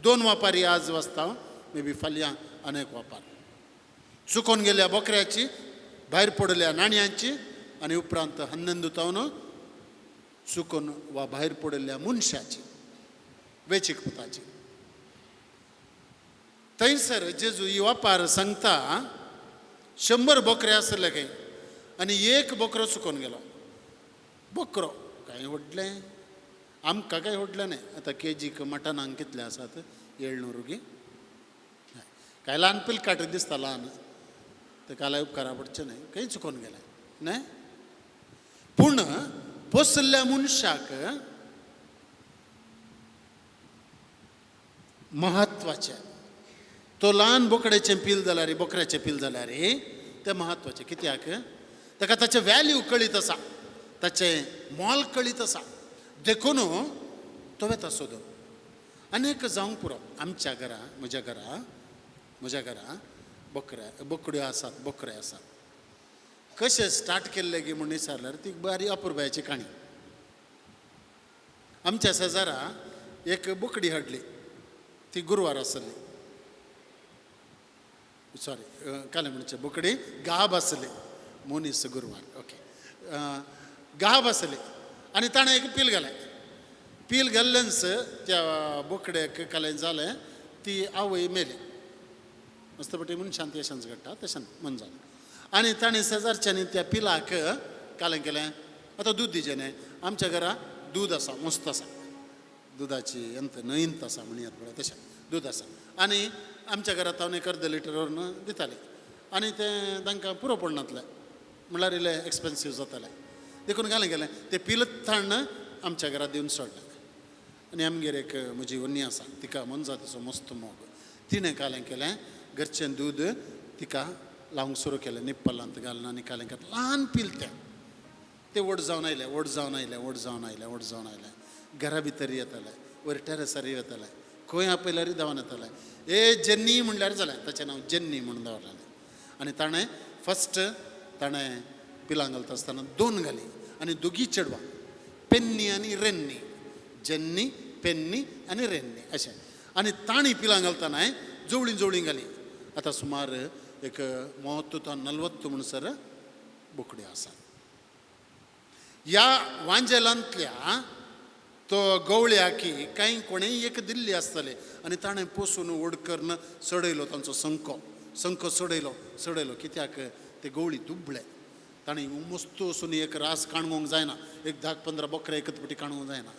2 वापारी आज वाचता, मे बी फाल्यां अनेक वापार. चुकोन गेल्या बोकऱ्याची, भायर पडल्या नाणयांची आनी उपरांत 11 तावन चुकोन वा भायर पडिल्ल्या मनशाची, वेचीक पुताची. थंयसर जेजू ही वापार सांगता, 100 बोकरे आसले खंय आनी एक बोकरो चुकोन गेलो. बोकरो कांय व्हडलें आमकां कांय व्हडलें न्हय. आतां केजीक मटणांक कितले आसात? 700 गी. कांय ल्हान पिलकाट दिसता ल्हान, ते कालाय उपकारा पडचें न्हय, खंय चुकोन गेलें न्हय. पूण पोसल्या मनशाक म्हत्वाचें, तो ल्हान बोकड्याचें पील जाल्यार, बोकऱ्याचें पील जाल्यार तें म्हत्वाचें. कित्याक? ताका ताचें वॅल्यू कळीत आसा, ताचें मोल कळीत आसा, देखून तो वेता सोदून. आनी एक जावंक पुरो, आमच्या घरा, म्हज्या घरा बोकऱ्या बोकड्यो आसात, बोकरे आसात. कशें स्टार्ट केल्लें गी म्हूण विचारल्यार ती बरी अपुरबायेची काणी. आमच्या शेजारा एक बोकडी हाडली, ती गुरवार आसली, सॉरी कालें म्हणचे बोकडी गाब आसली, मनीस गुरवार, ओके, गाब आसली. आनी ताणें एक पील घालें. पील घाल्ल्यानच त्या बोकड्याक कालें जालें, ती आवय मेली. मस्तपटी मनशान तशेंच घडटा, तशें मन जालें. आनी ताणें शेजारच्यांनी त्या पिलाक कालें केलें, आतां दूद दिवचें न्हय, आमच्या घरा दूद आसा, मस्त आसा, दुदाची यंत न्हंयंत आसा म्हणयात पळय तशें दूद आसा. आनी आमच्या घरांत हांव एक अर्द लिटर व्हरून दितालें आनी तें तांकां पुरो पडनातलें, म्हणल्यार इल्लें एक्सपेन्सीव जातालें. देखून घालें गेलें तें पिलत हाडून आमच्या घरा दिवन सोडलें. आनी आमगेर एक म्हजी व्हनी आसा, तिका मोनजातीचो मस्त मोग. तिणें कालें केलें, घरचें दूद तिका लावंक सुरू केलें, निप्पलांत घालून आनी कालें केलें. ल्हान पील तें, तें व्हड जावन आयलें, व्हड जावन आयलें, व्हड जावन आयलें, व्हड जावन आयलें. घरा भितर येतालें, वयर टेरसार येतालें, खंय आपयल्यार धांवन येतालें. ए जेन्नी म्हणल्यार जालें, ताचें नांव जेन्नी म्हणून दवरलेलें. आनी ताणें फस्ट ताणें पिलां घालता आसतना 2 घालीं आनी दोगी चेडवां. पेन्नी आनी रेन्नी, जेन्नी पेन्नी आनी रेन्नी अशें. आनी तांणी पिलां घालतना जवळीं जवळीं घाली. आतां सुमार एक 30 40 म्हणसर बोकड्यो आसात. ह्या वांजेलांतल्या तो गवळ्याकी कांय कोणेंय एक दिल्ली आसतले आनी ताणें पोसून व्हड करून चडयलो तांचो संको, संको चडयलो चडयलो कित्याक ते गवळी दुबळे. ताणें मस्त वचून एक रास काणगोंक जायना, एक 10-15 बोकरे एकच पटी काणगोंक जायना.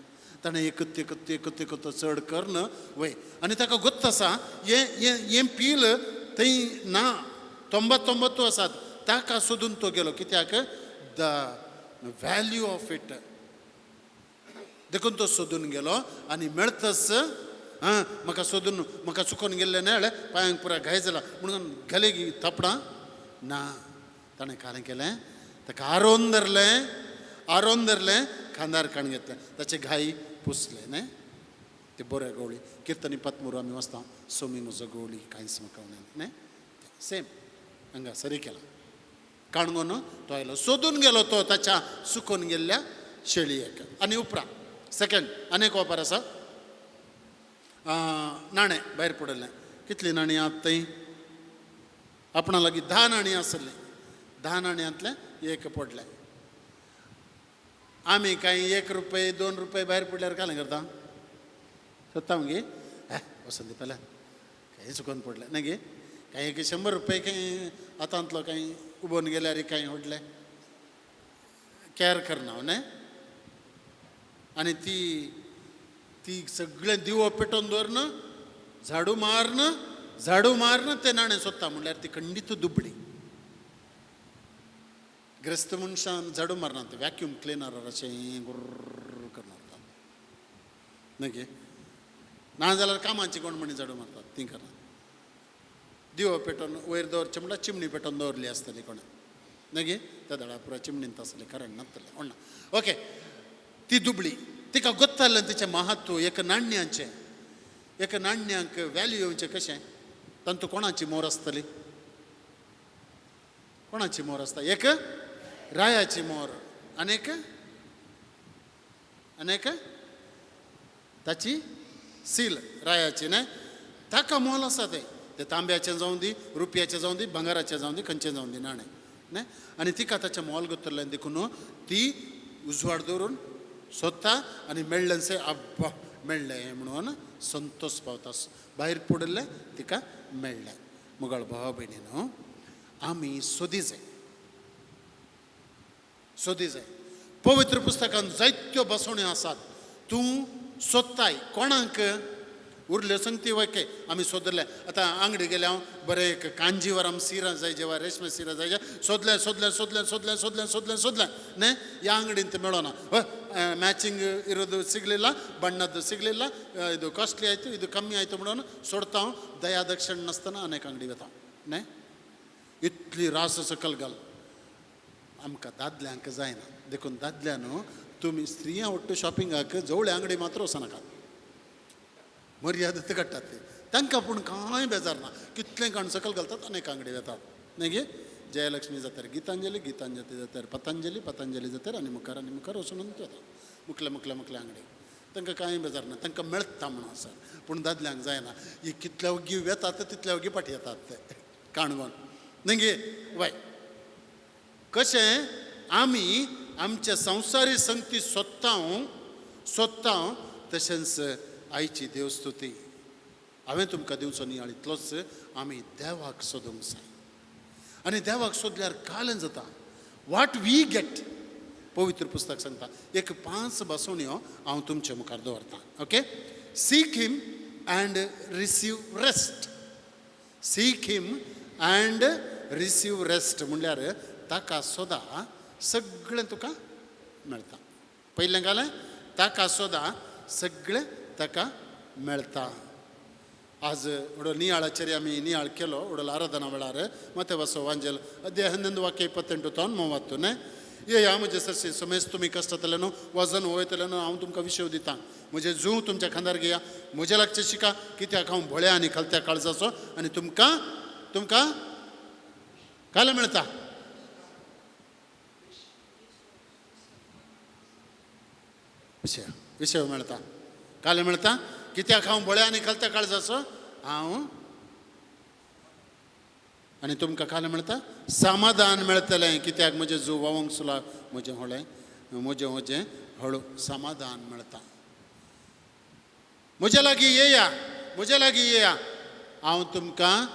ताणें एकत एकत एकत एकत चड करून वय आनी ताका गोत्त आसा हें हें हें पील थंय ना, तोंबत आसात. ताका सोदून तो गेलो कित्याक the value of it. देखून तो सोदून गेलो आनी मेळतच आं म्हाका सोदून म्हाका चुकोन गेल्लें न्हय पांयांक पुरा घाय जाला म्हणून घाले गी थापडां ना. ताणें कालें केलें, ताका आरोवन धरलें, आरोवन धरलें, खांदार काण घेतलें, ताचे घाई पुसले न्हय. ते बरे गवळी किर्तनी पत्मुरू आमी वचता सोमी म्हजो गवळी कांयच म्हाका न्हय सेम हांगा सरी केला. काणगोन तो आयलो सोदून गेलो तो ताच्या सुकोन गेल्ल्या शेळयेक. आनी उपरांत सेकंड आनी एक वापर आसा, नाणें भायर पडलें. कितलीं नाणीं आहात थंय? आपणा लागीं 10 नाणीं आसलीं, 10 नाण्यांतलें एक पडलें. आमी कांय 1 रुपये 2 रुपये भायर पडल्यार कालें करता सोदता मगे वसंत दिवपाल्या कांय चुकोन पडलें न्हय गे. कांय एक 100 रुपये कांय हातांतलो कांय उबोवन गेल्यार कांय व्हडलें कॅर करना न्हय. आनी ती ती सगळें दिवो पेटोवन दवरन झाडू मारन झाडू मारन तें नाणें सोदता म्हणल्यार ती खंडीत दुबळी. ग्रस्त मनशान झाडू मारना, ते व्हॅक्यूम क्लिनर अशें गुर्र करून मारतात न्हय गे. ना जाल्यार कामाची कोण म्हणी झाडू मारतात ती करना. दिवो पेटोवन वयर दवरचें म्हणल्यार चिमणी पेटोवन दवरली आसतली कोणें न्हय गे. त्या दळा पुरा चिमणींत आसलें करंट नासतलें कोण ना. ओके, ती दुबळी तिका गोत्तालें तिचें महत्व. एक नाण्याचें, एक नाण्यांक व्हॅल्यू येवचें कशें, तांतूं कोणाची मोर आसतली? कोणाची मोर आसता? एक रायाची मोर आनी एक आनी एक ताची सील रायाची न्हय. ताका मोल आसा तें, तें तांब्याचें जावं दी, रुपयाचें जावं दी, भांगराचें जावं दी, खंयचें जावं दी नाणें न्हय. आनी तिका ताचें मोल गोत्तलें देखून ती उजवाड दवरून सोदता आनी मेळ्ळें आब्बा मेळ्ळें म्हणून संतोष पावता. भायर पडिल्लें तिका मेळ्ळें. मुगाळ भावा भयणी न्हू आमी सोदी जाय, सोदी जाय. पवित्र पुस्तकान जायत्यो बसवण्यो आसात. तूं सोदताय कोणाक उरल्यो संगती वके आमी सोदले. आतां आंगडी गेले हांव बरें एक कांजीवरम सिरा जाय जेवा रेशमे सिरा जाय सोदलें सोदलें सोदलें सोदलें सोदलें सोदलें सोदलें न्हय ह्या ಅಂಗಡಿಂತ ಮೇಳೋಣ ಮ್ಯಾಚಿಂಗ್ ಇರೋದು ಸಿಗಲಿಲ್ಲ, ಬಣ್ಣದ್ದು ಸಿಗಲಿಲ್ಲ, ಇದು ಕಾಸ್ಟ್ಲಿ ಆಯಿತು, ಇದು ಕಮ್ಮಿ ಆಯಿತು म्हणून सोडता दया दक्षिण नासतना अनेक अंगडी वता न्हय. इतली रास सकल घाल आमकां दादल्यांक जायना. देखून दादल्यान तुमी स्त्रियां ಒಟ್ಟು शॉपिंगाक जवळे अंगडी मात्र वचनाकात, मर्यादा काडटात ते. तांकां पूण कांय बेजार ना, कितलें काण सकल घालतात अनेक अंगडी वतात न्हय गे. जयलक्ष्मी जाल्यार गीतांजली, गीतांजली जाल्यार पतंजली, पतंजली जाल्यार आनी मुखार आनी मुखार वचून वता मुखले मुखले मुखले अंगडी. तांकां कांय बेजार ना, तांकां मेळटा म्हणून सर. पूण दादल्यांक जायना, ही कितल्या वगी वेतात तितल्या वगी फाटी येतात ते काणगोन न्हय गे. वय कशें आमी आमच्या संवसारी संगती सोदता सोदता तशेंच आयची देवस्तुती हांवें तुमकां दिवचो नियाळ इतलोच, आमी देवाक सोदूंक जाय. आनी देवाक सोदल्यार कालें जाता. What we get, पवित्र पुस्तक सांगता. एक 5 बसवण्यो हांव तुमचे मुखार दवरतां. Okay, seek him and receive rest. Seek him and receive rest म्हणल्यार ताका सोदा सगळें तुका मेळटा. पयलें घालें ताका सोदा सगळें ताका मेळटा. आज उडो नियाळाचेर आमी नियाळ केलो उडोल आराधना वेळार मते वसो वांजेल अध्याय 11 वाक्य 28 तावन 30 न्हय. ये ह्या म्हजे सरशी समेज तुमी कश्टांतले न्हू वजन वयतले न्हू हांव तुमकां विशय दिता. म्हजें जूं तुमच्या खांदार घेया, म्हजें लागचें शिका, कित्याक हांव भोळ्या आनी खालत्या काळजाचो आनी तुमकां तुमकां काल मेळटा. विशय विशय मेळटा काल मेळटा कित्याक हांव बळ्या आनी कलत्या काळजाचो हांव आनी तुमकां काल मेळटा समाधान मेळटलें कित्याक म्हजें जू व्हांवूंक सुला म्हजें होळें म्हजें म्हजें हळू समाधान मेळटा. म्हज्या लागीं येया, म्हज्या लागीं येया, हांव तुमकां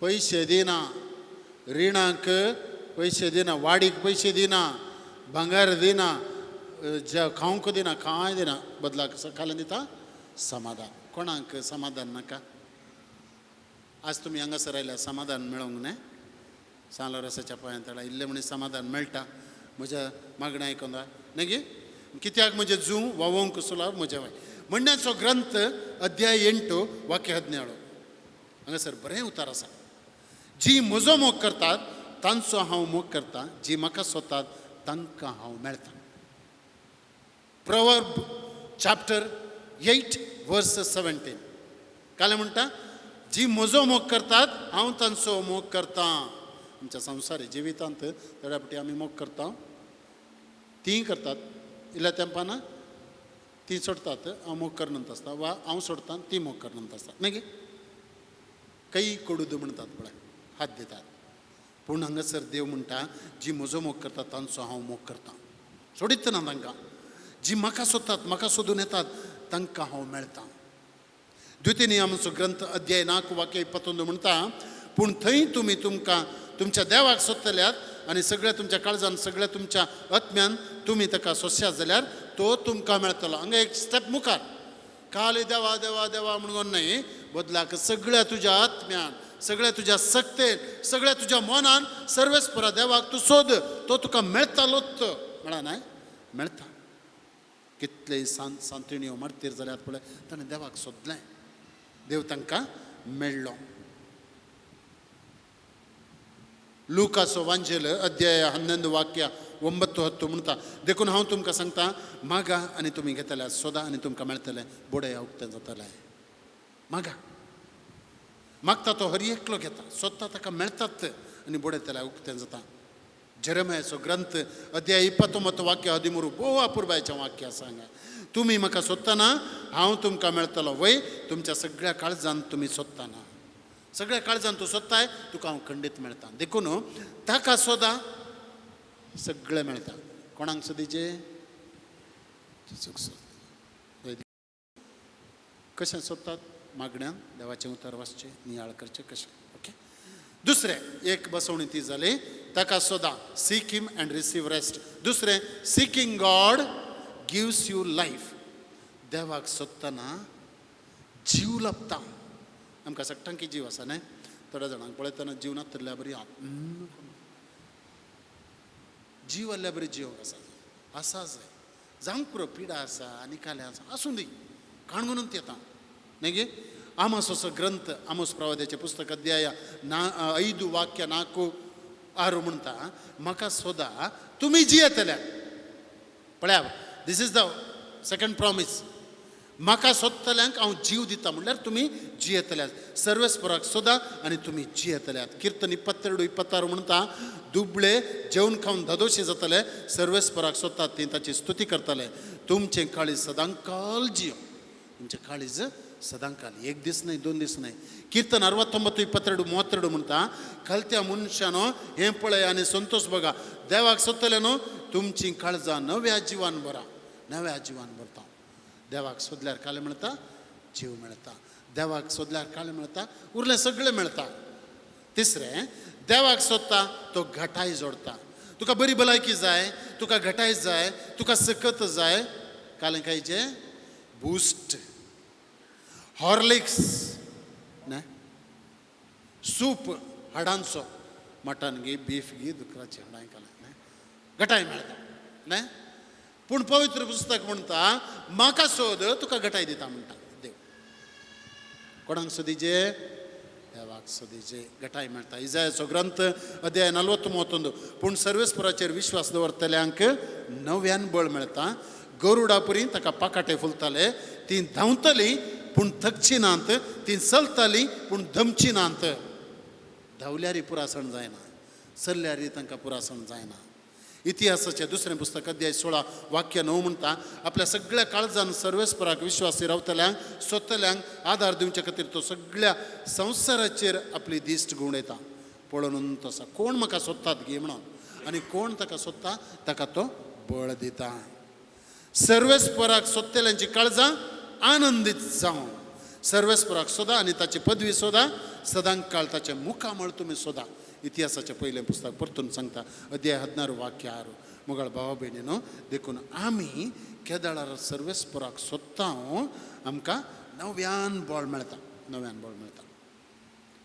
पयशे दिना, रिणाक पयशे दिना, वाडीक पयशे दिना, भांगर दिना, खावंक दिना, कांय दिना, बदलाक खालें दिता समाधान. कोणाक समाधान नाका? आज तुमी हांगासर आयल्या समाधान मेळोंक न्हय? सान लोरसाच्या पांयां तळा इल्लें म्हणी समाधान मेळटा म्हज्या मागणें आयकोन न्हय गे? कित्याक म्हजें जूं व्हांवोंक सुला म्हजें वाय. म्हणण्याचो ग्रंथ अध्याय 8 वाक्य 17 हांगासर बरें उतार आसा. जी म्हजो मोग करतात तांचो हांव मोग करता, जी म्हाका सोदतात तांकां हांव मेळटा. प्रवर्ब चॅप्टर 8 वर्स 17 कालें म्हणटा जी म्हजो मोग करतात हांव तांचो मोग करता. आमच्या संवसारी जिवितांत थोड्या फावटी आमी मोग करता, तीं करतात, इल्ल्या तेंपान तीं सोडतात, हांव मोग करनंत आसता, वा हांव सोडटा तीं मोग करनंत आसता. मागीर कई कोडूद म्हणटात पळय, हात दितात. पूण हांगासर देव म्हणटा जी म्हजो मोग करता तांचो हांव मोग करता, सोडीत ना तांकां. जी म्हाका सोदतात म्हाका सोदून येतात तांकां हांव मेळटा. द्वितीय नियमाचो ग्रंथ अध्याय 4 वाक्य 21 म्हणटा पूण थंय तुमी तुमकां तुमच्या देवाक सोदतल्यात आनी सगळ्या तुमच्या काळजान सगळ्या तुमच्या आत्म्यान तुमी ताका सोंसयात जाल्यार तो तुमकां मेळटलो. हांगा एक स्टेप मुखार काल देवा देवा देवा म्हणून न्हय, बदलाक सगळ्या तुज्या आत्म्यान सगळ्या तुज्या सक्तेन सगळ्या तुज्या मनान सर्वेस्परा देवाक तूं सोद, तो तुका मेळटालोच. म्हळा न्हय मेळटा. कितले सांतिणयो मार्तीर जाल्यात पळय ताणें देवाक सोदलें, देव तांकां मेळ्ळो. लुकाचो वांजेल अध्याय 11 वाक्य 9 10 म्हणटा देखून हांव तुमकां सांगता मागा आनी तुमी घेतले, सोदा आनी तुमकां मेळटलें, बोडया उक्तें जातलें. मागा, मागता तो हर एकलो घेता, सोदता ताका मेळटात आनी बोडयतल्या उक्तें जाता. जेरेमियाचो ग्रंथ अध्याय 29 वाक्य 13 भोव अपुरबायचें वाक्य आसा हांगा. तुमी म्हाका सोदतना हांव तुमकां मेळटलो, वय तुमच्या सगळ्या काळजान तुमी सोदतना, सगळ्या काळजान तूं सोदताय तुका हांव खंडीत मेळटा. देखून ताका सोदा सगळें मेळटा. कोणाक सोदीचे? कशें सोदतात? मागण्यान देवाचें उतर वाचचें, नियाळ करचें कशें. ओके, दुसरें एक बसवणी ती जाली ताका सोदा, seek him and receive rest. दुसरें seeking God gives you life. देवाक सोदतना जीव लपता. आमकां सगटांकी जीव आसा न्हय, थोड्या जाणांक पळयतना जीव नातल्या बरी जीव आसल्या बरी जीव आसा आसा जाय जावंक पुरो, पिडा आसा आनी कालें आसा, आसूं दी काणगुनूच येता न्हय गे. आमोस असो ग्रंथ, आमोस प्रवाद्याचें पुस्तक अध्याय 5 वाक्य 4 6 म्हणटा म्हाका सोदा तुमी जियेतल्या. पळया, this is the second promise. म्हाका सोदतल्यांक हांव जीव दिता म्हणल्यार तुमी जियेतल्यात. सर्वेस्पराक सोदा आनी तुमी जियेतल्यात. किर्तन 22 26 म्हणटा दुबळे जेवण खावन धादोशी जातले, सर्वेस्पराक सोदतात ती ताची स्तुती करतले. तुमचें काळीज सदांकाल जियो, तुमचें काळीज सदांकाल, एक दीस न्हय दोन दीस न्हय. किर्तन 69 22 32 म्हणटा खालत्या मनशानो हें पळय आनी संतोष बघा, देवाक सोदतले न्हू तुमचीं काळजां नव्या जिवान भरा, नव्या जिवान भरता. देवाक सोदल्यार कालें मेळटा, जीव मेळटा. देवाक सोदल्यार कालें मेळटा, उरलें सगळें मेळटा. तिसरें देवाक सोदता तो घटाय जोडता. तुका बरी भलायकी जाय, तुका घटाय जाय, तुका सकत जाय, कालें खायचें बूस्ट, हॉर्लिक्स न्हय, सूप हाडांचो, मटन गी बीफ गी दुकराची हाडां कालें न्हय, घटाय मेळटा न्हय. पूण पवित्र पुस्तक म्हणटा म्हाका सोद तुका घटाय दिता म्हणटा देव. कोणाक सोदीचे? देवाक सोदीचे, घटाय मेळटा. इजायाचो ग्रंथ अध्याय 40 31 पूण सर्वेस्पराचेर विश्वास दवरतल्यांक नव्यान बळ मेळटा. गरुडापुरी ताका पाकाटे फुलताले, ती धांवतली पूण थकची नात, ती चलताली पूण धमची नात. धांवल्यारय पुरासण जायना, चल्ल्यारय तांकां पुरासण जायना. इतिहासाचें दुसरें पुस्तक अध्याय 16 वाक्य 9 म्हणटा, आपल्या सगळ्या काळजान सर्वेस्पराक विश्वासी रावतल्यांक सोदतल्यांक आदार दिवचे खातीर तो सगळ्या संवसाराचेर आपली दिश्ट घुंवडयता. पळोवन तसा कोण म्हाका सोदतात गी म्हणून, आनी कोण ताका सोदता ताका तो बळ दिता. सर्वेस्पराक सोदतल्यांची काळजां आनंदीत जावं. सर्वेस्पराक सोदा आनी ताची पदवी सोदा, सदांकाळ ताचें मुखामळ तुमी सोदा. इतिहासाचें पयलें पुस्तक परतून सांगता, अध्याय 16 वाक्य 6. मोगाळ भावा भयणीनो, देखून आमी केदळार सर्वेस्पराक सोदता आमकां नव्यान बळ मेळटा, नव्यान बळ मेळटा.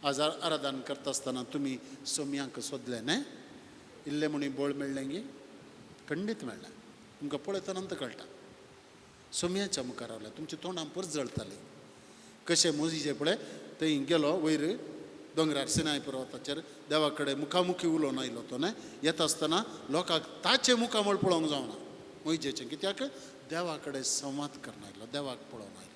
आज आराधन करता आसतना तुमी सोम्यांक सोदलें न्हय, इल्लें म्हणी बळ मेळ्ळें गी? खंडीत मेळ्ळें. तुमकां पळयतना आमकां कळटा. सोम्याच्या मुखार रावल्या तुमच्या तोंडां परजळटालीं. कशें मोजीचे पळय थंय गेलो वयर दोंगरार सिनाय पर्वताचेर देवा कडेन मुखामुखी उलोवन आयलो तो न्हय. येता आसतना लोकांक ताचें मुखामळ पळोवंक जावना मोहिजेचें, कित्याक देवा कडेन संवाद करून आयलो, देवाक पळोवन आयलो.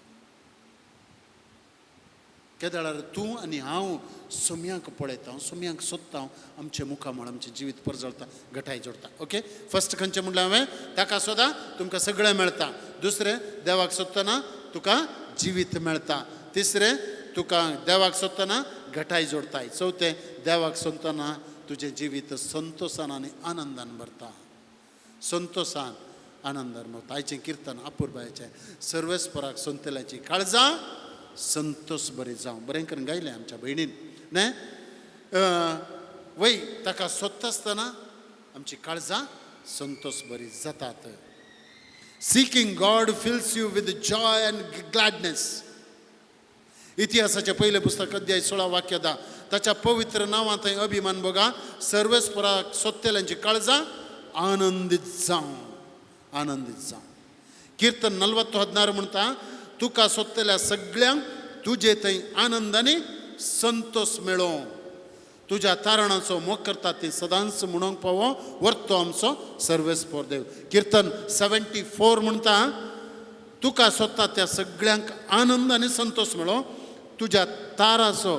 केदळार तूं आनी हांव सोम्यांक पळयता, सोम्यांक सोदता, आमचें मुखामळ आमचें जिवीत परजळता, घटाय जोडटा. ओके, फर्स्ट खंयचें म्हणलें हांवें? ताका सोदा, तुमकां सगळें मेळटा. दुसरें, देवाक सोदतना तुका जिवीत मेळटा. तिसरें, तुका देवाक सोदतना घटाय जोडताय. चवथें, देवाक सोदतना तुजें जिवीत संतोसान आनी आनंदान भरता, संतोसान आनंदान भरता. आयचें किर्तन अपुरबायेचें, सर्वेस्पराक सोदतल्याची काळजां संतोष बरी जावं. बरें करून गायलें आमच्या भयणीन न्हय. वय ताका सोदता आसतना आमची काळजां संतोष बरी जातात. Seeking God fills you with joy and gladness. इतिहासाचें पयलें पुस्तक अध्याय 16 वाक्य 10, ताच्या पवित्र नांवांत थंय अभिमान भोगा, सर्वेस्पराक सोदतल्यांची काळजां आनंदीत जावं, आनंदीत जावं. किर्तन 40:16 म्हणटा, तुका सोदतल्या सगळ्यांक तुजे थंय आनंद आनी संतोष मेळो. तुज्या तारणाचो मोग करता ती सदांच म्हणूंक पावो वर्तो आमचो सर्वेस्पर देव. किर्तन 74 म्हणटा, तुका सोदता त्या सगळ्यांक आनंद आनी संतोष मेळो, तुज्या ताराचो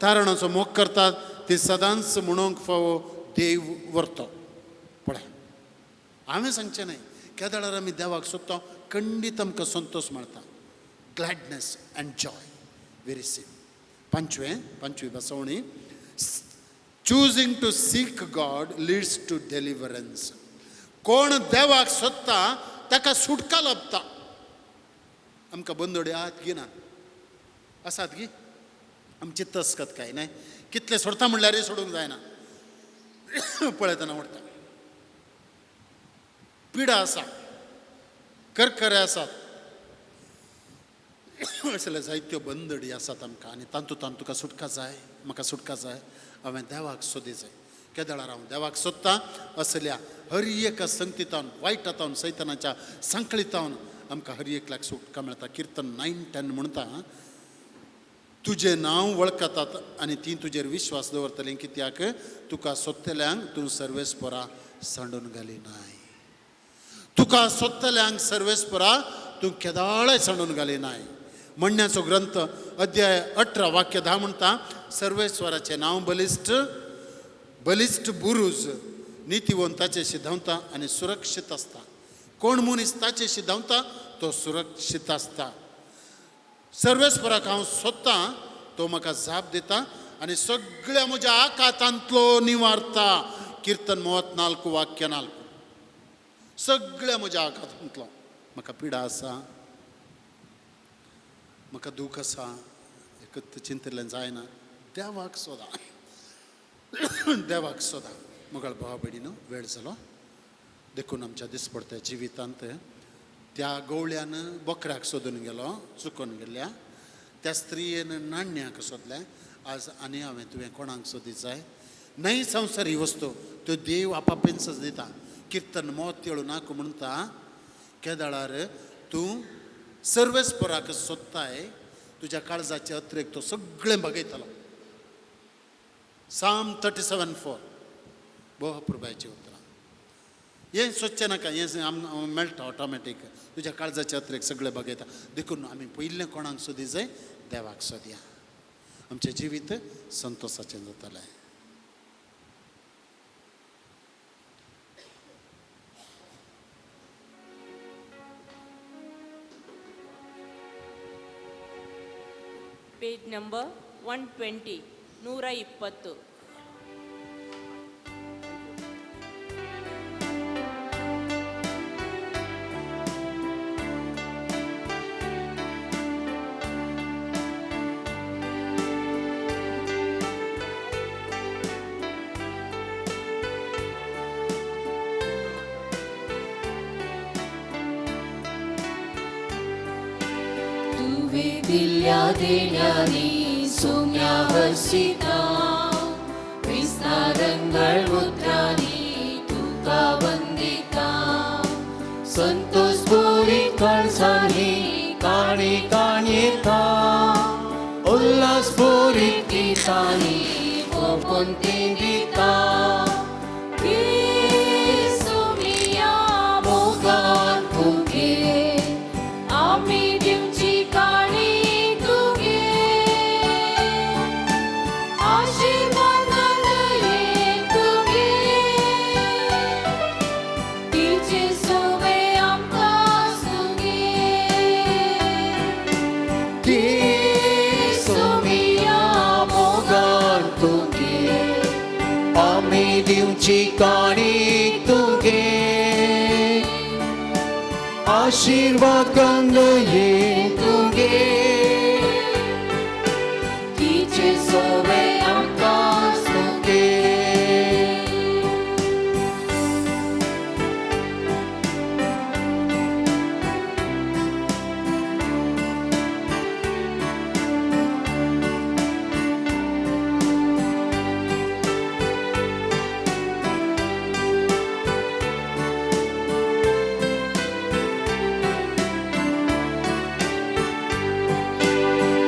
तारणाचो मोग करतात ती सदांच म्हणूंक फावो देव वर्तो. पळय, हांवें सांगचें न्हय, केदळार आमी देवाक सोदता खंडीत आमकां संतोष मेळटा, gladness and joy we receive. पांचवी बसवणी, choosing to seek God leads to deliverance. कोण देवाक सोदता ताका सुटका लाभता. आमकां बंदोडे आहात गी ना आसात गी? आमची तस्कत काय न्हय, कितले सोडता म्हणल्यारय सोडूंक जायना, पळयतना उरता. पिडा आसा, करकरे आसात, असले जायत्यो बंदडी आसात आमकां, आनी तातूंत तुका सुटका जाय, म्हाका सुटका जाय. हांवें देवाक सोदी जाय. केदळार हांव देवाक सोदता असल्या हर एका संगतीतावन, वायटातावन, सैतानाच्या सांकळीतावन आमकां हर एकल्याक सुटका मेळटा. किर्तन 9:10 म्हणटा, तुजें नांव वळखतात आनी ती तुजेर विश्वास दवरतली, कित्याक तुका सोदतल्यांक तूं सर्वेस्परा सांडून घाली नाय. तुका सोदतल्यांक सर्वेस्परा तूं केदाळय सांडून घाली नाय. म्हणण्याचो ग्रंथ अध्याय 18 वाक्य 10 म्हणटा, सर्वेश्वराचें नांव बलिश्ट बलिश्ट बुरूज, नितीवंत ताचेशी धांवता आनी सुरक्षीत आसता. कोण मनीस ताचेशी धांवता तो सुरक्षीत आसता. सर्वेस्पराक हांव सोदतां, तो म्हाका जाप दिता आनी सगळ्या म्हज्या आकातांतलो निवारता. किर्तन 34 वाक्य 4. सगळ्या म्हज्या आकातांतलो. म्हाका पिडा आसा, म्हाका दूख आसा, एकच चिंतिल्लें जायना, देवाक सोदा, देवाक सोदा. मोगाळ भावा भयणीनो, वेळ जालो. देखून आमच्या दिसपडत्या जिवितांत त्या गवळ्यान बोकऱ्याक सोदून गेलो, चुकोन गेल्या त्या स्त्रियेन नाण्याक सोदलें. आज आनी हांवें तुवें कोणाक सोदी जाय? न्हय संवसारी वस्तू त्यो देव आपापेन्सच दिता. किर्तन 37 म्हणटा, केदळार तूं सर्वेस्पराक सोदताय, तुज्या काळजाचे अत्रेक तो सगळें बगयतलो. साम 37:4. भोव अपुरबायची उतरां. हें सोदचें नाका, हें आमकां मेळटा ऑटोमॅटीक. तुज्या काळजाचे अत्रेक सगळें बगयता. देखून आमी पयलें कोणाक सोदी जाय? देवाक सोदया. आमचें जिवीत संतोसाचें जातलें. Page number 120, 120. तुवें दिल्ल्या देण्यांनी सोम्या हर्षिता विस्तारंगळ उतरांनी तुका वंदिता संतोष बोरी काळजांनी काणी काणयेता उल्हास बोरी गितांनी ओपून ती दिता सोमिया मोगान तुगे आमी दिवची काणी तुगे आशिर्वादान ये तुगे तिचे सोवे आमकां सुगे सोमिया मोगान तुगे आमी दिवची काणी तुगे आशिर्वाद गंग ये तुगे तिचे सोवे आमकां तुगे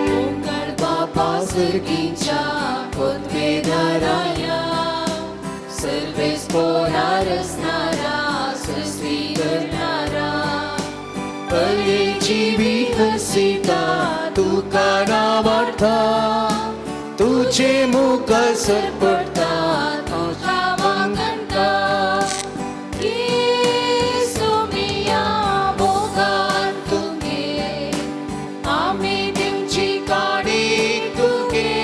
मोगळ बापा सर्गीच्या पदवेदाराया सर्वेस पोरार असणारा सृष्टी करणारा अरे जीवी हसिता तुका नावार्था तुझे मुख सरपडता तुका वांगडता सोमिया मोगान तुगे आमी दिवची काणी तुगे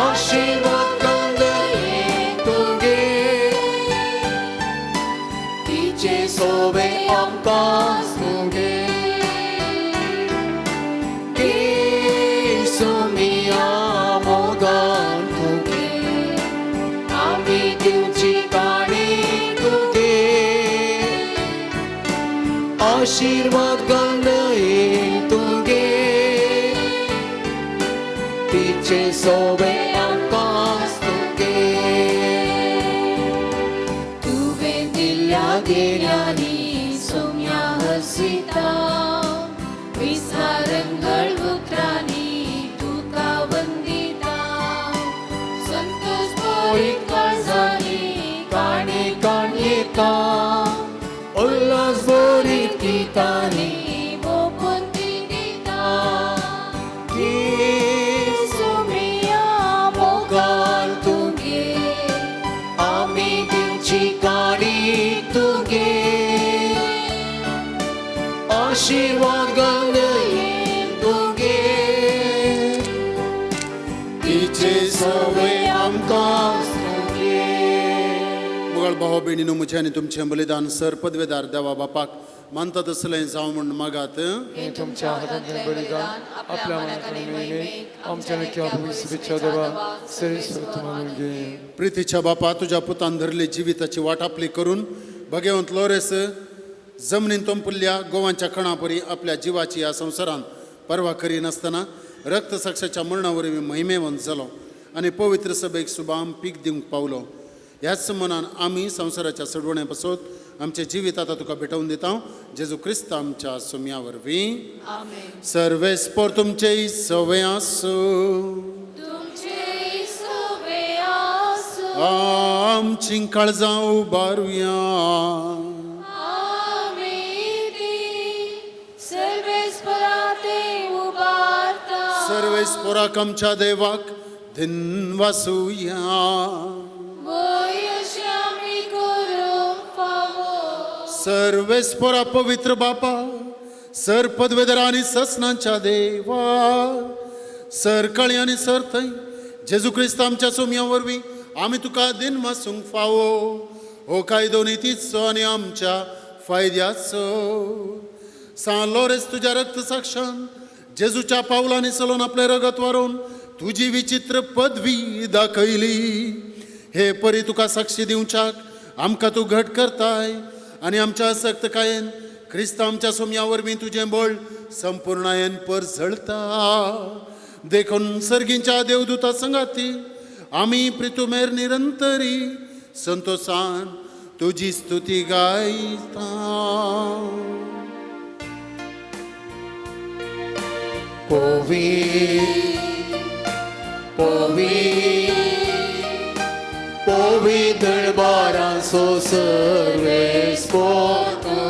आशीर्वाद गंग ये तुगे तिचे सोवे आमकां तुगे सोमिया मोगान तुगे आमी दिवची काणी तुगे आशीर्वाद गंग ये तुगे तिचे सोवे आमकां तुगे तुवें दिल्ल्या देण्यांनी सोम्या हसिता विसारंगळ उतरांनी तुका वंदिता संतोष भरीत काळजांनी काणी काणयेता उल्हास भरीत गितांनी ओपून ती दिता सोमिया मोगान तुगे आमी दिवची काणी तुगे आशीर्वाद गंग ये तुगे तिचे सोवे आमकां तुगे मुगळ भाव भयणीनो म्हजें आनी तुमचें बलिदान सर पदवेदार देवा बापाक मानता तसलें जावं म्हूण मागात. हे तुमच्या हातांतलें बलिदान आपल्या मनात आनी महिमेक आमच्या नक्की शुभेच्छा देवा सरेश्वर तुम्हाला घे. प्रितीच्या बापा, तुज्या पुतान धरली जिविताची वाट आपली करून भगेवंत लोरेस जमनीन तोंपुल्ल्या गोवांच्या कणापरी आपल्या जिवाची ह्या संवसारांत पर्वा करिनासतना रक्तसाक्षाच्या मरणा वरवीं महिमेवंत जालो आनी पवित्र सभेक सुबाम पीक दिवंक पावलो. ह्याच मनान आमी संवसाराच्या सडवण्या पासत आमचें जिवीत आतां तुका भेटोवन दिता जेजू क्रिस्त आमच्या सुम्या वरवीं. सर्वेस्पोर तुमचेय सवे आसूं. तुमचे सोवे आसूं. आमची काळजां उबारुया. आमी ती सर्वेस्परा ते उबारता. सर्वेस्पोराक आमच्या देवाक धिनवासुया. वय अशें आमी करूंक फावो. सर्वेस्पोरा पवित्र बापा, सर पदवेदरा आनी ससनांच्या देवा, सर कळी आनी सर थंय जेजू क्रिस्त आमच्या सोमया वरवीं आमी तुका दिन वासूंक फावो हो कायदो नितीचो आनी आमच्या फायद्याचो. सान लोरेस तुज्या रक्त साक्षान जेजूच्या पावलांनी चलोवन आपलें रगत वारोवन तुजी विचित्र पदवी दाखयली. हे परी तुका साक्षी दिवच्याक आमकां तूं घट करताय आनी आमच्या आसक्तकायेन क्रिस्त आमच्या सोमया वरवीं तुजें बळ संपूर्णायेन परजळता. देखून सर्गींच्या देवदूता संगाती आमी प्रितुमेर निरंतरी संतोसान तुजी स्तुती गायता. पवी पवित्र बारांसो सर्वेस पोतो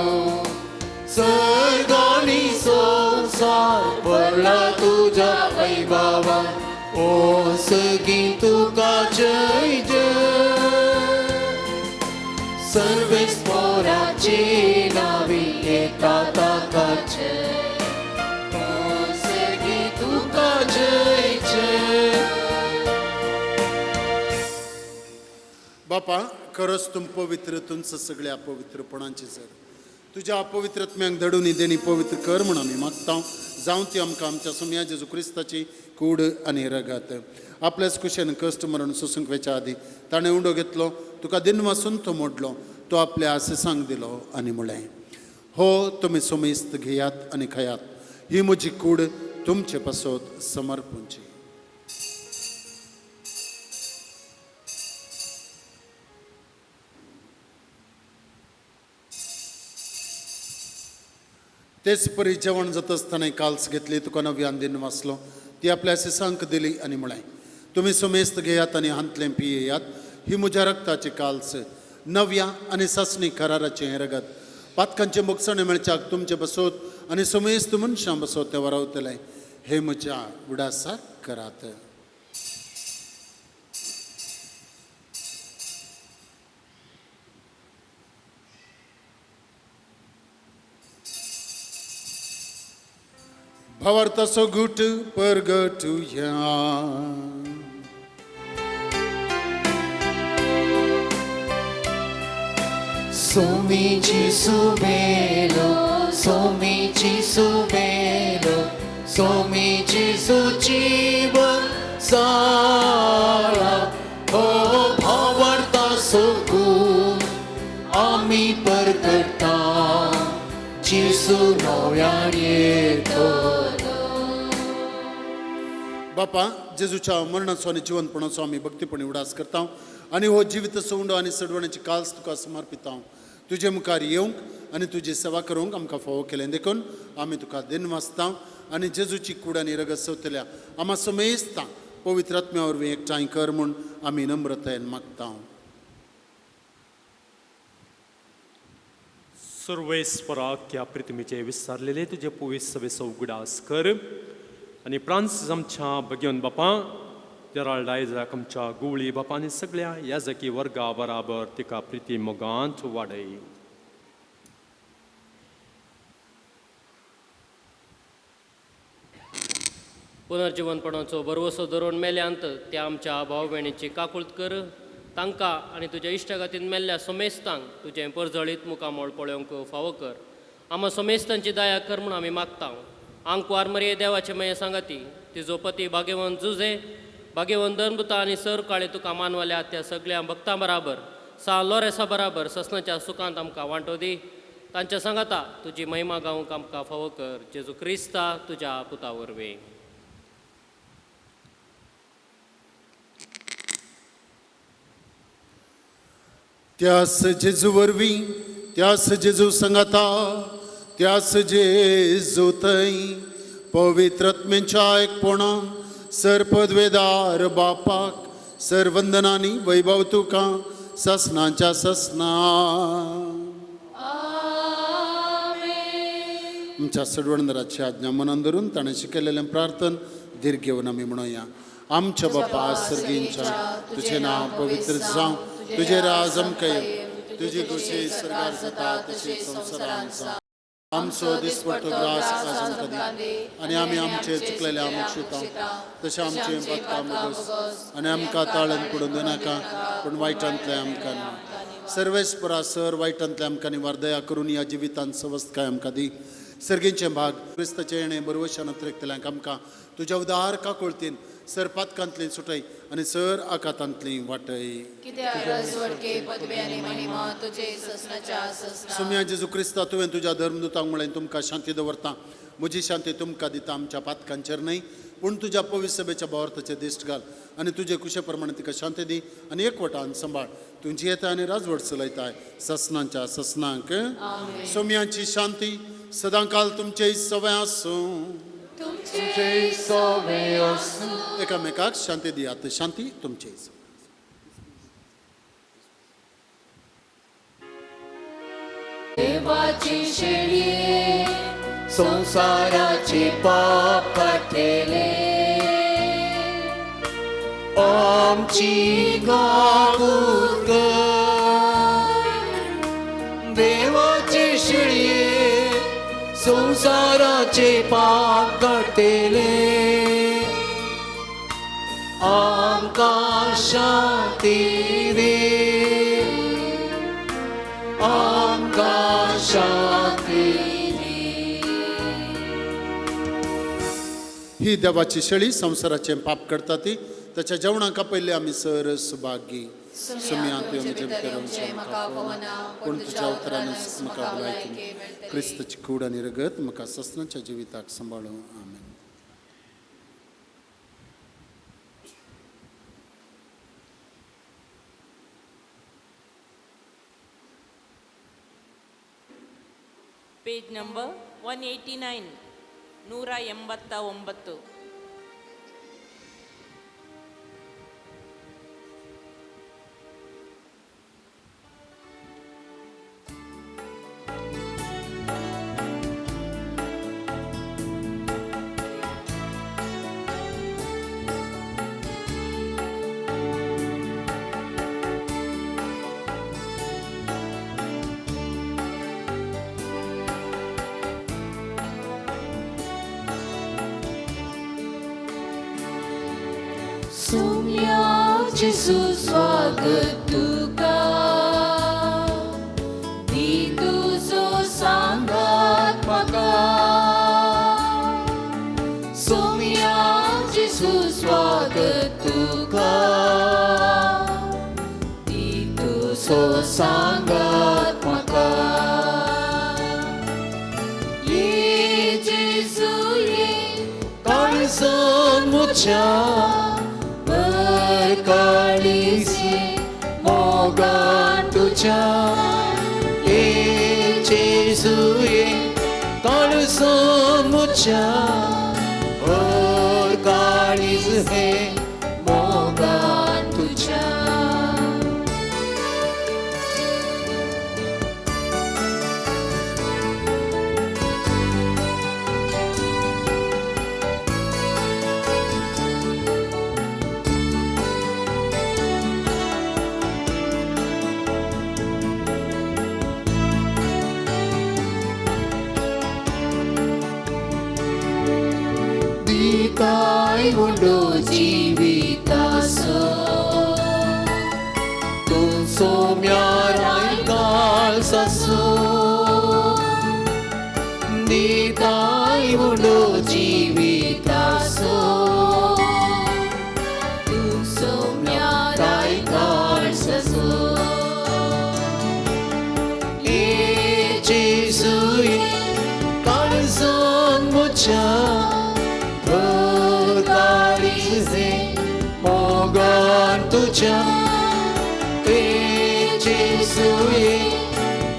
सर्गानी संसार भरला तुज्या वैभवा ओ सगी तुका जय जय. सर्वेस पोराची नावी येता ताका जय ओ सगी तुका जय जय. बापा खरंच तूं पवित्र, तुमचं सगळ्या अपवित्रपणाचे सर तुज्या अपवित्रत्म्यांक धडून देणी पवित्र कर म्हूण आमी मागता. जावं ती आमकां आमच्या सोमया जेजू क्रिस्ताची कूड आनी रगत. आपल्याच कुशेन कश्ट मरण सोसूंक वेच्या आदी ताणें उंडो घेतलो, तुका दिन वासून तो मोडलो, तो आपल्या आसेसांक दिलो आनी म्हळें, हो तुमी सोमेस्त घेयात आनी खायात, ही म्हजी कूड तुमचे पासत समर्पूंची. तेच परी जेवण जाता आसतना काल्स घेतली, तुका नव्यान दिन वाचलो, ती आपल्या सिसांक दिली आनी म्हळें, तुमी समेस्त घेयात आनी हांतलें पियेयात, ही म्हज्या रक्ताची काल्स, नव्या आनी सासणी कराराचें हें रगत, पातकांचें मोगसणें मेळच्याक तुमचे बसोत आनी समेस्त मनशां बसोत तें वरावतलें, हे म्हज्या उडासाक करात. भावार्थाचो गुट परगटुया. सोमीची सुबेलो सोमीची सुबेलो सोमीची सुजीव साळा हो भावार्थाचो गुण आमी परगटा जेसू नव्यान येतलो. बापा जेजूच्या मरणाचो आनी जिवनपणाचो आमी भक्तीपणी उडास करता आनी हो जिवीत सवंडो आनी सडवण्याची काल्स तुका समर्पिता. तुजे मुखार येवंक आनी तुजी सेवा करूंक आमकां फावो केलें देखून आमी तुका दिन वाचता आनी जेजूची कूड आनी रगत सवतल्या आमा समेस्ता पवित्र आत्म्या वरवीं एकठांय कर म्हूण आमी नम्रतायेन मागता. सर्वेस्पराक ह्या प्रिथमीचे विस्तारलेले तुजे पुवीस सभेचो उगडास कर आनी फ्रांसीस आमच्या भगेवन बापा जेराल्ड आयजाक आमच्या गुवळी बापा आनी सगळ्या याजकी वर्गा बराबर तिका प्रिती मोगांत वाडय. पुनर्जिवनपणाचो भरवसो धरून मेल्यांत त्या आमच्या भाव भयणीची काकूळत कर, तांकां आनी तुज्या इश्टागतीन मेल्ल्या सोमेस्तांक तुजें परजळीत मुखामळ पळोवंक फावो कर. आमा सोमेस्तांची दया कर म्हूण आमी मागता. आंकवार मरये देवाचे मये सांगाती तिजो पती भाग्यवंत जुजे भाग्यवंत धर्मदुता आनी सर काळे तुका मानवल्या त्या सगळ्या भक्तां बराबर सा लोरेसा बराबर ससनाच्या सुखांत आमकां वांटो दी. तांच्या सांगाता तुजी महिमा गावंक आमकां फावो कर. जेजू क्रिस्ता तुज्या पुता वरवीं. त्यास जेजू वरवीं, त्यास जेजू संगाता, त्यास जेजू थंय पवित्र आत्म्याच्या एकपणान सर पदवेदार बापाक सर वंदनांनी वैभव तुका ससनाच्या ससना. आमच्या सडवणदाराची आज्ञा मनान धरून ताणें शिकयलेलें प्रार्थन धीर घेवन आमी म्हणोया. आमच्या बापा सर्गींच्या तुजें नांव पवित्र जावं, तुजें राज आमकां येवं, तुजी खुशी स्वर्गार जाता तशी संवसारांत जावं. आमचो दिसपट्टो ग्रास आज आमकां दी आनी आमी आमचे चुकलेले आमक्षिता तशें आमचें पातकां मोगस आनी आमकां ताळण पडून दिनाका पूण वायटांतलें आमकां न्हय. सर्वेस्परा सर वायटांतलें आमकां निवार दया करून ह्या जिवितांत सवस्तकाय आमकां दी. सर्गींचें भाग क्रिस्ताचें येणें बरवशान अत्रेकतल्यांक आमकां तुज्या उदार काकुळतीन सर पातकांतली सुटय आनी सर आकातांतली वाटय. सुम्या जेजू क्रिस्ता तुवें तुज्या धर्मदूतांक म्हळें तुमकां शांती दवरता, म्हजी शांती तुमकां दिता, आमच्या पातकांचेर न्हय पूण तुज्या पवित्र सभेच्या भावार्थाचेर दिश्ट घाल आनी तुजे कुशे प्रमाणे तिका शांती दी आनी एकवटान सांबाळ. तुजी येता आनी राजवट चलयताय ससनांच्या ससनांक. सोम्यांची शांती सदांकाल तुमचे सवय आसूं. तुमचे सवे आसूं. एकामेकाक शांती दियात. शांती तुमचे. देवाची शेळये संसाराचे पाप काडटले आमची काकूत कर. देवाची शेळये संसाराचे पाप काडटले आमकां शांती दी, आमकां शांती दी. ही देवाची शेळी संवसाराचें पाप करता ती ताच्या जेवणाक आपयल्ले आमी सर सुभागी. सुम्या तुवें म्हजे भितर येवचें म्हाका फावना, पूण तुज्या उतरानच म्हाका भलायकी. क्रिस्ताची कूड आनी रगत म्हाका ससनाच्या जिविताक सांबाळूं. आमेन. Page number 189 189. सुम्या जेजू स्वागत तुका, दी तुजो सांगात म्हाका. सुम्या जेजू स्वागत तुका, दी तुजो सांगात म्हाका. ये जेजू ये काळजान म्हज्या मोगान तुज्या. ये जेजू ये काळजान म्हज्या भर काळीज हें मोगान तुज्या. दिताय उंडो जिविताचो तूं सोम्या रायकाळसाचो. दिताय उंडो जिविताचो तूं सोम्या रायकाळसाचो. ये जेजू ये काळजान म्हज्या भर काळीज हें मोगान तुज्या. ये जेजू ये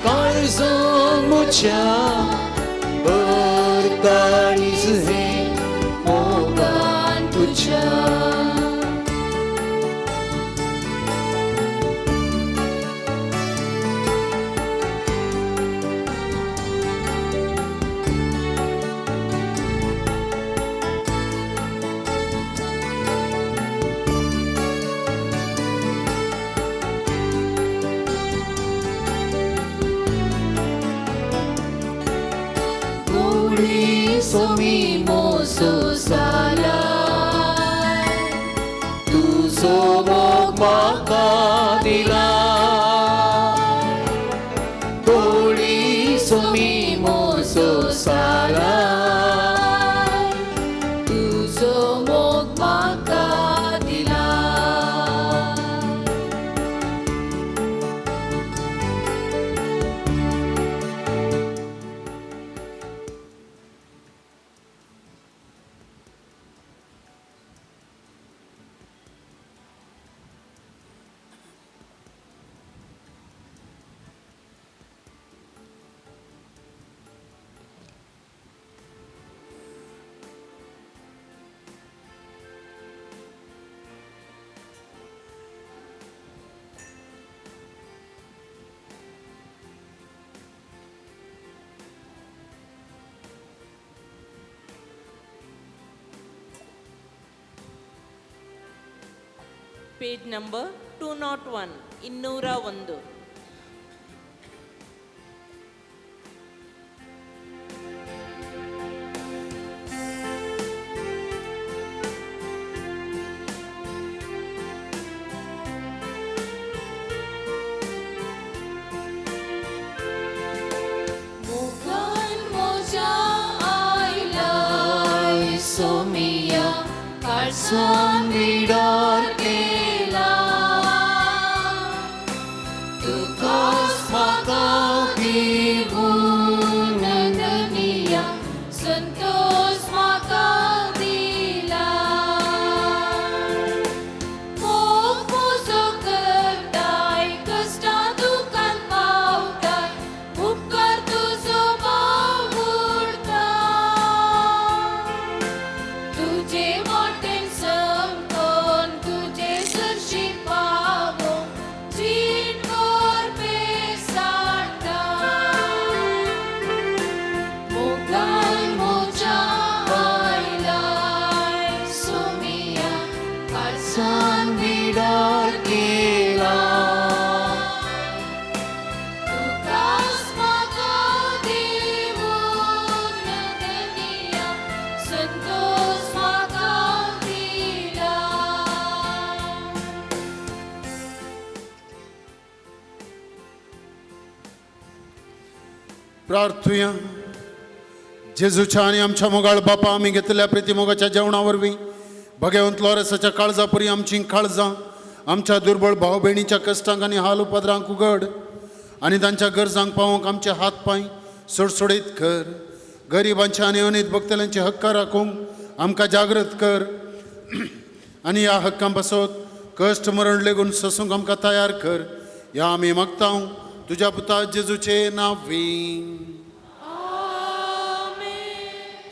काळजान म्हज्या भर काळीज हें मोगान तुज्या. sumimoso salay तुजो मोग म्हाका दिला तोळी सुमिमोसो सालाय तुजो मोग म्हाका दिला. Page number 201, 201. मोगान म्हज्या आयलाय सोमिया काळसान विडोर केला तुकाच म्हाका दिवून धनिया संतोष म्हाका दिला. मोग म्हजो करताय कश्टां दुखान पावताय उपकार तुजो बावुडता तुजे वाटेन समकोन तुजे सरशी पावो जीण कोरपे साडटा. मोगान म्हज्या आयलाय सोमिया काळसान विडार केला तुकाच म्हाका दिवून धनिया संतोष म्हाका दिला. प्रार्थुया. जेजूच्या आनी आमच्या मोगाळ बापा, आमी घेतलेल्या प्रितीमोगाच्या जेवणा वरवीं भगवंत लॉरेसाच्या काळजा परी आमची काळजां आमच्या दुर्बळ भाव भयणीच्या कश्टांक आनी हाल उपद्रांक उगड आनी तांच्या गरजांक पावोवंक आमचे हात पांय सोडसोडीत कर. गरिबांचे आनी अनीत भोगतल्यांचे हक्क राखूंक आमकां जागृत कर आनी ह्या हक्कां पासत कश्ट मरण लेगून सोसूंक आमकां तयार कर. ह्या आमी मागता तुज्या पुता जेजूचे नांवी.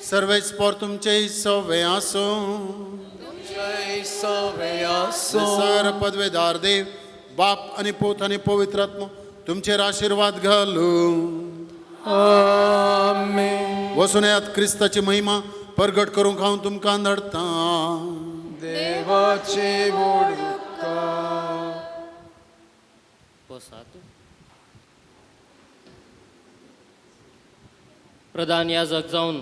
सर्वेच पोर तुमचे सवे आसूं. जय सवे आसूं. सर पदवेदार देव बाप आनी पूत आनी पवित्र आत्मो तुमचेर आशिर्वाद घालू. आमेन. वचून येयात, क्रिस्ताची महिमा परगट करूंक हांव तुमकां धाडटा. देवाचे वोडुका. बसात. प्रधान याजक जावन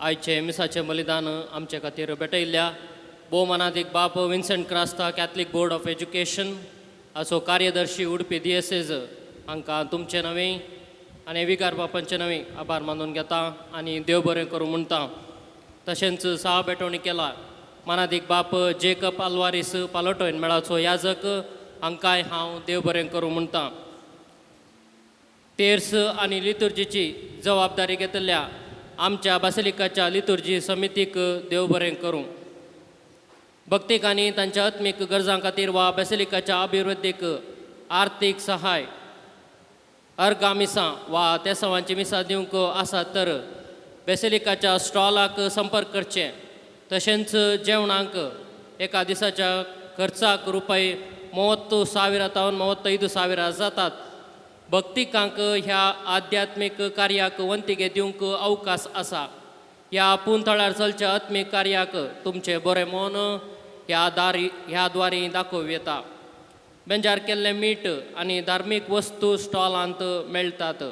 आयचें मिसाचें बलिदान आमचे खातीर भेटयल्ल्या भोवमानादीक बाप Vincent Crasta, Catholic board of education हाचो कार्यदर्शी, उडपी दियसेज हांकां तुमचें नवें आनी विकार बापांचें नवें आभार मानून घेता आनी देव बरें करूं म्हणटा. तशेंच सहा भेटवणी केला मानादीक बाप जेकब आलवारीस, पालोटोयन मेळाचो याजक हांकांय हांव देव बरें करूं म्हणटा. तेर्स आनी लितुर्जीची जबाबदारी घेतल्या आमच्या बासिलिकाच्या लितुर्जी समितीक देव बरें करूं. भक्तीक आनी तांच्या आत्मीक गरजां खातीर वा बेसिलिकाच्या अभिवृद्धीक आर्थीक सहाय अर्गां मिसां वा तेसावांची मिसां दिवंक आसात तर बेसिलिकाच्या स्टॉलाक संपर्क करचे. तशेंच जेवणाक एका दिसाच्या खर्चाक रुपये 30,000 तावन 35,000 जातात. भक्तिकांक ह्या आध्यात्मीक कार्याक वंतिगे दिवंक अवकाश आसा. ह्या पुंथळार चलच्या आत्मीक कार्याक तुमचें बरें मन ह्या द्वारी दाखोवं येता. बेंजार केल्लें मीठ आनी धार्मीक वस्तू स्टॉलांत मेळटात.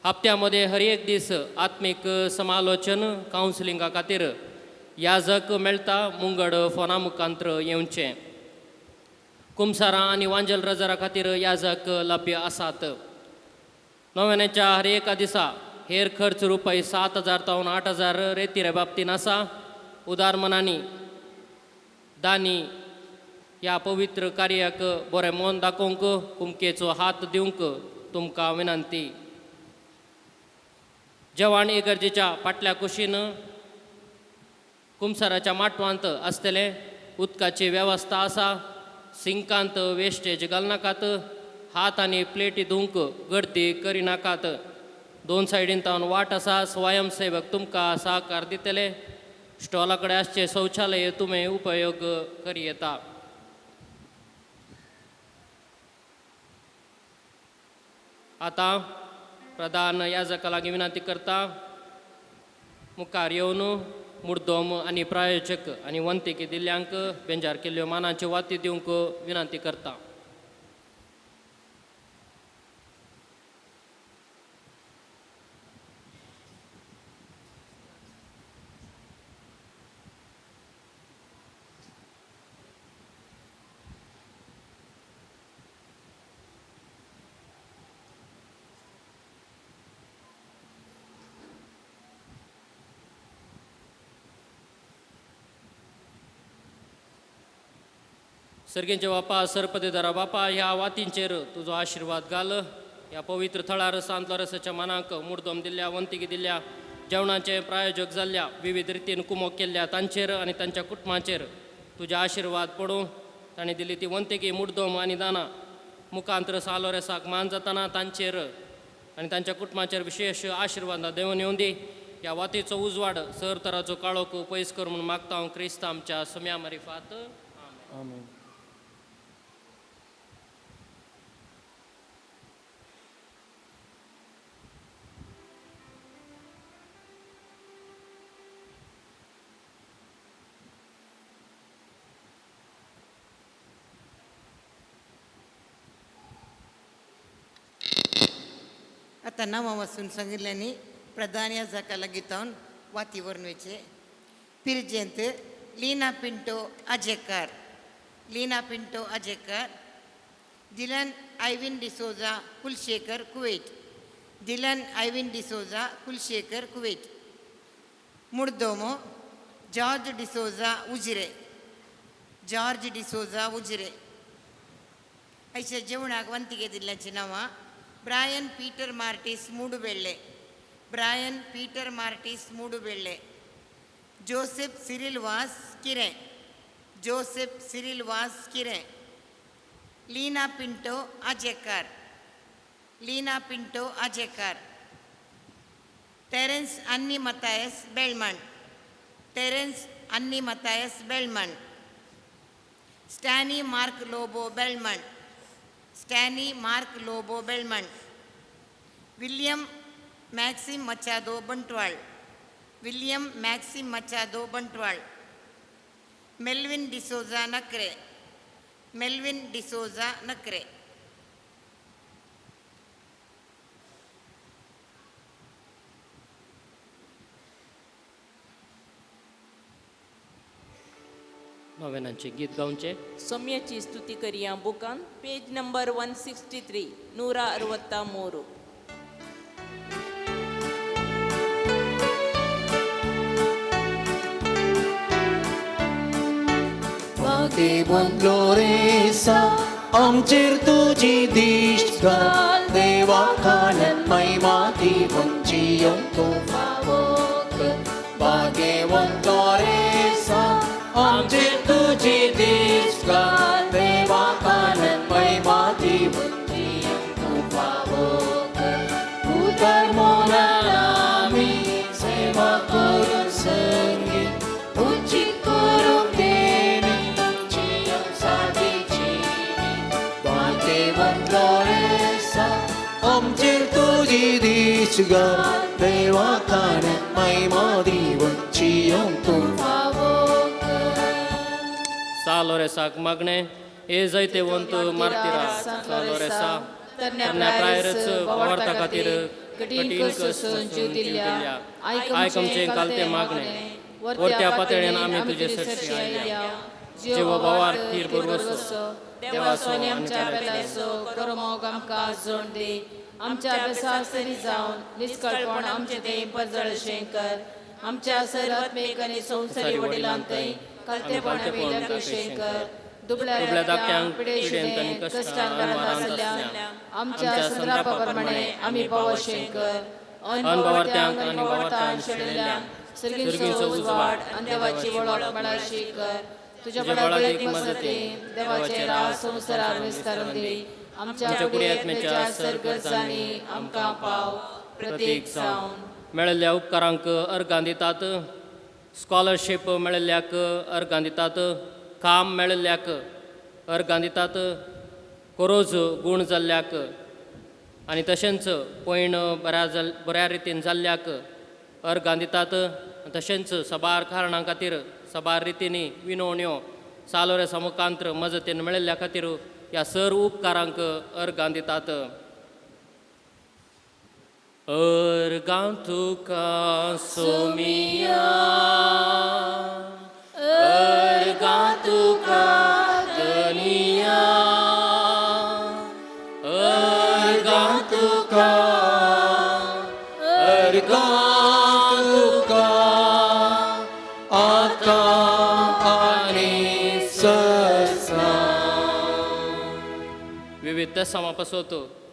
हप्त्यामध्ये हर एक दीस आत्मीक समालोचन कावन्सिलिंगा खातीर याजक मेळटा मुंगड फोना मुखांत्र येवचें. कुमसारां आनी वांजल रजरा खातीर याजक लभ्य आसात. नव्याच्या हर एका दिसा हेर खर्च रुपये 7,000 तावन 8,000 रेती रे बाबतीन आसा. उदार मनांनी दानी ह्या पवित्र कार्याक बरें मन दाखोवंक कुमकेचो हात दिवंक तुमकां विनंती. जेवण इगर्जेच्या फाटल्या कुशीन कुमसाराच्या माटवांत आसतलें. उदकाची वेवस्था आसा. सिंकांत वेस्टेज घालनाकात. हात आनी प्लेटी धुवंक गर्दी करिनाकात. दोन सायडीन तावन वाट आसा. स्वयंसेवक तुमकां सहकार दितले. स्टॉला कडेन आसचें शौचालय तुमी उपयोग करी येता. आतां प्रधान याजका लागीं विनंती करता मुखार येवन मुर्दोम आनी प्रायोजक आनी वंतिकी दिल्ल्यांक बेंजार केल्ल्यो मानाच्यो वाती दिवंक विनंती करता. सर्गेंचे बापा, सरपदेदारा बापा, ह्या वातींचेर तुजो आशिर्वाद घाल. ह्या पवित्र थळार सांत लोरसाच्या मनाक मुर्दम दिल्ल्या, वंतिकी दिल्ल्या, जेवणाचे प्रायोजक जाल्ल्या, विविध रितीन कुमोक केल्ल्या तांचेर आनी तांच्या कुटुंबाचेर तुजे आशिर्वाद पडूं. तांणी दिली ती वंतिकी, मुर्दम आनी दानां मुखांत्र सालोरेसाक मान जाताना तांचेर आनी तांच्या कुटुंबाचेर विशेश आशिर्वाद देवन येवन दी. ह्या वातीचो उजवाड सर तराचो काळोख पयस कर म्हूण मागता हांव क्रिस्त आमच्या सुम्या मारिफात. आमेन. आतां नांवां वाचून सांगिल्ल्यांनी प्रधान याजका लागीं तावन वाती व्हरून वयचे. पिरजेंत Lina Pinto Ajekar, Lina Pinto Ajekar, Dilan Ivin D'Souza Kulshekar Kuwait, Dilan Ivin D'Souza Kulshekar Kuwait, मुर्दोमो George D'Souza Ujire, George D'Souza Ujire. आयच्या जेवणाक वंतिगे दिल्ल्याचीं नांवां Brian Peter Martis Moodubelle, Brian Peter Martis Moodubelle, Joseph Cyril Vaz Kiren, Joseph Cyril Vaz Kiren, Leena Pinto Ajekar, Leena Pinto Ajekar, Terence Annie Mathias Belman, Terence Annie Mathias Belman, Stany Mark Lobo Belman, Stany Mark Lobo Belman, William Maxim Machado Bantwal, William Maxim Machado Bantwal, Melvin D'Souza Nakre, Melvin D'Souza Nakre. नव्यानांचे गीत गावचें. सौम्याची स्तुती करिया बुकान पेज number 163, 163. भाग्यवंत लोरेसा आमचेर तुजी दिश्ट घाल, देवा खाल्यान महिमा दिवंची तूं फावो कर. भाग्यवंत लोरेसा आमचेर तुजी दिश्ट घाल, देवा खाल्यान महिमा दिवंची तूं फावो कर. उतर मोलान आमी सेवा करून संगीत उचीत करूंक देणी जियोंक सादीची. भाग्यवंत लोरेसा आमचेर तुजी दिश्ट घाल, देवा खाल्यान महिमा दिवंची तूं फावो कर. सालोरेसाक मागणें. हे जैतेवंत मार्तिरा सालोरेसा, तरण्या प्रायरच बोवार्ता खातीर कठीण कश्ट सोसून जीव दिल्ल्या आयक आमचें कालतें मागणें. वरत्या पातळेन आमी तुजे सरशी आयल्या. जीव भावार थीर भरवसो देवाचो आनी आमच्या बेलाचो करो मोग आमकां जोड दी. आमच्या अभ्यासासरी जावन निष्कळपण आमचें तें परजळशें कर. आमच्या सर्वात्मीक आनी संवसारी वडिलांतय कालतेपणा वयल्या कशें कर. दुबळ्या धाकट्यांक पिडेंत आनी कश्टान आसल्या आमच्या संद्रापा प्रमाणे आमी पावशें कर. अनभावार्थ्यांक आनी आनी भावार्थान शेणिल्ल्यांक सर्गींचो उजवाड आनी देवाची वळख मेळाशी कर. तुज्या बळाक मजतीन देवाचे राज संवसारार विस्तारून दी. आमच्या कुडी आत्म्याच्या सरगर्जांनी आमकां पाव प्रतीक जावन. मेळिल्ल्या उपकारांक अर्गां दितात. स्कॉलरशीप मेळिल्ल्याक अर्गां दितात. काम मेळिल्ल्याक अर्गां दितात. कोरोज गूण जाल्ल्याक आनी तशेंच पयण बऱ्या रितीन जाल्ल्याक अर्गां दितात. तशेंच सबार कारणां खातीर सबार रितींनी विनवण्यो सालोरेसा मुखांत्र मजतीन मेळिल्ल्या खातीर ह्या सर उपकारांक अर्गां दितात. अर्गां तुका सोमिया, अर्गां तुका धनिया, अर्गां तुका, अर्गां तुका आतां आनी ससा. विविध देसां पासत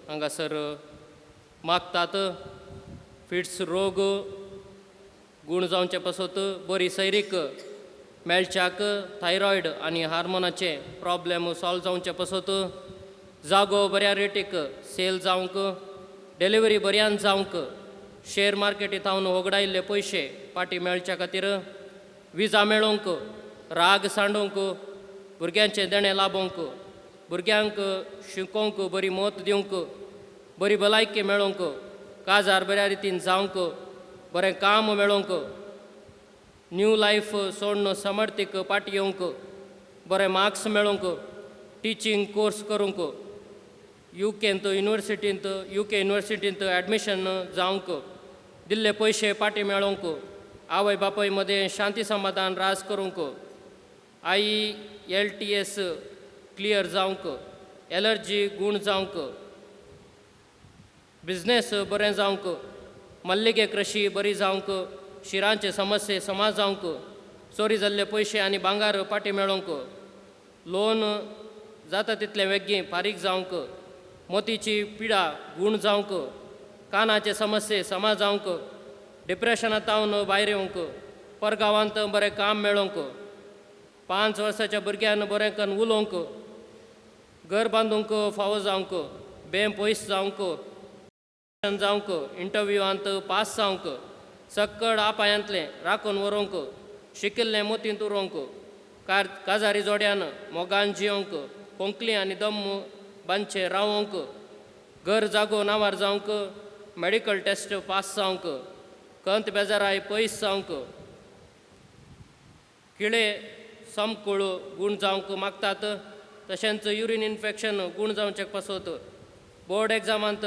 हांगासर मागतात. फिट्स रोग गूण जावचे पासत बरी सैरीक मेळच्याक थायरॉयड आनी हार्मोनाचे प्रॉब्लेम सॉल्व जावचे पासत जागो बऱ्या रेटीक सेल जावंक, डिलिव्हरी बऱ्यान जावंक, शेअर मार्केटी थावन होगडायल्ले पयशे पाटी मेळच्या खातीर, विजा मेळोवंक, राग सांडोवंक, भुरग्यांचें देणें लाबोवंक, भुरग्यांक शिकोवंक बरी मत दिवंक, बरी भलायकी मेळोवंक, काजार बऱ्या रितीन जावंक, बरें काम मेळोवंक, न्यू लायफ सोडून समर्थीक पाटी येवंक, बरे मार्क्स मेळोवंक, टिचींग कोर्स करूंक, युकेंत युनिवर्सिटींत युके युनिवर्सिटींत एडमिशन जावंक, दिल्ले पयशे पाटी मेळोवंक, आवय बापूय मदें शांती समाधान राज करूंक, IELTS clear जावंक, एलर्जी गूण जावंक, बिजनेस बरें जावंक, मल्लिगे कृशी बरी जावंक, शिरांचे समस्ये समाज जावंक, चोरी जाल्ले पयशे आनी भांगार पाटी मेळोवंक, लोन जाता तितलें वेगीं फारीक जावंक, मोतीची पिडा गूण जावंक, कानाचे समस्ये समा जावंक, डिप्रेशनांत तावन भायर येवंक, परगांवांत बरें काम मेळोवंक, 5 वर्साच्या भुरग्यान बरें करून उलोवंक, घर बांदूंक फावो जावंक, बें पयस जावंक जावंक, इंटरव्यूआंत पास जावंक, सक्कड आपायांतलें राखून व्हरूंक, शिकिल्लें मोतींत उरोवंक, काजारी जोड्यान मोगान जियोवंक, खोंकली आनी दम बांदचे रावोवंक, घर जागो नांवार जावंक, मेडिकल टेस्ट पास जावंक, कंत बेजाराय पयस जावंक, किळे समकूळ गूण जावंक मागतात. तशेंच युरीन इन्फेक्शन गूण जावचें पासत, बोर्ड एग्जामांत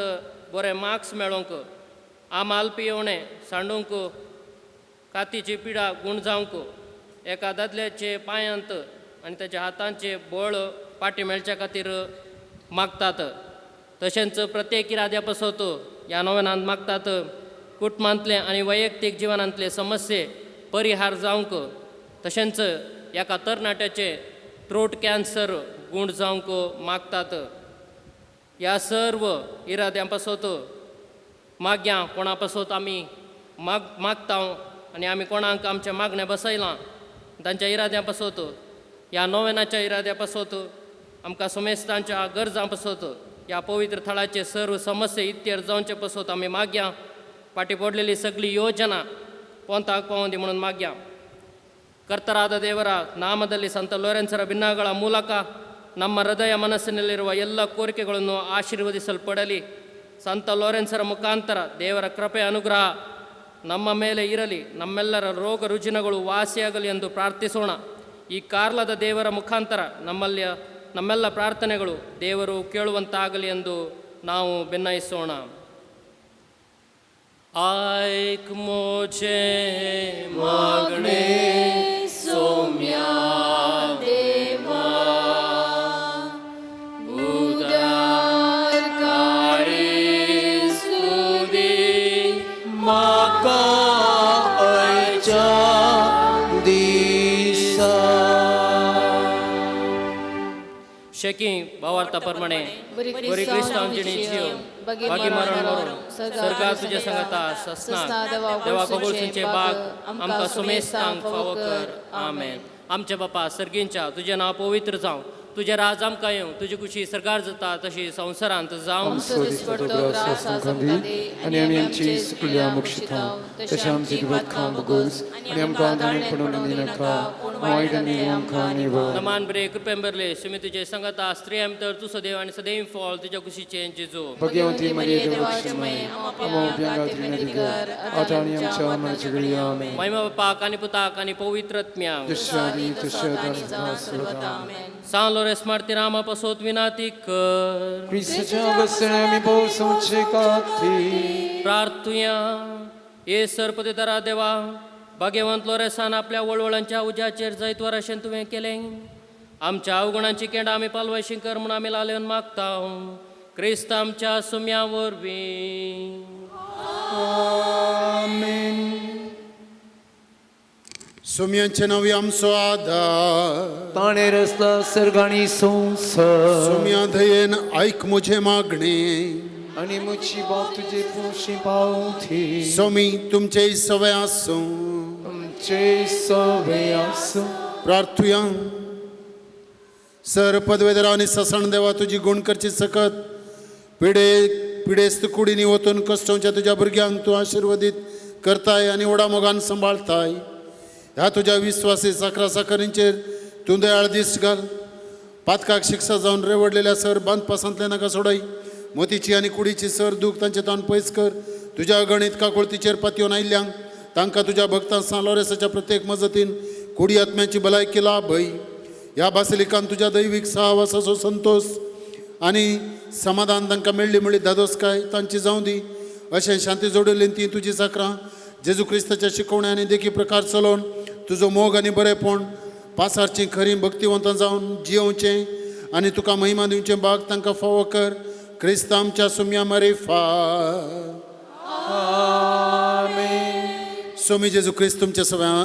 बरे मार्क्स मेळोवंक, आमाल पियोवणें सांडूंक, कातीची पिडा गूण जावंक, एका दादल्याचे पांयांत आनी ताच्या हातांचे बळ पाटी मेळच्या खातीर मागतात. तशेंच प्रत्येक इराद्या पासत ह्या नोवेनांत मागतात. कुटुंबांतले आनी वैयक्तीक जिवनांतले समस्ये परिहार जावंक, तशेंच एका तरणाट्याचे थ्रोट कॅन्सर गूण जावंक मागतात. ह्या सर्व इराद्यां पासत मागया कोणा पासत आमी मागता आनी आमी कोणाक आमचें मागणें बसयलां तांच्या इराद्यां पासत, ह्या नोवेनाच्या इराद्या पासत, आमकां समेस्तांच्या गरजां पासत, ह्या पवित्र थळाचे सर्व समस्ये इत्यर जावचे पासत आमी मागया. फाटी पडलेली सगळी योजना पोंताक पावों दी म्हणून मागया. ಕರ್ತರಾದ ದೇವರ ನಾಮದಲ್ಲಿ ಸಂತ ಲೋರೆನ್ಸರ ಭಿನ್ನಗಳ ಮೂಲಕ ನಮ್ಮ ಹೃದಯ ಮನಸ್ಸಿನಲ್ಲಿರುವ ಎಲ್ಲ ಕೋರಿಕೆಗಳನ್ನು ಆಶೀರ್ವದಿಸಲ್ಪಡಲಿ. ಸಂತ ಲೋರೆನ್ಸರ ಮುಖಾಂತರ ದೇವರ ಕೃಪೆ ಅನುಗ್ರಹ ನಮ್ಮ ಮೇಲೆ ಇರಲಿ, ನಮ್ಮೆಲ್ಲರ ರೋಗ ರುಜಿನಗಳು ವಾಸಿಯಾಗಲಿ ಎಂದು ಪ್ರಾರ್ಥಿಸೋಣ. ಈ ಕಾರ್ಲದ ದೇವರ ಮುಖಾಂತರ ನಮ್ಮೆಲ್ಲ ಪ್ರಾರ್ಥನೆಗಳು ದೇವರು ಕೇಳುವಂತಾಗಲಿ ಎಂದು ನಾವು ಬೆನ್ನಯಿಸೋಣ. आयक मोजे मागणे सोम्या देवा उदार काळीज दी म्हाका आयच्या दिसा. शेकी भावार्था प्रमाणे बरी क्रिस्तांव जिणी जियो बागी मरण मरून सर्गात तुज्या सांगाता ससना देवा कबूलसूंचे बाग आमकां सुमेस्तांक फावो कर. आमेन. आमच्या बापा सर्गींच्या तुजें नांव पवित्र जावं, तुजें राज आमकां येवं, तुजी खुशी सरकार जाता तशी संवसारांत जावं. आमचो दिसपडतो ग्रास आज आमकां दी आनी आमी आमची सुकल्या मुक्षिता तशें आमची दुबाद बगोस आनी आमकां दाणें पडून दिनाका, वायट आनी आमकां निवळ. नमान बरे कृपेन भरले सुमी तुजे सांगाता, स्त्रियां भितर तूं सदैव आनी सदैव फळ तुज्या कुशीचें जेजू. भगवती मरिये देवाची माय, आम्हा उपयोगात विनंती कर, आतां आनी आमच्या मरणाच्या घडये. आमेन. महिमा बापाक आनी पुताक आनी पवित्र आत्म्याक. जशें आदी तशें आतां आनी सदां सर्वदा. आमेन. सान लोरेस मार्तीर आमा पासत विनाती कर. क्रिस्ताच्या बसणे आमी भोवसोचे खातीर. प्रार्थुया. ये सरपतिदारा देवा, भाग्यवंत लोरेसान आपल्या वळवळांच्या उज्याचेर जैतवर अशें तुवें केलें. आमच्या अवगुणांची केंडां आमी पालवशी कर म्हूण आमी लालेवन मागता क्रिस्त आमच्या सुम्या वरवीं. आमेन. सुम्यांचे नवी आमचो आदार, ताणें रचला सर्ग आनी संवसार. सुम्या दयेन आयक म्हजें मागणें आनी म्हजी बाप तुजे पोशी पावती. सोमी तुमचे सवय आसूं. आमचे सवय आसूं. प्रार्थुया. सर पदवेदरा आनी ससण देवा, तुजी गुण करची सकत पिडे पिडेस्त कुडींनी वतून कश्टवच्या तुज्या भुरग्यांक तूं आशिर्वदीत करताय आनी व्हडा मोगान सांबाळताय. ह्या तुज्या विस्वासी साकरा साकरींचेर तूं दयाळ दीस घाल. पातकाक शिक्षा जावन रेवडलेल्या सर बांदपासांतले नाका सोडय. मोतीची आनी कुडीची सर दूख तांचे तावन पयस कर. तुज्या अगणीत काकुळतीचेर पातयेवन आयिल्ल्यांक तांकां तुज्या भक्तां सान लोरेसाच्या प्रत्येक मजतीन कुडी आत्म्याची भलायकी लाभय. ह्या बासिलिकान तुज्या दैवीक सहवासाचो संतोश आनी समाधान तांकां मेळ्ळी म्हळी धादोसकाय तांची जावं दी. अशें शांती जोडिल्ली ती तुजी साकरां जेजू क्रिस्ताच्या शिकवण्या आनी देखी प्रकार चलोवन तुजो मोग आनी बरेपण पासारचीं खरीं भक्तिवंतां जावन जियोवचें आनी तुका महिमा दिवचें बाग तांकां फावो कर. क्रिस्त आमच्या सुम्या मरिफा. सोमी जेजू क्रिस्त तुमच्या सगळ्या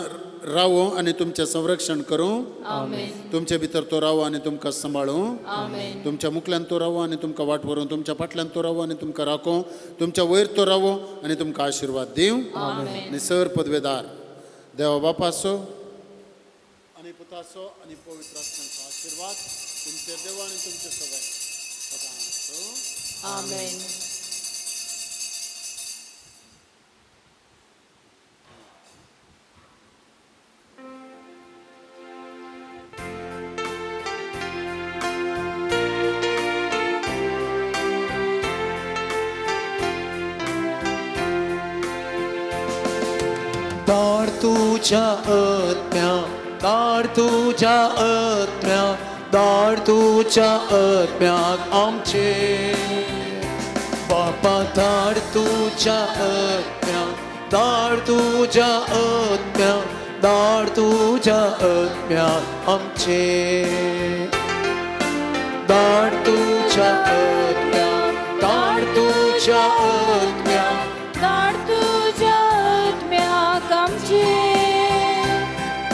रावो आनी तुमचें संरक्षण करूं. तुमचे भितर तो रावो आनी तुमकां सांबाळूं. तुमच्या मुखल्यान तो रावो आनी तुमकां वाट व्हरूं. तुमच्या फाटल्यान तो रावो आनी तुमकां राखूं. तुमच्या वयर तो रावो आनी तुमकां आशिर्वाद दिवं. आनी सर पदवेदार देवा बापाचो आनी पुताचो आनी पवित्र आत्म्याचो आशिर्वाद तुमचे देवा आनी तुमचे सगळे सदां आसूं. आमेन. दार तुझ्या आत्म्या, दार तुझ्या आत्म्या, दार तुझ्या आत्म्याक आमचे बापा. दार तुझ्या आत्म्या, दार तुझ्या आत्म्या, दार तुझ्या आत्म्याक आमचे. दार तुझ्या आत्म्या, दार तुझ्या आत्म्या, दार तुझ्या आत्म्याक आमचे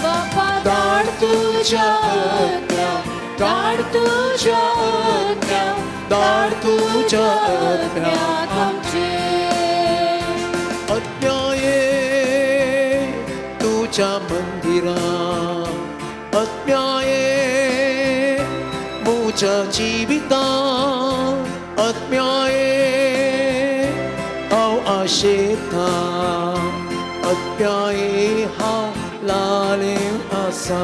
बापा. दार तुझ्या आत्म्या, दार तुझ्या आत्म्या, दार तुझ्या आत्म्याक आमचे. आत्म्याये तुझ्या मंदिरा, आत्म्याये म्हज्या जिविता, आत्म्याये हांव आशेता, आत्म्याये हांव लालेव आसा.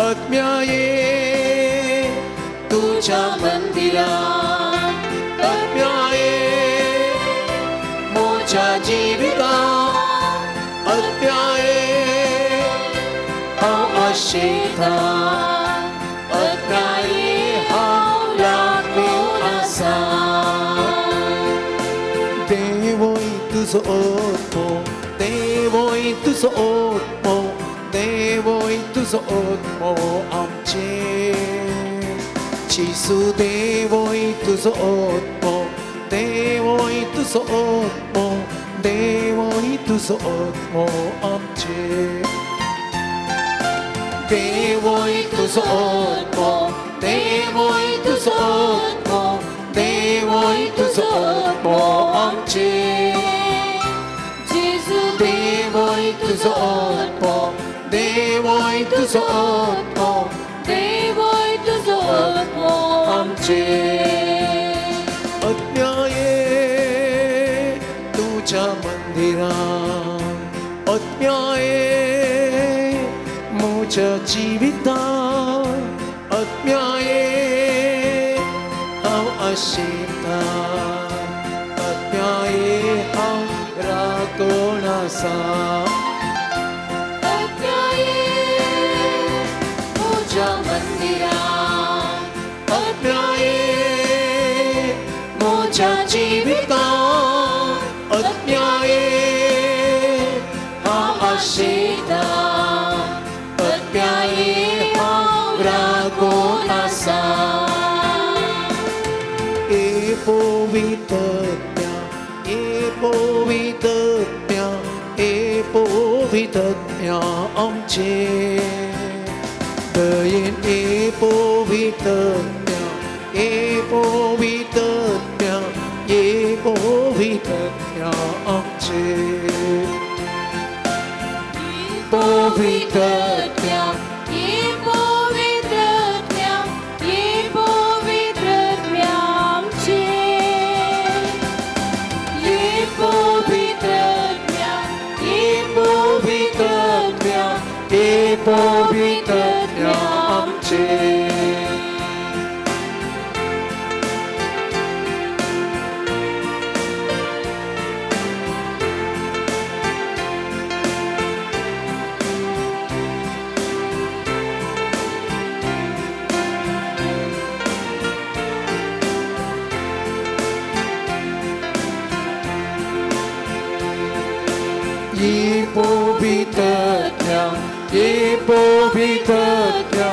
आत्म्याये तुझ्या मंदिरा, आत्म्याये म्हज्या जिविता, आत्म्याये हांव आशेता, आत्म्याये हांव लागून आसा. देवोय तुजो आत्मो, देवोय तुजो आत्मो, देवोय तुजो आत्मो आमचेर. जेजू देवोय तुजो आत्मो, देवोय तुजो आत्मो, देवोय तुजो आत्मो आमचेर. देवोय तुजो आत्मो, देवोय तुजो आत्मो, देवोय तुजो आत्मो आमचेर. जेजू देवोय तुजो आत्मो, देवोय तुजो आत्मो, देवोय तुजो आत्मो आमचेर. आत्म्याये तुज्या मंदिरान, आत्म्याये म्हज्या जिवितान, आत्म्याये हांव आशिता, आत्म्याये हांव राखण आसा. आत्म्याये म्हज्या मंदिरान, आत्म्याये म्हज्या जिवितान, आत्म्याये हांव आशिता, आत्म्याये हांव राखून आसा. ए पवित्रत्या, ए पवित्रत्या, ए पवित्रत्या आमचे दयेन. ए पवित्रत्या, ए पवित्रत्या, ए पवित्रत्या आमचे. पवित्रत्या, ये पवित्रत्या, ये पवित्रत्या आमचे. ये पवित्रत्या, ये पवित्रत्या, ए पवित्रत्या आमचे. ये पवित्रत्या, ये पवित्रत्या,